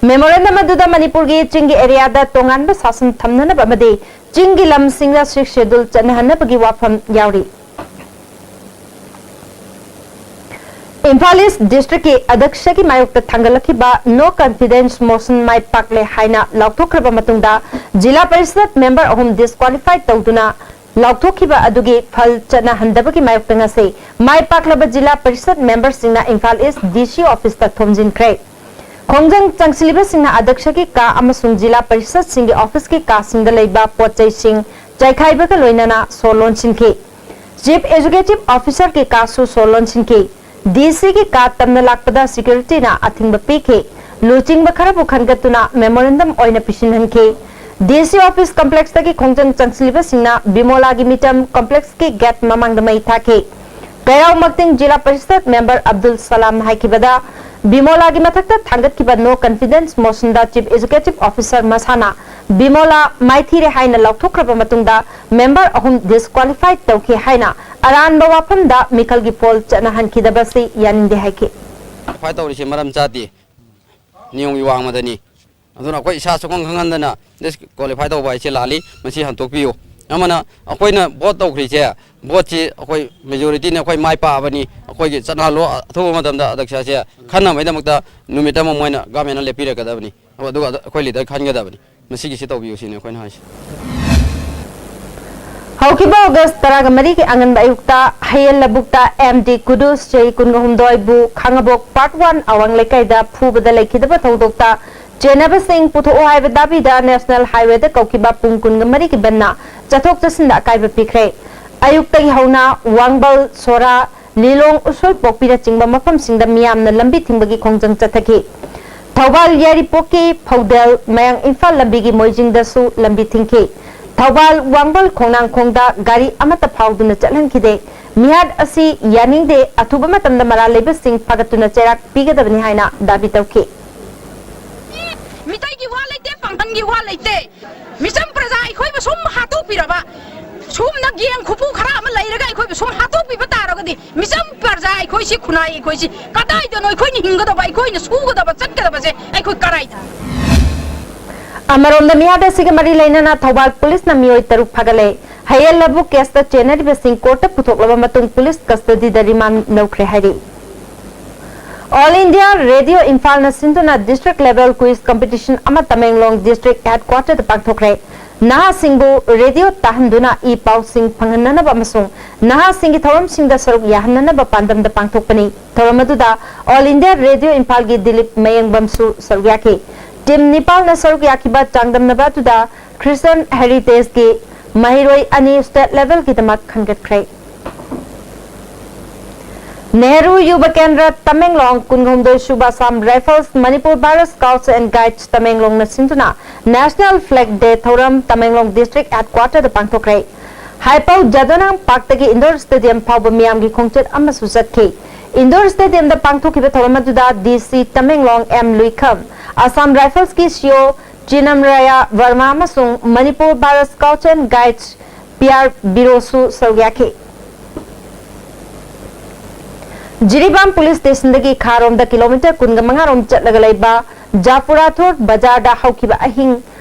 Memorandum ꯑꯗꯨꯗ ꯃꯅꯤꯄꯨꯔꯒꯤ ꯆꯤꯡꯒꯤ area ꯗ ꯇꯣꯉꯥꯟꯕ ꯁꯥꯁꯟ ꯊꯝꯅꯅꯕ ꯑꯃꯗꯤ ꯆꯤꯡꯒꯤ ꯂꯝꯁꯤꯡꯗ Sixth Schedule ꯆꯠꯅꯍꯟꯅꯕꯒꯤ ꯋꯥꯐꯝ ꯌꯥꯎꯔꯤ꯫ ꯏꯝꯐꯥꯜ East District ꯀꯤ ꯑꯗ꯭ꯌꯛꯁꯒꯤ ꯃꯥꯌꯣꯛꯇ ꯊꯥꯡꯒꯠꯂꯛꯈꯤꯕ No Confidence Motion ꯃꯥꯏ ꯄꯥꯛꯂꯦ ꯍꯥꯏꯅ ꯂꯥꯎꯊꯣꯛꯈ꯭ꯔꯕ ꯃꯇꯨꯡꯗ ꯖꯤꯂꯥ ꯄꯔꯤꯁꯗ member ꯑꯍꯨꯝ disqualify ꯇꯧꯗꯨꯅ ꯂꯥꯎꯊꯣꯛꯈꯤꯕ ꯑꯗꯨꯒꯤ ꯐꯜ ꯆꯠꯅꯍꯟꯗꯕꯒꯤ ꯃꯥꯌꯣꯛꯇ ꯉꯁꯤ ꯃꯥꯏ ꯄꯥꯛꯂꯕ ꯖꯤꯂꯥ ꯄꯔꯤꯁꯗ member ꯁꯤꯡꯅ Imphal East D C office ꯇ ꯊꯣꯝꯖꯤꯟꯈ꯭ꯔꯦ꯫ ꯈꯣꯡꯖꯪ ꯆꯪꯁꯤꯜꯂꯤꯕꯁꯤꯡꯅ ꯑꯗ꯭ꯌꯛꯁꯒꯤ ꯀꯥ ꯑꯃꯁꯨꯡ ꯖꯤꯂꯥ ꯄꯔꯤꯁꯗꯁꯤꯡꯒꯤ office ꯀꯤ ꯀꯥꯁꯤꯡꯗ ꯂꯩꯕ ꯄꯣꯠ ꯆꯩꯁꯤꯡ ꯆꯥꯏꯈꯥꯏꯕꯒ ꯂꯣꯏꯅꯅ ꯁꯣ ꯂꯣꯟꯁꯤꯟꯈꯤ꯫ Chief Executive Officer ꯀꯤ ꯀꯥꯁꯨ ꯁꯣ ꯂꯣꯟꯁꯤꯟꯈꯤ꯫ D C ꯒꯤ ꯀꯥ ꯇꯝꯅ ꯂꯥꯛꯄꯗ security ꯅ ꯑꯊꯤꯡꯕ ꯄꯤꯈꯤ꯫ ꯂꯨꯆꯤꯡꯕ ꯈꯔꯕꯨ ꯈꯟꯒꯠꯇꯨꯅ memorandum ꯑꯣꯏꯅ ꯄꯤꯁꯤꯟꯍꯟꯈꯤ꯫ D C office complex ꯇꯒꯤ ꯈꯣꯡꯖꯪ ꯆꯪꯁꯤꯜꯂꯤꯕꯁꯤꯡꯅ ꯕꯤꯃꯣꯂꯥꯒꯤ ꯃꯤꯇꯝ complex ꯀꯤ gate ꯃꯃꯥꯡꯗ ꯃꯩ ꯊꯥꯈꯤ꯫ ꯀꯩꯔꯥꯎ ꯃꯛꯇꯤꯡ ꯖꯤꯂꯥ ꯄꯔꯤꯁꯗ member ꯑꯕꯗꯨꯜ ꯁꯂꯥꯝꯅ ꯍꯥꯏꯈꯤꯕꯗ, ꯕꯤꯃꯣꯂꯥꯒꯤ ꯃꯊꯛꯇ ꯊꯥꯡꯒꯠꯈꯤꯕ No Confidence Motion ꯗ Chief Executive Officer ꯃꯁꯥꯅ ꯕꯤꯃꯣꯂꯥ ꯃꯥꯏꯊꯤꯔꯦ ꯍꯥꯏꯅ ꯂꯥꯎꯊꯣꯛꯈ꯭ꯔꯕ ꯃꯇꯨꯡꯗ member ꯑꯍꯨꯝ disqualify ꯇꯧꯈꯤ ꯍꯥꯏꯅ ꯑꯔꯥꯟꯕ ꯋꯥꯐꯝꯗ ꯃꯤꯈꯜꯒꯤ ꯐꯣꯜ ꯆꯠꯅꯍꯟꯈꯤꯗꯕꯁꯤ ꯌꯥꯅꯤꯡꯗꯦ ꯍꯥꯏꯈꯤ꯫ ꯐꯥꯏꯠ ꯇꯧꯔꯤꯁꯦ ꯃꯔꯝ ꯆꯥꯗꯦ, ꯅꯤꯌꯣꯝꯒꯤ ꯋꯥꯡꯃꯗꯅꯤ꯫ ꯑꯗꯨꯅ ꯑꯩꯈꯣꯏ ꯏꯁꯥ ꯁꯨꯈꯪ ꯈꯪꯍꯟꯗꯅ ꯗꯤꯁꯀ꯭ꯋꯥꯂꯤꯐꯥꯏ ꯇꯧꯕ ꯍꯥꯏꯁꯦ ꯂꯥꯜꯂꯤ, ꯃꯁꯤ ꯍꯟꯗꯣꯛꯄꯤꯌꯨ꯫ ꯑꯃꯅ ꯑꯩꯈꯣꯏꯅ ꯚꯣꯠ ꯇꯧꯈ꯭ꯔꯤꯁꯦ, ꯚꯣꯠꯁꯤ ꯑꯩꯈꯣꯏ ꯃꯦꯖꯣꯔꯤꯇꯤꯅ ꯑꯩꯈꯣꯏ ꯃꯥꯏ ꯄꯥꯛꯑꯕꯅꯤ, ꯑꯩꯈꯣꯏꯒꯤ ꯆꯠꯅꯍꯜꯂꯣ, ꯑꯊꯨꯕ ꯃꯇꯝꯗ ꯑꯗꯛꯁꯥꯁꯦ ꯈꯟꯅꯕꯒꯤꯗꯃꯛꯇ ꯅꯨꯃꯤꯠ ꯑꯃ ꯃꯣꯏꯅ ꯒꯃꯦꯟꯅ ꯂꯦꯞꯄꯤꯔꯛꯀꯗꯕꯅꯤ꯫ ꯑꯗꯨꯒ ꯑꯩꯈꯣꯏ ꯂꯤꯗꯔ ꯈꯟꯒꯗꯕꯅꯤ꯫ ꯃꯁꯤꯒꯤꯁꯤ ꯇꯧꯕꯤꯌꯨ ꯁꯤꯅꯤ ꯑꯩꯈꯣꯏꯅ ꯍꯥꯏꯁꯦ꯫ ꯍꯧꯈꯤꯕ ꯑꯣꯒꯁ ꯇꯔꯥꯃꯔꯤꯒꯤ ꯑꯉꯟꯕ ꯑꯌꯨꯛꯇ ꯍꯌꯦꯜ ꯂꯧꯕꯨꯛꯇ ꯑꯦꯝ ꯗꯤ ꯀꯨꯗꯨꯁ, ꯆꯍꯤ ꯀꯨꯟꯒ ꯍꯨꯝꯗꯣꯏꯕꯨ ꯈꯥꯉꯕꯣꯛ ꯄꯥꯔꯠ ꯋꯥꯟ ꯑꯋꯥꯡ ꯂꯩꯀꯥꯏꯗ ꯐꯨꯕꯗ ꯂꯩꯈꯤꯗꯕ ꯊꯧꯗꯣꯛꯇ ꯆꯦꯟꯅꯕꯁꯤꯡ ꯄꯨꯊꯣꯛꯑꯣ ꯍꯥꯏꯕ ꯗꯥꯕꯤꯗ ꯅꯦꯁꯅꯦꯜ ꯍꯥꯏꯋꯦꯗ ꯀꯧꯈꯤꯕ ꯄꯨꯡ ꯀꯨꯟꯒ ꯃꯔꯤꯒꯤ ꯕꯟꯅ ꯆꯠꯊꯣꯛ ꯆꯠꯁꯤꯟꯗ ꯑꯀꯥꯏꯕ ꯄꯤꯈ꯭ꯔꯦ꯫ ꯑꯌꯨꯛꯇꯒꯤ ꯍꯧꯅ ꯋꯥꯡꯕꯜ, ꯁꯣꯔꯥ, ꯂꯤꯂꯣꯡ, ꯎꯁꯣꯏꯄꯣꯛꯄꯤꯅꯆꯤꯡꯕ ꯃꯐꯝꯁꯤꯡꯗ ꯃꯤꯌꯥꯝꯅ ꯂꯝꯕꯤ ꯊꯤꯡꯕꯒꯤ ꯈꯣꯡꯖꯪ ꯆꯠꯊꯈꯤ꯫ ꯊꯧꯕꯥꯜ ꯌꯥꯏꯔꯤꯄꯣꯛꯀꯤ ꯐꯧꯗꯦꯜ ꯃꯌꯥꯡ ꯏꯝꯐꯥꯜ ꯂꯝꯕꯤꯒꯤ ꯃꯣꯏꯖꯤꯡꯗꯁꯨ ꯂꯝꯕꯤ ꯊꯤꯡꯈꯤ꯫ ꯊꯧꯕꯥꯜ ꯋꯥꯡꯕꯜ ꯈꯣꯡꯅꯥꯡꯈꯣꯡꯗ ꯒꯥꯔꯤ ꯑꯃꯠꯇ ꯐꯥꯎꯗꯨꯅ ꯆꯠꯍꯟꯈꯤꯗꯦ꯫ ꯃꯤꯍꯥꯠ ꯑꯁꯤ ꯌꯥꯅꯤꯡꯗꯦ, ꯑꯊꯨꯕ ꯃꯇꯝꯗ ꯃꯔꯥꯜ ꯂꯩꯕꯁꯤꯡ ꯐꯥꯒꯠꯇꯨꯅ ꯆꯩꯔꯥꯛ ꯄꯤꯒꯗꯕꯅꯤ ꯍꯥꯏꯅ ꯗꯥꯕꯤ ꯇꯧꯈꯤ꯫ ꯃꯤꯇꯩꯒꯤ ꯋꯥ ꯂꯩꯇꯦ, ꯄꯥꯡꯒꯜꯒꯤ ꯋꯥ ꯂꯩꯇꯦ꯫ ꯃꯤꯆꯝ ꯄ꯭ꯔꯖꯥ ꯑꯩꯈꯣꯏꯕꯨ ꯁꯨꯝ ꯍꯥꯠꯇꯣꯛꯄꯤꯔꯕ, ꯁꯨꯝꯅ ꯒꯦꯡ ꯈꯨꯄꯨ ꯈꯔ ꯑꯃ ꯂꯩꯔꯒ ꯑꯩꯈꯣꯏꯕꯨ ꯁꯨꯝ ꯍꯥꯠꯇꯣꯛꯄꯤꯕ ꯇꯥꯔꯒꯗꯤ, ꯃꯤꯆꯝ ꯄ꯭ꯔꯖꯥ ꯑꯩꯈꯣꯏꯁꯤ, ꯈꯨꯟꯅꯥꯏ ꯑꯩꯈꯣꯏꯁꯤ ꯀꯗꯥꯏꯗꯅꯣ ꯑꯩꯈꯣꯏꯅ ꯍꯤꯡꯒꯗꯕ, ꯑꯩꯈꯣꯏꯅ ꯁꯨꯒꯗꯕ, ꯆꯠꯀꯗꯕꯁꯦ ꯑꯩꯈꯣꯏ ꯀꯔꯥꯏꯗ? ꯑꯃꯔꯣꯝꯗ ꯃꯤꯍꯥꯠ ꯑꯁꯤꯒ ꯃꯔꯤ ꯂꯩꯅꯅ ꯊꯧꯕꯥꯜ ꯄꯨꯂꯤꯁꯅ ꯃꯤꯑꯣꯏ ꯇꯔꯨꯛ ꯐꯥꯒꯠꯂꯦ꯫ ꯍꯌꯦꯜ ꯂꯧꯕꯨꯛ ꯀꯦꯁꯇ ꯆꯦꯟꯅꯔꯤꯕꯁꯤꯡ ꯀꯣꯔꯠꯇ ꯄꯨꯊꯣꯛꯂꯕ ꯃꯇꯨꯡ ꯄꯨꯂꯤꯁ ꯀꯁꯇꯗꯤꯗ ꯔꯤꯃꯥꯟ ꯂꯧꯈ꯭ꯔꯦ ꯍꯥꯏꯔꯤ꯫ ꯑꯣꯜ ꯏꯟꯗꯤꯌꯥ ꯔꯦꯗꯤꯑꯣ ꯏꯝꯐꯥꯜꯅ ꯁꯤꯟꯗꯨꯅ ꯗꯤꯁꯇ꯭ꯔꯤꯛ ꯂꯦꯚꯦꯜ ꯀ꯭ꯋꯤꯖ ꯀꯝꯄꯤꯇꯤꯁꯟ ꯑꯃ ꯇꯃꯦꯡꯂꯣꯡ ꯗꯤꯁꯇ꯭ꯔꯤꯛ ꯍꯦꯗꯀ꯭ꯋꯥꯇꯔꯗ ꯄꯥꯡꯊꯣꯛꯈ꯭ꯔꯦ꯫ ꯅꯍꯥꯁꯤꯡꯕꯨ ꯔꯦꯗꯤꯑꯣ ꯇꯥꯍꯟꯗꯨꯅ ꯏ ꯄꯥꯎꯁꯤꯡ ꯐꯪꯍꯟꯅꯅꯕ ꯑꯃꯁꯨꯡ ꯅꯍꯥꯁꯤꯡꯒꯤ ꯊꯧꯔꯝꯁꯤꯡꯗ ꯁꯔꯨꯛ ꯌꯥꯍꯟꯅꯅꯕ ꯄꯥꯟꯗꯝꯗ ꯄꯥꯡꯊꯣꯛꯄꯅꯤ꯫ ꯊꯧꯔꯝ ꯑꯗꯨꯗ ꯑꯣꯜ ꯏꯟꯗꯤꯌꯥ ꯔꯦꯗꯤꯑꯣ ꯏꯝꯐꯥꯜꯒꯤ ꯗꯤꯂꯤꯞ ꯃꯌꯦꯡꯕꯝꯁꯨ ꯁꯔꯨꯛ ꯌꯥꯈꯤ꯫ ꯇꯤꯝ ꯅꯤꯄꯥꯜꯅ ꯁꯔꯨꯛ ꯌꯥꯈꯤꯕ ꯆꯥꯡꯗꯝꯅꯕ ꯑꯗꯨꯗ ꯈ꯭ꯔꯤꯁꯇꯟ ꯍꯦꯔꯤꯇꯦꯖꯀꯤ ꯃꯍꯩꯔꯣꯏ ꯑꯅꯤ ꯁ꯭ꯇꯦꯠ ꯂꯦꯚꯦꯜꯒꯤꯗꯃꯛ ꯈꯟꯒꯠꯈ꯭ꯔꯦ꯫ ꯅꯦꯍꯔꯨ ꯌꯨꯕ ꯀꯦꯟꯗ꯭ꯔ ꯇꯃꯦꯡꯂꯣꯡ, ꯀꯨꯟꯍꯨꯝꯗꯣꯏ ꯁꯨꯕ Assam rifles, Manipur Bharat scouts and ꯒꯥꯏꯗꯁ ꯇꯃꯦꯡꯂꯣꯡꯅ ꯁꯤꯟꯗꯨꯅ ꯅꯦꯁꯅꯦꯜ ꯐ꯭ꯂꯦꯒ ꯗꯦ ꯊꯧꯔꯝ ꯇꯃꯦꯡꯂꯣꯡ ꯗꯤꯁꯇ꯭ꯔꯤꯛ ꯍꯦꯗꯀ꯭ꯋꯥꯇꯔꯗ ꯄꯥꯡꯊꯣꯛꯈ꯭ꯔꯦ꯫ ꯍꯥꯏꯄꯧ ꯖꯥꯗꯣꯅꯥꯝ ꯄꯥꯔꯛꯇꯒꯤ ꯏꯟꯗꯣꯔ ꯁ꯭ꯇꯦꯗꯤꯌꯝ ꯐꯥꯎꯕ ꯃꯤꯌꯥꯝꯒꯤ ꯈꯣꯡꯆꯠ ꯑꯃꯁꯨ ꯆꯠꯈꯤ꯫ ꯏꯟꯗꯣꯔ ꯁ꯭ꯇꯦꯗꯤꯌꯝꯗ ꯄꯥꯡꯊꯣꯛꯈꯤꯕ ꯊꯧꯔꯝ ꯑꯗꯨꯗ D C Tamenglong M Luikham, Assam ꯔꯥꯏꯐꯜꯁꯀꯤ C E O Chinamraya Burma ꯑꯃꯁꯨꯡ Manipur Bharat scouts and guides P R ꯕꯤꯔꯣꯁꯨ ꯁꯔꯨꯛ ꯌꯥꯈꯤ꯫ ꯖꯤꯔꯤꯕꯥꯝ ꯄꯨꯂꯤꯁ ꯁ꯭ꯇꯦꯁꯟꯗꯒꯤ ꯈꯥꯔꯣꯝꯗ ꯀꯤꯂꯣꯃꯤꯇꯔ ꯀꯨꯟꯒ ꯃꯉꯥ ꯔꯣꯝ ꯆꯠꯂꯒ ꯂꯩꯕ ꯖꯥꯄꯨꯔꯥꯊꯣꯔ ꯕꯖꯥꯔꯗ ꯍꯧꯈꯤꯕ ꯑꯍꯤꯡ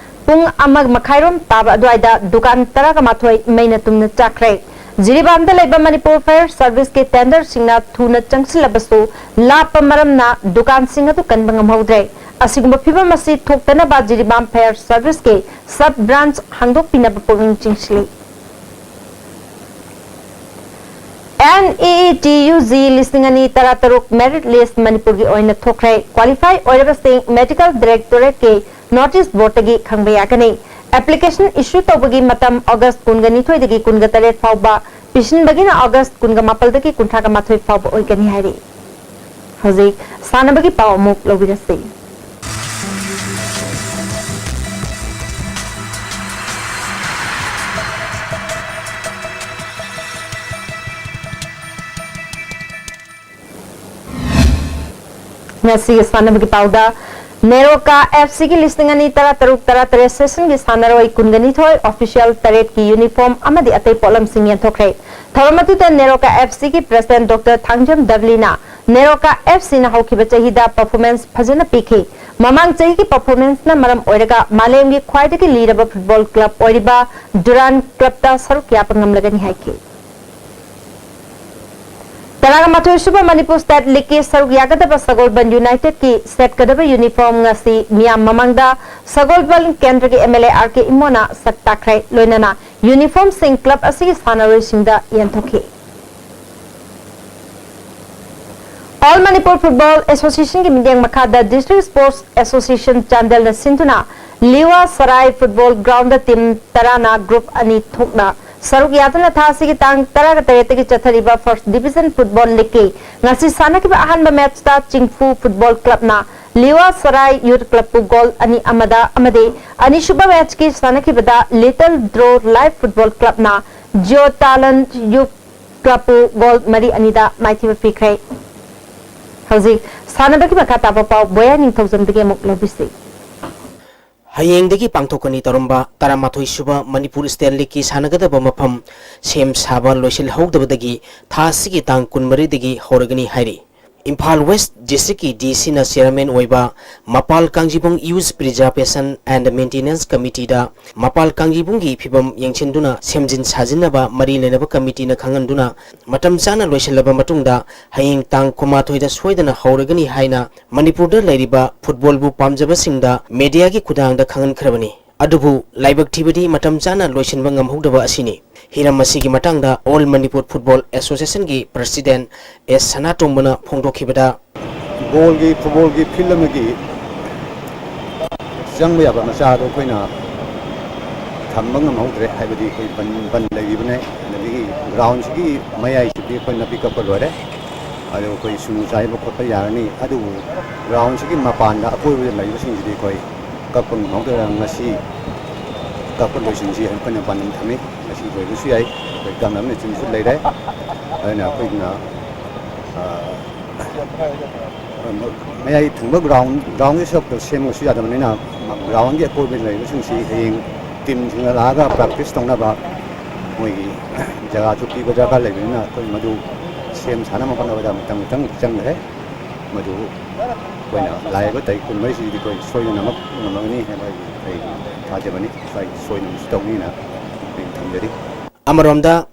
ꯄꯨꯡ ꯑꯃ ꯃꯈꯥꯏꯔꯣꯝ ꯇꯥꯕ ꯑꯗꯨꯋꯥꯏꯗ ꯗꯨꯀꯥꯟ ꯇꯔꯥꯒ ꯃꯥꯊꯣꯏ ꯃꯩꯅ ꯇꯨꯝꯅ ꯆꯥꯛꯈ꯭ꯔꯦ꯫ ꯖꯤꯔꯤꯕꯥꯝꯗ ꯂꯩꯕ ꯃꯅꯤꯄꯨꯔ ꯐꯥꯌꯔ ꯁꯔꯚꯤꯁꯀꯤ ꯇꯦꯟꯗꯔꯁꯤꯡꯅ ꯊꯨꯅ ꯆꯪꯁꯤꯜꯂꯕꯁꯨ ꯂꯥꯞꯄ ꯃꯔꯝꯅ ꯗꯨꯀꯥꯟꯁꯤꯡ ꯑꯗꯨ ꯀꯟꯕ ꯉꯝꯍꯧꯗ꯭ꯔꯦ꯫ ꯑꯁꯤꯒꯨꯝꯕ ꯐꯤꯚꯝ ꯑꯁꯤ ꯊꯣꯛꯇꯅꯕ ꯖꯤꯔꯤꯕꯥꯝ ꯐꯥꯌꯔ ꯁꯔꯚꯤꯁꯀꯤ ꯁꯕ ꯕ꯭ꯔꯥꯟꯆ ꯍꯥꯡꯗꯣꯛꯄꯤꯅꯕ ꯄꯨꯛꯅꯤꯡ ꯆꯤꯡꯁꯤꯜꯂꯤ꯫ NEET UG ꯂꯤꯁꯤꯡ ꯑꯅꯤ ꯇꯔꯥꯇꯔꯨꯛ merit list ꯃꯅꯤꯄꯨꯔꯒꯤ ꯑꯣꯏꯅ ꯊꯣꯛꯈ꯭ꯔꯦ꯫ Qualify ꯑꯣꯏꯔꯕꯁꯤꯡ medical directorateꯀꯤ notice boardꯇꯒꯤ ꯈꯪꯕ ꯌꯥꯒꯅꯤ꯫ Application issue ꯇꯧꯕꯒꯤ ꯃꯇꯝ August ꯀꯨꯟꯒ ꯅꯤꯊꯣꯏꯗꯒꯤ ꯀꯨꯟꯒ ꯇꯔꯦꯠ ꯐꯥꯎꯕ, ꯄꯤꯁꯤꯟꯕꯒꯤꯅ August ꯀꯨꯟꯒ ꯃꯥꯄꯜꯗꯒꯤ ꯀꯨꯟꯊ꯭ꯔꯥꯒ ꯃꯥꯊꯣꯏ ꯐꯥꯎꯕ ꯑꯣꯏꯒꯅꯤ ꯍꯥꯏꯔꯤ꯫ ꯍꯧꯖꯤꯛ ꯁꯥꯟꯅꯕꯒꯤ ꯄꯥꯎ ꯑꯃꯨꯛ ꯂꯧꯕꯤꯔꯁꯤ꯫ ꯉꯁꯤꯒꯤ ꯁꯥꯟꯅꯕꯒꯤ ꯄꯥꯎꯗ, ꯅꯦꯔꯣꯀꯥ FCꯒꯤ ꯂꯤꯁꯤꯡ ꯑꯅꯤ ꯇꯔꯥꯇꯔꯨꯛ ꯇꯔꯥꯇꯔꯦꯠ seasonꯒꯤ ꯁꯥꯟꯅꯔꯣꯏ ꯀꯨꯟꯒ ꯅꯤꯊꯣꯏ official ꯇꯔꯦꯠꯀꯤ uniform ꯑꯃꯗꯤ ꯑꯇꯩ ꯄꯣꯠꯂꯝꯁꯤꯡ ꯌꯦꯟꯊꯣꯛꯈ꯭ꯔꯦ꯫ ꯊꯧꯔꯝ ꯑꯗꯨꯗ ꯅꯦꯔꯣꯀꯥ FCꯒꯤ president Doctor ꯊꯥꯡꯖꯝ ꯗꯕꯂꯤꯅ ꯅꯦꯔꯣꯀꯥ FCꯅ ꯍꯧꯈꯤꯕ ꯆꯍꯤꯗ performance ꯐꯖꯅ ꯄꯤꯈꯤ꯫ ꯃꯃꯥꯡ ꯆꯍꯤꯒꯤ performanceꯅ ꯃꯔꯝ ꯑꯣꯏꯔꯒ ꯃꯥꯂꯦꯝꯒꯤ ꯈ꯭ꯋꯥꯏꯗꯒꯤ ꯂꯤꯔꯕ football club ꯑꯣꯏꯔꯤꯕ Durand Clubꯇ ꯁꯔꯨꯛ ꯌꯥꯕ ꯉꯝꯂꯒꯅꯤ ꯍꯥꯏꯈꯤ꯫ ꯇꯔꯥꯒ ꯃꯥꯊꯣꯏ ꯁꯨꯕ ꯃꯅꯤꯄꯨꯔ State Leagueꯀꯤ ꯁꯔꯨꯛ ꯌꯥꯒꯗꯕ ꯁꯒꯣꯜꯕꯟ Unitedꯀꯤ ꯁꯦꯠꯀꯗꯕ uniform ꯉꯁꯤ ꯃꯤꯌꯥꯝ ꯃꯃꯥꯡꯗ ꯁꯒꯣꯜꯕꯟ ꯀꯦꯟꯗ꯭ꯔꯒꯤ MLA R K ꯏꯃꯣꯅ ꯁꯛ ꯇꯥꯛꯈ꯭ꯔꯦ꯫ ꯂꯣꯏꯅꯅ uniformꯁꯤꯡ club ꯑꯁꯤꯒꯤ ꯁꯥꯟꯅꯔꯣꯏꯁꯤꯡꯗ ꯌꯦꯟꯊꯣꯛꯈꯤ꯫ All Manipur Football Associationꯒꯤ ꯃꯤꯠꯌꯦꯡ ꯃꯈꯥꯗ District Sports Association ꯆꯥꯟꯗꯦꯜꯅ ꯁꯤꯟꯗꯨꯅ ꯂꯤꯋꯥ ꯁꯔꯥꯏ football groundꯗ team ꯇꯔꯥꯅ group ꯑꯅꯤ ꯊꯣꯛꯅ ꯁꯔꯨꯛ ꯌꯥꯗꯨꯅ ꯊꯥ ꯑꯁꯤꯒꯤ ꯇꯥꯡ ꯇꯔꯥꯒ ꯇꯔꯦꯠꯇꯒꯤ ꯆꯠꯊꯔꯤꯕ First Division Football Leagueꯀꯤ ꯉꯁꯤ ꯁꯥꯟꯅꯈꯤꯕ ꯑꯍꯥꯟꯕ matchꯇ ꯆꯤꯡꯐꯨ Football Clubꯅ ꯂꯤꯋꯥ ꯁꯔꯥꯏ Youth Clubꯄꯨ goal ꯑꯅꯤ ꯑꯃꯗ ꯑꯃꯗꯤ ꯑꯅꯤꯁꯨꯕ matchꯀꯤ ꯁꯥꯟꯅꯈꯤꯕꯗ Little Draw Life Football Clubꯅ Geo Talent Youth Clubꯄꯨ goal ꯃꯔꯤ ꯑꯅꯤꯗ ꯃꯥꯏꯊꯤꯕ ꯄꯤꯈ꯭ꯔꯦ꯫ ꯍꯧꯖꯤꯛ ꯁꯥꯟꯅꯕꯒꯤ ꯃꯈꯥ ꯇꯥꯕ ꯄꯥꯎ ꯕꯣꯌꯥ ꯅꯤꯡꯊꯧꯖꯝꯗꯒꯤ ꯑꯃꯨꯛ ꯂꯧꯕꯤꯁꯤ꯫ ꯍꯌꯦꯡꯗꯒꯤ ꯄꯥꯡꯊꯣꯛꯀꯅꯤ ꯇꯧꯔꯝꯕ ꯇꯔꯥꯃꯥꯊꯣꯏ ꯁꯨꯕ ꯃꯅꯤꯄꯨꯔ ꯁ꯭ꯇꯦꯠ ꯂꯤꯒꯀꯤ ꯁꯥꯟꯅꯒꯗꯕ ꯃꯐꯝ ꯁꯦꯝ ꯁꯥꯕ ꯂꯣꯏꯁꯤꯜꯍꯧꯗꯕꯗꯒꯤ ꯊꯥ ꯑꯁꯤꯒꯤ ꯇꯥꯡ ꯀꯨꯟꯃꯔꯤꯗꯒꯤ ꯍꯧꯔꯒꯅꯤ ꯍꯥꯏꯔꯤ꯫ ꯏꯝꯐꯥꯜ ꯋꯦꯁ꯭ꯠ ꯗꯤꯁꯇ꯭ꯔꯤꯛꯀꯤ ꯗꯤ ꯁꯤꯅ ꯆꯤꯌꯔꯃꯦꯟ ꯑꯣꯏꯕ ꯃꯄꯥꯜ ꯀꯥꯡꯖꯤꯕꯨꯡ ꯌꯨꯊ ꯄ꯭ꯔꯤꯖꯥꯔꯕꯦꯁꯟ ꯑꯦꯟꯗ ꯃꯦꯟꯇꯦꯅꯦꯟꯁ ꯀꯃꯤꯇꯤꯗ ꯃꯄꯥꯜ ꯀꯥꯡꯖꯤꯕꯨꯡꯒꯤ ꯐꯤꯕꯝ ꯌꯦꯡꯁꯤꯟꯗꯨꯅ ꯁꯦꯝꯖꯤꯟ ꯁꯥꯖꯤꯟꯅꯕ ꯃꯔꯤ ꯂꯩꯅꯕ ꯀꯃꯤꯇꯤꯅ ꯈꯪꯍꯟꯗꯨꯅ ꯃꯇꯝ ꯆꯥꯅ ꯂꯣꯏꯁꯤꯜꯂꯕ ꯃꯇꯨꯡꯗ ꯍꯌꯦꯡ ꯇꯥꯡ ꯀꯨꯟꯃꯥꯊꯣꯏꯗ ꯁꯣꯏꯗꯅ ꯍꯧꯔꯒꯅꯤ ꯍꯥꯏꯅ ꯃꯅꯤꯄꯨꯔꯗ ꯂꯩꯔꯤꯕ ꯐꯨꯠꯕꯣꯜꯕꯨ ꯄꯥꯝꯖꯕꯁꯤꯡꯗ ꯃꯦꯗꯤꯌꯥꯒꯤ ꯈꯨꯠꯊꯥꯡꯗ ꯈꯪꯍꯟꯈ꯭ꯔꯕꯅꯤ꯫ ꯑꯗꯨꯕꯨ ꯂꯥꯏꯕꯛ ꯊꯤꯕꯗꯤ ꯃꯇꯝ ꯆꯥꯅ ꯂꯣꯏꯁꯤꯟꯕ ꯉꯝꯍꯧꯗꯕ ꯑꯁꯤꯅꯤ꯫ ꯍꯤꯔꯝ ꯑꯁꯤꯒꯤ ꯃꯇꯥꯡꯗ ꯑꯣꯜ ꯃꯅꯤꯄꯨꯔ ꯐꯨꯠꯕꯣꯜ ꯑꯦꯁꯣꯁꯤꯌꯦꯁꯟꯒꯤ ꯄ꯭ꯔꯁꯤꯗꯦꯟꯠ ꯑꯦꯁ ꯁꯅꯥꯇꯣꯝꯕꯅ ꯐꯣꯡꯗꯣꯛꯈꯤꯕꯗ, ꯕꯣꯜꯒꯤ, ꯐꯨꯠꯕꯣꯜꯒꯤ ꯐꯤꯜꯗ ꯑꯃꯒꯤ ꯆꯪꯕ ꯌꯥꯕ ꯃꯆꯥꯗꯣ ꯑꯩꯈꯣꯏꯅ ꯊꯝꯕ ꯉꯝꯍꯧꯗ꯭ꯔꯦ, ꯍꯥꯏꯕꯗꯤ ꯑꯩꯈꯣꯏ ꯕꯟ, ꯕꯟ ꯂꯩꯔꯤꯕꯅꯦ꯫ ꯑꯗꯒꯤ ꯒ꯭ꯔꯥꯎꯟꯁꯤꯒꯤ ꯃꯌꯥꯏꯁꯤꯗꯤ ꯑꯩꯈꯣꯏ ꯅꯥꯄꯤ ꯀꯛꯄ ꯂꯣꯏꯔꯦ, ꯑꯗꯨ ꯑꯩꯈꯣꯏ ꯁꯤꯡꯖꯨ ꯆꯥꯏꯕ ꯈꯣꯠꯄ ꯌꯥꯔꯅꯤ꯫ ꯑꯗꯨꯕꯨ ꯒ꯭ꯔꯥꯎꯟꯁꯤꯒꯤ ꯃꯄꯥꯟꯗ ꯑꯀꯣꯏꯕꯗ ꯂꯩꯕꯁꯤꯡꯁꯤꯗꯤ ꯑꯩꯈꯣꯏ ꯀꯛꯄ ꯉꯝꯍꯧꯗꯅ ꯉꯁꯤ ꯀꯛꯄ ꯂꯣꯏꯁꯤꯟꯁꯤ ꯍꯥꯏꯅ ꯑꯩꯈꯣꯏꯅ ꯄꯥꯟꯗꯝ ꯊꯝꯃꯤ꯫ ꯉꯁꯤ ꯂꯣꯏꯕꯁꯨ ꯌꯥꯏ, ꯑꯩꯈꯣꯏ ꯀꯛꯅꯕ ꯃꯦꯆꯤꯟꯁꯨ ꯂꯩꯔꯦ꯫ ꯑꯗꯨꯅ ꯑꯩꯈꯣꯏꯅ, ꯑ, ꯃꯌꯥꯏ ꯊꯪꯕ ꯒ꯭ꯔꯥꯎꯟ, ꯒ꯭ꯔꯥꯎꯟꯒꯤ ꯁꯔꯨꯛꯇ ꯁꯦꯝꯕꯁꯨ ꯌꯥꯗꯕꯅꯤꯅ, ꯒ꯭ꯔꯥꯎꯟꯒꯤ ꯑꯀꯣꯏꯕꯗ ꯂꯩꯔꯤꯕꯁꯤꯡꯁꯤ ꯍꯌꯦꯡ ꯇꯤꯝꯁꯤꯡꯅ ꯂꯥꯛꯑꯒ ꯄ꯭ꯔꯥꯛꯇꯤꯁ ꯇꯧꯅꯕ ꯃꯣꯏꯒꯤ ꯖꯒꯥꯁꯨ ꯄꯤꯕ ꯗꯔꯀꯥꯔ ꯂꯩꯕꯅꯤꯅ, ꯑꯩꯈꯣꯏ ꯃꯗꯨ ꯁꯦꯝ ꯁꯥꯅꯕ ꯍꯣꯠꯅꯕꯗ ꯃꯇꯝ ꯈꯤꯇꯪ ꯆꯪꯈ꯭ꯔꯦ꯫ ꯃꯗꯨ ꯑꯩꯈꯣꯏꯅ ꯂꯥꯛꯏꯕ ꯇꯥꯔꯤꯛ ꯀꯨꯟꯃꯔꯤꯁꯤꯗꯤ ꯑꯩꯈꯣꯏ ꯁꯣꯏꯗꯅꯃꯛ ꯉꯝꯃꯒꯅꯤ ꯍꯥꯏꯕ ꯑꯩꯒꯤ ꯊꯥꯖꯕꯅꯤ꯫ ꯁ꯭ꯋꯥꯏ ꯁꯣꯏꯗꯅꯁꯨ ꯇꯧꯅꯤꯅ ꯑꯩ ꯊꯝꯖꯔꯤ꯫ ꯑꯃꯔꯣꯝꯗ,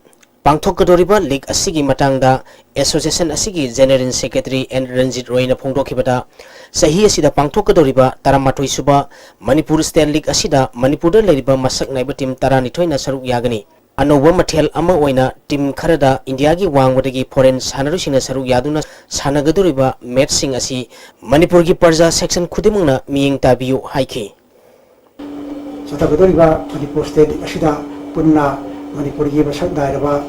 ꯄꯥꯡꯊꯣꯛꯀꯗꯧꯔꯤꯕ ꯂꯤꯒ ꯑꯁꯤꯒꯤ ꯃꯇꯥꯡꯗ ꯑꯦꯁꯣꯁꯤꯌꯦꯁꯟ ꯑꯁꯤꯒꯤ ꯖꯦꯅꯦꯔꯦꯜ ꯁꯦꯀ꯭ꯔꯦꯇꯔꯤ ꯑꯦꯟ ꯔꯟꯖꯤꯠ ꯔꯣꯏꯅ ꯐꯣꯡꯗꯣꯛꯈꯤꯕꯗ, ꯆꯍꯤ ꯑꯁꯤꯗ ꯄꯥꯡꯊꯣꯛꯀꯗꯧꯔꯤꯕ ꯇꯔꯥꯃꯥꯊꯣꯏ ꯁꯨꯕ ꯃꯅꯤꯄꯨꯔ ꯁ꯭ꯇꯦꯠ ꯂꯤꯒ ꯑꯁꯤꯗ ꯃꯅꯤꯄꯨꯔꯗ ꯂꯩꯔꯤꯕ ꯃꯁꯛ ꯅꯥꯏꯕ ꯇꯤꯝ ꯇꯔꯥꯅꯤꯊꯣꯏꯅ ꯁꯔꯨꯛ ꯌꯥꯒꯅꯤ꯫ ꯑꯅꯧꯕ ꯃꯊꯦꯜ ꯑꯃ ꯑꯣꯏꯅ ꯇꯤꯝ ꯈꯔꯗ ꯏꯟꯗꯤꯌꯥꯒꯤ ꯋꯥꯡꯃꯗꯒꯤ ꯐꯣꯔꯦꯟ ꯁꯥꯟꯅꯔꯣꯏꯁꯤꯡꯅ ꯁꯔꯨꯛ ꯌꯥꯗꯨꯅ ꯁꯥꯟꯅꯒꯗꯧꯔꯤꯕ ꯃꯦꯆꯁꯤꯡ ꯑꯁꯤ ꯃꯅꯤꯄꯨꯔꯒꯤ ꯄ꯭ꯔꯖꯥ ꯁꯦꯛꯁꯟ ꯈꯨꯗꯤꯡꯃꯛꯅ ꯃꯤꯠꯌꯦꯡ ꯇꯥꯕꯤꯌꯨ ꯍꯥꯏꯈꯤ꯫ ꯆꯠꯊꯒꯗꯧꯔꯤꯕ ꯃꯅꯤꯄꯨꯔ ꯁ꯭ꯇꯦꯠ ꯂꯤꯒ ꯑꯁꯤꯗ ꯄꯨꯟꯅ ꯃꯅꯤꯄꯨꯔꯒꯤ ꯃꯁꯛ ꯅꯥꯏꯔꯕ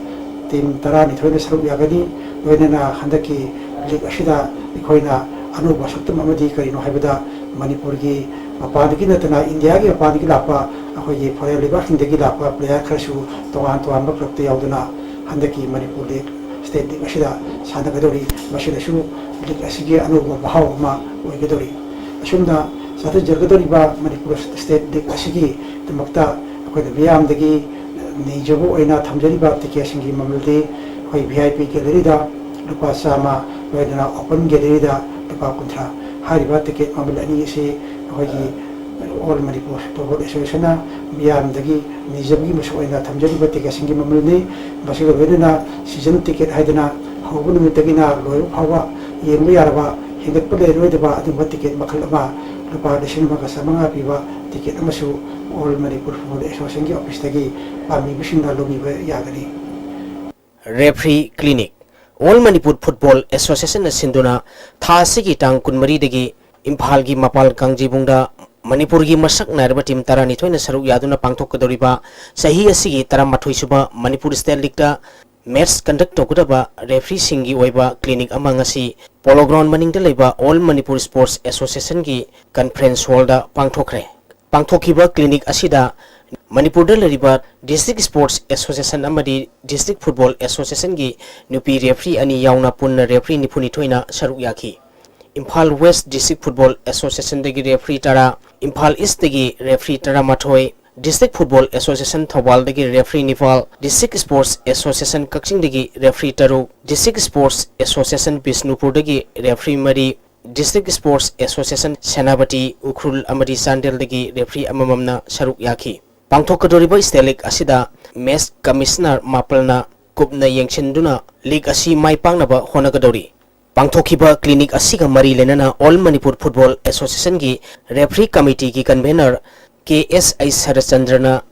ꯇꯤꯝ ꯇꯔꯥꯅꯤꯊꯣꯏꯅ ꯁꯔꯨꯛ ꯌꯥꯒꯅꯤ꯫ ꯂꯣꯏꯅꯅ ꯍꯟꯗꯛꯀꯤ ꯂꯤꯒ ꯑꯁꯤꯗ ꯑꯩꯈꯣꯏꯅ ꯑꯅꯧꯕ ꯁꯛꯇꯝ ꯑꯃꯗꯤ ꯀꯔꯤꯅꯣ ꯍꯥꯏꯕꯗ, ꯃꯅꯤꯄꯨꯔꯒꯤ ꯃꯄꯥꯟꯗꯒꯤ ꯅꯠꯇꯅ ꯏꯟꯗꯤꯌꯥꯒꯤ ꯃꯄꯥꯟꯗꯒꯤ ꯂꯥꯛꯄ, ꯑꯩꯈꯣꯏꯒꯤ ꯐꯣꯔꯦꯟ ꯂꯩꯕꯥꯛꯁꯤꯡꯗꯒꯤ ꯂꯥꯛꯄ ꯄ꯭ꯂꯦꯌꯥꯔ ꯈꯔꯁꯨ ꯇꯣꯉꯥꯟ ꯇꯣꯉꯥꯟꯕ ꯀ꯭ꯂꯕꯇ ꯌꯥꯎꯗꯨꯅ ꯍꯟꯗꯛꯀꯤ ꯃꯅꯤꯄꯨꯔ ꯂꯤꯒ, ꯁ꯭ꯇꯦꯠ ꯂꯤꯒ ꯑꯁꯤꯗ ꯁꯥꯟꯅꯒꯗꯧꯔꯤ꯫ ꯃꯁꯤꯅꯁꯨ ꯂꯤꯒ ꯑꯁꯤꯒꯤ ꯑꯅꯧꯕ ꯃꯍꯥꯎ ꯑꯃ ꯑꯣꯏꯒꯗꯧꯔꯤ꯫ ꯑꯁꯨꯝꯅ ꯆꯠꯊꯖꯒꯗꯧꯔꯤꯕ ꯃꯅꯤꯄꯨꯔ ꯁ꯭ꯇꯦꯠ ꯂꯤꯒ ꯑꯁꯤꯒꯤꯗꯃꯛꯇ ꯑꯩꯈꯣꯏꯅ ꯃꯤꯌꯥꯝꯗꯒꯤ ꯅꯤꯖꯕ ꯑꯣꯏꯅ ꯊꯝꯖꯔꯤꯕ ꯇꯤꯀꯦꯠꯁꯤꯡꯒꯤ ꯃꯃꯜꯗꯤ ꯑꯩꯈꯣꯏ ꯚꯤ ꯑꯥꯏ ꯄꯤ ꯒꯦꯂꯔꯤꯗ ꯂꯨꯄꯥ ꯆꯥꯝꯃ, ꯂꯣꯏꯅꯅ ꯑꯣꯄꯟ ꯒꯦꯂꯔꯤꯗ ꯂꯨꯄꯥ ꯀꯨꯟꯊ꯭ꯔꯥ꯫ ꯍꯥꯏꯔꯤꯕ ꯇꯤꯀꯦꯠ ꯃꯃꯜ ꯑꯅꯤ ꯑꯁꯤ ꯑꯩꯈꯣꯏꯒꯤ ꯑꯣꯜ ꯃꯅꯤꯄꯨꯔ ꯐꯨꯠꯕꯣꯜ ꯑꯦꯁꯣꯁꯤꯌꯦꯁꯟꯅ ꯃꯤꯌꯥꯝꯗꯒꯤ ꯅꯤꯖꯕꯒꯤ ꯃꯁꯛ ꯑꯣꯏꯅ ꯊꯝꯖꯔꯤꯕ ꯇꯤꯀꯦꯠꯁꯤꯡꯒꯤ ꯃꯃꯜꯅꯤ꯫ ꯃꯁꯤꯒ ꯂꯣꯏꯅꯅ ꯁꯤꯖꯟ ꯇꯤꯀꯦꯠ ꯍꯥꯏꯗꯅ ꯍꯧꯕ ꯅꯨꯃꯤꯠꯇꯒꯤꯅ ꯂꯣꯏꯕ ꯐꯥꯎꯕ ꯌꯦꯡꯕ ꯌꯥꯔꯕ, ꯍꯦꯟꯒꯠꯄ ꯂꯩꯔꯣꯏꯗꯕ ꯑꯗꯨꯒꯨꯝꯕ ꯇꯤꯀꯦꯠ ꯃꯈꯜ ꯑꯃ ꯂꯨꯄꯥ ꯂꯤꯁꯤꯡ ꯑꯃꯒ ꯆꯥꯃꯉꯥ ꯄꯤꯕ ꯇꯤꯀꯦꯠ ꯑꯃꯁꯨ ꯑꯣꯜ ꯃꯅꯤꯄꯨꯔ ꯐꯨꯠꯕꯣꯜ ꯑꯦꯁꯣꯁꯤꯌꯦꯁꯟꯒꯤ ꯑꯣꯐꯤꯁꯇꯒꯤ ꯄꯥꯝꯕꯤꯕꯁꯤꯡꯅ ꯂꯧꯕꯤꯕ ꯌꯥꯒꯅꯤ꯫ Referee Clinic. All Manipur Football Associationꯅ ꯁꯤꯟꯗꯨꯅ ꯊꯥ ꯑꯁꯤꯒꯤ ꯇꯥꯡ ꯀꯨꯟꯃꯔꯤꯗꯒꯤ ꯏꯝꯐꯥꯜꯒꯤ ꯃꯄꯥꯜ ꯀꯥꯡꯖꯩꯕꯨꯡꯗ ꯃꯅꯤꯄꯨꯔꯒꯤ ꯃꯁꯛ ꯅꯥꯏꯔꯕ ꯇꯤꯝ ꯇꯔꯥꯅꯤꯊꯣꯏꯅ ꯁꯔꯨꯛ ꯌꯥꯗꯨꯅ ꯄꯥꯡꯊꯣꯛꯀꯗꯧꯔꯤꯕ ꯆꯍꯤ ꯑꯁꯤꯒꯤ ꯇꯔꯥꯃꯥꯊꯣꯏ ꯁꯨꯕ ꯃꯅꯤꯄꯨꯔ ꯁ꯭ꯇꯦꯠ ꯂꯤꯒꯇ ꯃꯦꯠꯆ ꯀꯟꯗꯛ ꯇꯧꯒꯗꯕ ꯔꯦꯐ꯭ꯔꯤꯁꯤꯡꯒꯤ ꯑꯣꯏꯕ ꯀ꯭ꯂꯤꯅꯤꯛ ꯑꯃ ꯉꯁꯤ ꯄꯣꯂꯣ ꯒ꯭ꯔꯥꯎꯟ ꯃꯅꯤꯡꯗ ꯂꯩꯕ ꯑꯣꯜ ꯃꯅꯤꯄꯨꯔ ꯁ꯭ꯄꯣꯔꯠꯁ ꯑꯦꯁꯣꯁꯤꯌꯦꯁꯟꯒꯤ ꯀꯟꯐ꯭ꯔꯦꯟꯁ ꯍꯣꯜꯗ ꯄꯥꯡꯊꯣꯛꯈ꯭ꯔꯦ꯫ ꯄꯥꯡꯊꯣꯛꯈꯤꯕ ꯀ꯭ꯂꯤꯅꯤꯛ ꯑꯁꯤꯗ ꯃꯅꯤꯄꯨꯔꯗ ꯂꯩꯔꯤꯕ ꯗꯤꯁꯇ꯭ꯔꯤꯛ ꯁ꯭ꯄꯣꯔꯠꯁ ꯑꯦꯁꯣꯁꯤꯌꯦꯁꯟ ꯑꯃꯗꯤ ꯗꯤꯁꯇ꯭ꯔꯤꯛ ꯐꯨꯠꯕꯣꯜ ꯑꯦꯁꯣꯁꯤꯌꯦꯁꯟꯒꯤ ꯅꯨꯄꯤ ꯔꯦꯐ꯭ꯔꯤ ꯑꯅꯤ ꯌꯥꯎꯅ ꯄꯨꯟꯅ ꯔꯦꯐ꯭ꯔꯤ ꯅꯤꯐꯨꯅꯤꯊꯣꯏꯅ ꯁꯔꯨꯛ ꯌꯥꯈꯤ꯫ ꯏꯝꯐꯥꯜ ꯋꯦꯁ ꯗꯤꯁꯇ꯭ꯔꯤꯛ ꯐꯨꯠꯕꯣꯜ ꯑꯦꯁꯣꯁꯤꯌꯦꯁꯟꯗꯒꯤ ꯔꯦꯐ꯭ꯔꯤ ꯇꯔꯥ, ꯏꯝꯐꯥꯜ ꯏꯁꯇꯒꯤ ꯔꯦꯐ꯭ꯔꯤ ꯇꯔꯥꯃꯥꯊꯣꯏ, ꯗꯤꯁꯇ꯭ꯔꯤꯛ ꯐꯨꯠꯕꯣꯜ ꯑꯦꯁꯣꯁꯤꯌꯦꯁꯟ ꯊꯧꯕꯥꯜꯗꯒꯤ ꯔꯦꯐ꯭ꯔꯤ ꯅꯤꯄꯥꯜ, ꯗꯤꯁꯇ꯭ꯔꯤꯛ ꯁ꯭ꯄꯣꯔꯠꯁ ꯑꯦꯁꯣꯁꯤꯌꯦꯁꯟ ꯀꯛꯆꯤꯡꯗꯒꯤ ꯔꯦꯐ꯭ꯔꯤ ꯇꯔꯨꯛ, ꯗꯤꯁꯇ꯭ꯔꯤꯛ ꯁ꯭ꯄꯣꯔꯠꯁ ꯑꯦꯁꯣꯁꯤꯌꯦꯁꯟ ꯕꯤꯁꯅꯨꯄꯨꯔꯗꯒꯤ ꯔꯦꯐ꯭ꯔꯤ ꯃꯔꯤ, district sports association Senapati, Ukhrul ꯑꯃꯗꯤ ꯆꯥꯟꯗꯦꯜꯗꯒꯤ ꯔꯦꯐ꯭ꯔꯤ ꯑꯃꯃꯝꯅ ꯁꯔꯨꯛ ꯌꯥꯈꯤ꯫ ꯄꯥꯡꯊꯣꯛꯀꯗꯧꯔꯤꯕ ꯁ꯭ꯇꯦꯠ ꯂꯤꯒ ꯑꯁꯤꯗ ꯃꯦꯠꯆ ꯀꯃꯤꯁꯅꯔ ꯃꯥꯄꯜꯅ ꯀꯨꯞꯅ ꯌꯦꯡꯁꯤꯟꯗꯨꯅ ꯂꯤꯒ ꯑꯁꯤ ꯃꯥꯏ ꯄꯥꯛꯅꯕ ꯍꯣꯠꯅꯒꯗꯧꯔꯤ꯫ ꯄꯥꯡꯊꯣꯛꯈꯤꯕ ꯀ꯭ꯂꯤꯅꯤꯛ ꯑꯁꯤꯒ ꯃꯔꯤ ꯂꯩꯅꯅ ꯑꯣꯜ ꯃꯅꯤꯄꯨꯔ ꯐꯨꯠꯕꯣꯜ ꯑꯦꯁꯣꯁꯤꯌꯦꯁꯟꯒꯤ ꯔꯦꯐ꯭ꯔꯤ ꯀꯃꯤꯇꯤꯒꯤ ꯀꯟꯚꯦꯅꯔ ꯀꯦ ꯑꯦꯁ ꯑꯩ ꯁꯔꯠꯆꯟꯗ꯭ꯔꯅ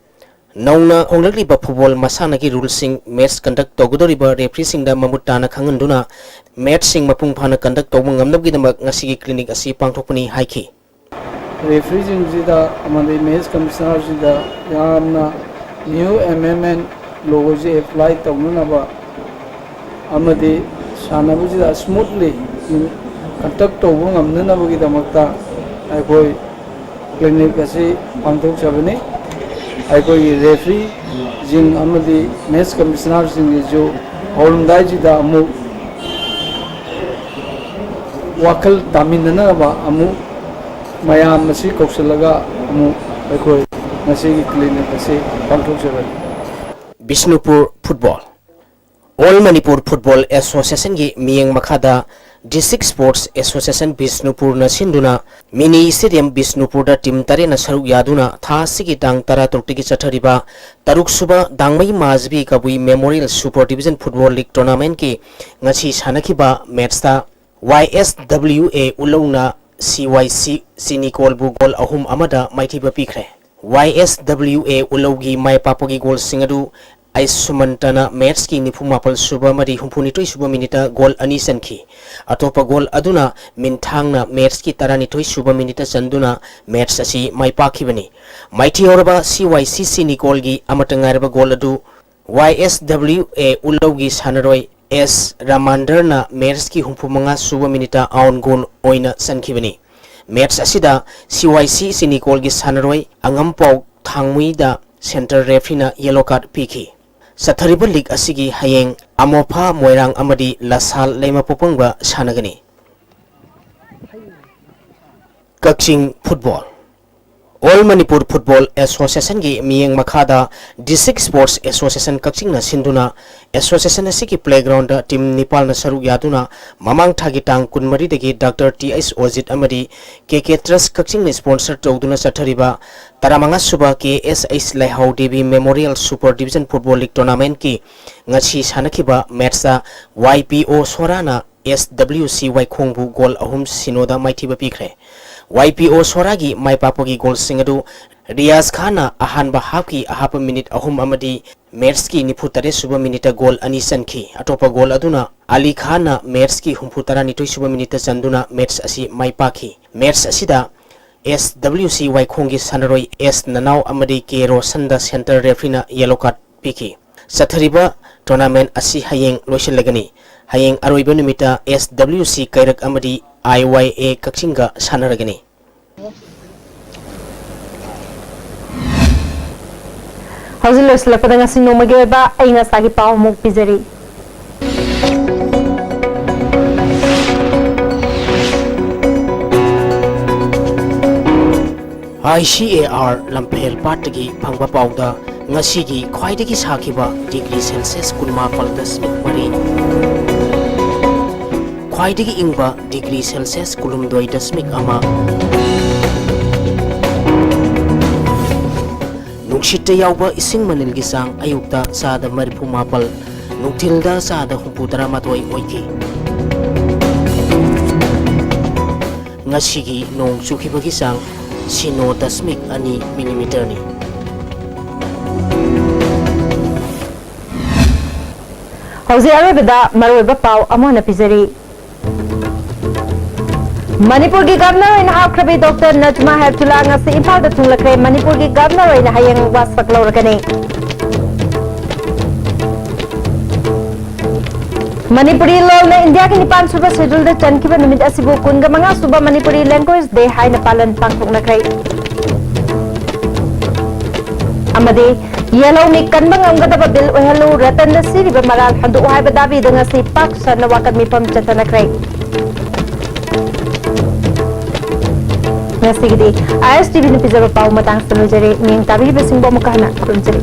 ꯅꯧꯅ ꯍꯣꯡꯂꯛꯂꯤꯕ ꯐꯨꯠꯕꯣꯜ ꯃꯁꯥꯟꯅꯒꯤ ꯔꯨꯜꯁꯤꯡ, ꯃꯦꯠꯆ ꯀꯟꯗꯛ ꯇꯧꯒꯗꯧꯔꯤꯕ ꯔꯦꯐ꯭ꯔꯤꯁꯤꯡꯗ ꯃꯃꯨꯠ ꯇꯥꯅ ꯈꯪꯍꯟꯗꯨꯅ ꯃꯦꯠꯆꯁꯤꯡ ꯃꯄꯨꯡ ꯐꯥꯅ ꯀꯟꯗꯛ ꯇꯧꯕ ꯉꯝꯅꯕꯒꯤꯗꯃꯛ ꯉꯁꯤꯒꯤ ꯀ꯭ꯂꯤꯅꯤꯛ ꯑꯁꯤ ꯄꯥꯡꯊꯣꯛꯄꯅꯤ ꯍꯥꯏꯈꯤ꯫ ꯔꯦꯐ꯭ꯔꯤꯁꯤꯡꯁꯤꯗ ꯑꯃꯗꯤ ꯃꯦꯠꯆ ꯀꯃꯤꯁꯅꯔꯁꯤꯡꯗ ꯌꯥꯝꯅ ꯅ꯭ꯌꯨ ꯑꯦꯃꯦꯟꯃꯦꯟ ꯂꯣꯁꯤ ꯑꯦꯄ꯭ꯂꯥꯏ ꯇꯧꯅꯅꯕ ꯑꯃꯗꯤ ꯁꯥꯟꯅꯕꯁꯤꯗ ꯁ꯭ꯃꯨꯠꯂꯤ ꯀꯟꯗꯛ ꯇꯧꯕ ꯉꯝꯅꯅꯕꯒꯤꯗꯃꯛꯇ ꯑꯩꯈꯣꯏ ꯀ꯭ꯂꯤꯅꯤꯛ ꯑꯁꯤ ꯄꯥꯡꯊꯣꯛꯆꯕꯅꯤ꯫ ꯑꯩꯈꯣꯏꯒꯤ ꯔꯦꯐ꯭ꯔꯤꯁꯤꯡ ꯑꯃꯗꯤ ꯃꯦꯠꯆ ꯀꯃꯤꯁꯅꯔꯁꯤꯡꯒꯤꯁꯨ ꯍꯧꯔꯝꯗꯥꯏꯁꯤꯗ ꯑꯃꯨꯛ ꯋꯥꯈꯜ ꯇꯥꯃꯤꯟꯅꯅꯕ ꯑꯃꯨꯛ ꯃꯌꯥꯝ ꯑꯁꯤ ꯀꯧꯁꯤꯜꯂꯒ ꯑꯃꯨꯛ ꯑꯩꯈꯣꯏ ꯉꯁꯤꯒꯤ clinic ꯑꯁꯤ ꯄꯥꯡꯊꯣꯛꯆꯕꯅꯤ꯫ Bishnupur football. All Manipur Football Associationꯒꯤ ꯃꯤꯠꯌꯦꯡ ꯃꯈꯥꯗ District Sports Association ꯕꯤꯁꯅꯨꯄꯨꯔꯅ ꯁꯤꯟꯗꯨꯅ mini stadium ꯕꯤꯁꯅꯨꯄꯨꯔꯗ team ꯇꯔꯦꯠꯅ ꯁꯔꯨꯛ ꯌꯥꯗꯨꯅ ꯊꯥ ꯑꯁꯤꯒꯤ ꯇꯥꯡ ꯇꯔꯥꯇꯔꯨꯛꯇꯒꯤ ꯆꯠꯊꯔꯤꯕ ꯇꯔꯨꯛ ꯁꯨꯕ ꯗꯥꯡꯃꯩ ꯃꯥꯖꯕꯤ ꯀꯕꯨꯏ Memorial Super Division Football League Tournamentꯀꯤ ꯉꯁꯤ ꯁꯥꯟꯅꯈꯤꯕ matchꯇ Y S W A ꯎꯂꯧꯅ C Y C ꯆꯤꯅꯤꯀꯣꯜꯕꯨ goal ꯑꯍꯨꯝ ꯑꯃꯗ ꯃꯥꯏꯊꯤꯕ ꯄꯤꯈ꯭ꯔꯦ꯫ Y S W A ꯎꯂꯧꯒꯤ ꯃꯥꯏ ꯄꯥꯛꯄꯒꯤ goalꯁꯤꯡ ꯑꯗꯨ ꯑꯩꯁ ꯁꯨꯃꯟꯇꯅ matchꯀꯤ ꯅꯤꯐꯨ ꯃꯥꯄꯜ ꯁꯨꯕ ꯑꯃꯗꯤ ꯍꯨꯝꯐꯨ ꯅꯤꯊꯣꯏ ꯁꯨꯕ minuteꯇ goal ꯑꯅꯤ ꯆꯟꯈꯤ꯫ ꯑꯇꯣꯞꯄ goal ꯑꯗꯨꯅ ꯃꯤꯟꯊꯥꯡꯅ matchꯀꯤ ꯇꯔꯥꯅꯤꯊꯣꯏ ꯁꯨꯕ minuteꯇ ꯆꯟꯗꯨꯅ match ꯑꯁꯤ ꯃꯥꯏ ꯄꯥꯛꯈꯤꯕꯅꯤ꯫ ꯃꯥꯏꯊꯤꯍꯧꯔꯕ C Y C ꯆꯤꯅꯤꯀꯣꯜꯒꯤ ꯑꯃꯠꯇ ꯉꯥꯏꯔꯕ goal ꯑꯗꯨ Y S W A ꯎꯂꯧꯒꯤ ꯁꯥꯟꯅꯔꯣꯏ S ꯔꯥꯃꯥꯟꯗꯔꯅ matchꯀꯤ ꯍꯨꯝꯐꯨ ꯃꯉꯥ ꯁꯨꯕ minuteꯇ own goal ꯑꯣꯏꯅ ꯆꯟꯈꯤꯕꯅꯤ꯫ Match ꯑꯁꯤꯗ C Y C ꯆꯤꯅꯤꯀꯣꯜꯒꯤ ꯁꯥꯟꯅꯔꯣꯏ ꯑꯉꯝꯄꯥꯎ ꯊꯥꯡꯃꯨꯏꯗ centre refereeꯅ yellow card ꯄꯤꯈꯤ꯫ ꯆꯠꯊꯔꯤꯕ league ꯑꯁꯤꯒꯤ ꯍꯌꯦꯡ ꯑꯃꯣꯐꯥ ꯃꯣꯏꯔꯥꯡ ꯑꯃꯗꯤ ꯂꯁꯥꯜ ꯂꯩꯃꯄꯣꯛꯄꯝꯒ ꯁꯥꯟꯅꯒꯅꯤ꯫ ꯀꯛꯆꯤꯡ ꯐꯨꯠꯕꯣꯜ꯫ All Manipur Football Associationꯒꯤ ꯃꯤꯠꯌꯦꯡ ꯃꯈꯥꯗ District Sports Association ꯀꯛꯆꯤꯡꯅ ꯁꯤꯟꯗꯨꯅ association ꯑꯁꯤꯒꯤ playgroundꯗ team ꯅꯤꯄꯥꯜꯅ ꯁꯔꯨꯛ ꯌꯥꯗꯨꯅ ꯃꯃꯥꯡ ꯊꯥꯒꯤ ꯇꯥꯡ ꯀꯨꯟꯃꯔꯤꯗꯒꯤ Doctor T H ꯑꯣꯖꯤꯠ ꯑꯃꯗꯤ K K Trust ꯀꯛꯆꯤꯡꯅ sponsor ꯇꯧꯗꯨꯅ ꯆꯠꯊꯔꯤꯕ ꯇꯔꯥꯃꯉꯥ ꯁꯨꯕ K S H ꯂꯩꯍꯥꯎ Devi Memorial Super Division Football League Tournamentꯀꯤ ꯉꯁꯤ ꯁꯥꯟꯅꯈꯤꯕ matchꯇ Y P O ꯁꯣꯔꯥꯅ S W C ꯋꯥꯏꯈꯣꯡꯕꯨ goal ꯑꯍꯨꯝ ꯁꯤꯅꯣꯗ ꯃꯥꯏꯊꯤꯕ ꯄꯤꯈ꯭ꯔꯦ꯫ Y P O ꯁꯣꯔꯥꯒꯤ ꯃꯥꯏ ꯄꯥꯛꯄꯒꯤ goalꯁꯤꯡ ꯑꯗꯨ ꯔꯤꯌꯥꯖ ꯈꯥꯟꯅ ꯑꯍꯥꯟꯕ halfꯀꯤ ꯑꯍꯥꯞꯄ minute ꯑꯍꯨꯝ ꯑꯃꯗꯤ matchꯀꯤ ꯅꯤꯐꯨ ꯇꯔꯦꯠ ꯁꯨꯕ minuteꯇ goal ꯑꯅꯤ ꯆꯟꯈꯤ꯫ ꯑꯇꯣꯞꯄ goal ꯑꯗꯨꯅ ꯑꯂꯤ ꯈꯥꯟꯅ matchꯀꯤ ꯍꯨꯝꯐꯨ ꯇꯔꯥꯅꯤꯊꯣꯏ ꯁꯨꯕ minuteꯇ ꯆꯟꯗꯨꯅ match ꯑꯁꯤ ꯃꯥꯏ ꯄꯥꯛꯈꯤ꯫ Match ꯑꯁꯤꯗ S W C ꯋꯥꯏꯈꯣꯡꯒꯤ ꯁꯥꯟꯅꯔꯣꯏ S ꯅꯅꯥꯎ ꯑꯃꯗꯤ K ꯔꯣꯁꯟꯗ centre refereeꯅ yellow card ꯄꯤꯈꯤ꯫ ꯆꯠꯊꯔꯤꯕ tournament ꯑꯁꯤ ꯍꯌꯦꯡ ꯂꯣꯏꯁꯤꯜꯂꯒꯅꯤ꯫ ꯍꯌꯦꯡ ꯑꯔꯣꯏꯕ ꯅꯨꯃꯤꯠꯇ S W C ꯀꯩꯔꯛ ꯑꯃꯗꯤ I Y A ꯀꯛꯆꯤꯡꯒ ꯁꯥꯟꯅꯔꯒꯅꯤ꯫ ꯍꯧꯖꯤꯛ ꯂꯣꯏꯁꯤꯜꯂꯛꯄꯗ ꯉꯁꯤ ꯅꯣꯡꯃꯒꯤ ꯑꯣꯏꯕ ꯑꯏꯪ ꯑꯁꯥꯒꯤ ꯄꯥꯎ ꯑꯃꯨꯛ ꯄꯤꯖꯔꯤ꯫ ICAR ꯂꯝꯐꯦꯜ ꯄꯥꯠꯇꯒꯤ ꯐꯪꯕ ꯄꯥꯎꯗ ꯉꯁꯤꯒꯤ ꯈ꯭ꯋꯥꯏꯗꯒꯤ ꯁꯥꯈꯤꯕ ꯗꯤꯒ꯭ꯔꯤ ꯁꯦꯜꯁꯤꯌꯁ ꯀꯨꯟꯃꯥꯄꯜ ꯗꯁꯃꯤꯛ ꯃꯔꯤ, ꯈ꯭ꯋꯥꯏꯗꯒꯤ ꯏꯪꯕ ꯗꯤꯒ꯭ꯔꯤ ꯁꯦꯜꯁꯤꯌꯁ ꯀꯨꯟꯍꯨꯝꯗꯣꯏ ꯗꯁꯃꯤꯛ ꯑꯃ, ꯅꯨꯡꯁꯤꯠꯇ ꯌꯥꯎꯕ ꯏꯁꯤꯡ ꯃꯅꯤꯜꯒꯤ ꯆꯥꯡ ꯑꯌꯨꯛꯇ ꯆꯥꯗ ꯃꯔꯤꯐꯨ ꯃꯥꯄꯜ, ꯅꯨꯡꯊꯤꯜꯗ ꯆꯥꯗ ꯍꯨꯝꯐꯨ ꯇꯔꯥꯃꯥꯊꯣꯏ ꯑꯣꯏꯈꯤ꯫ ꯉꯁꯤꯒꯤ ꯅꯣꯡ ꯆꯨꯈꯤꯕꯒꯤ ꯆꯥꯡ ꯁꯤꯅꯣ ꯗꯁꯃꯤꯛ ꯑꯅꯤ ꯃꯤꯂꯤꯃꯤꯇꯔꯅꯤ꯫ ꯍꯧꯖꯤꯛ ꯑꯔꯣꯏꯕꯗ ꯃꯔꯨꯑꯣꯏꯕ ꯄꯥꯎ ꯑꯃꯨꯛ ꯍꯟꯅ ꯄꯤꯖꯔꯤ꯫ ꯃꯅꯤꯄꯨꯔꯒꯤ ꯒꯚꯔꯅꯔ ꯑꯣꯏꯅ ꯍꯥꯞꯈ꯭ꯔꯕꯤ ꯗꯣꯛꯇꯔ ꯅꯖꯃꯥ ꯍꯦꯞꯇꯨꯂꯥ ꯉꯁꯤ ꯏꯝꯐꯥꯜꯗ ꯊꯨꯡꯂꯈ꯭ꯔꯦ꯫ ꯃꯅꯤꯄꯨꯔꯒꯤ ꯒꯚꯔꯅꯔ ꯑꯣꯏꯅ ꯍꯌꯦꯡ ꯋꯥꯁꯛ ꯂꯧꯔꯒꯅꯤ꯫ ꯃꯅꯤꯄꯨꯔꯤ ꯂꯣꯜꯅ ꯏꯟꯗꯤꯌꯥꯒꯤ ꯅꯤꯄꯥꯟ ꯁꯨꯕ ꯁꯦꯗꯨꯜꯗ ꯆꯟꯈꯤꯕ ꯅꯨꯃꯤꯠ ꯑꯁꯤꯕꯨ ꯀꯨꯟꯒ ꯃꯉꯥ ꯁꯨꯕ ꯃꯅꯤꯄꯨꯔꯤ ꯂꯦꯡꯒ꯭ꯋꯦꯖ ꯗꯦ ꯍꯥꯏꯅ ꯄꯥꯂꯟ ꯄꯥꯡꯊꯣꯛꯅꯈ꯭ꯔꯦ꯫ ꯑꯃꯗꯤ ꯌꯦꯜꯍꯧꯃꯤ ꯀꯟꯕ ꯉꯝꯒꯗꯕ ꯕꯤꯜ ꯑꯣꯏꯍꯜꯂꯨ, ꯔꯇꯟꯗ ꯁꯤꯔꯤꯕ ꯃꯔꯥꯜ ꯍꯟꯗꯣꯛꯎ ꯍꯥꯏꯕ ꯗꯥꯕꯤꯗ ꯉꯁꯤ ꯄꯥꯛ ꯁꯟꯅ ꯋꯥꯀꯠ ꯃꯤꯐꯝ ꯆꯠꯊꯅꯈ꯭ꯔꯦ꯫ ꯉꯁꯤꯒꯤꯗꯤ ISTVꯅ ꯄꯤꯖꯕ ꯄꯥꯎ ꯃꯇꯥꯡꯁꯤꯗ ꯂꯣꯏꯖꯔꯦ꯫ ꯃꯤꯠꯌꯦꯡ ꯇꯥꯕꯤꯔꯤꯕꯁꯤꯡꯕꯨ ꯑꯃꯨꯛꯀ ꯍꯟꯅ ꯈꯨꯔꯨꯝꯖꯔꯤ꯫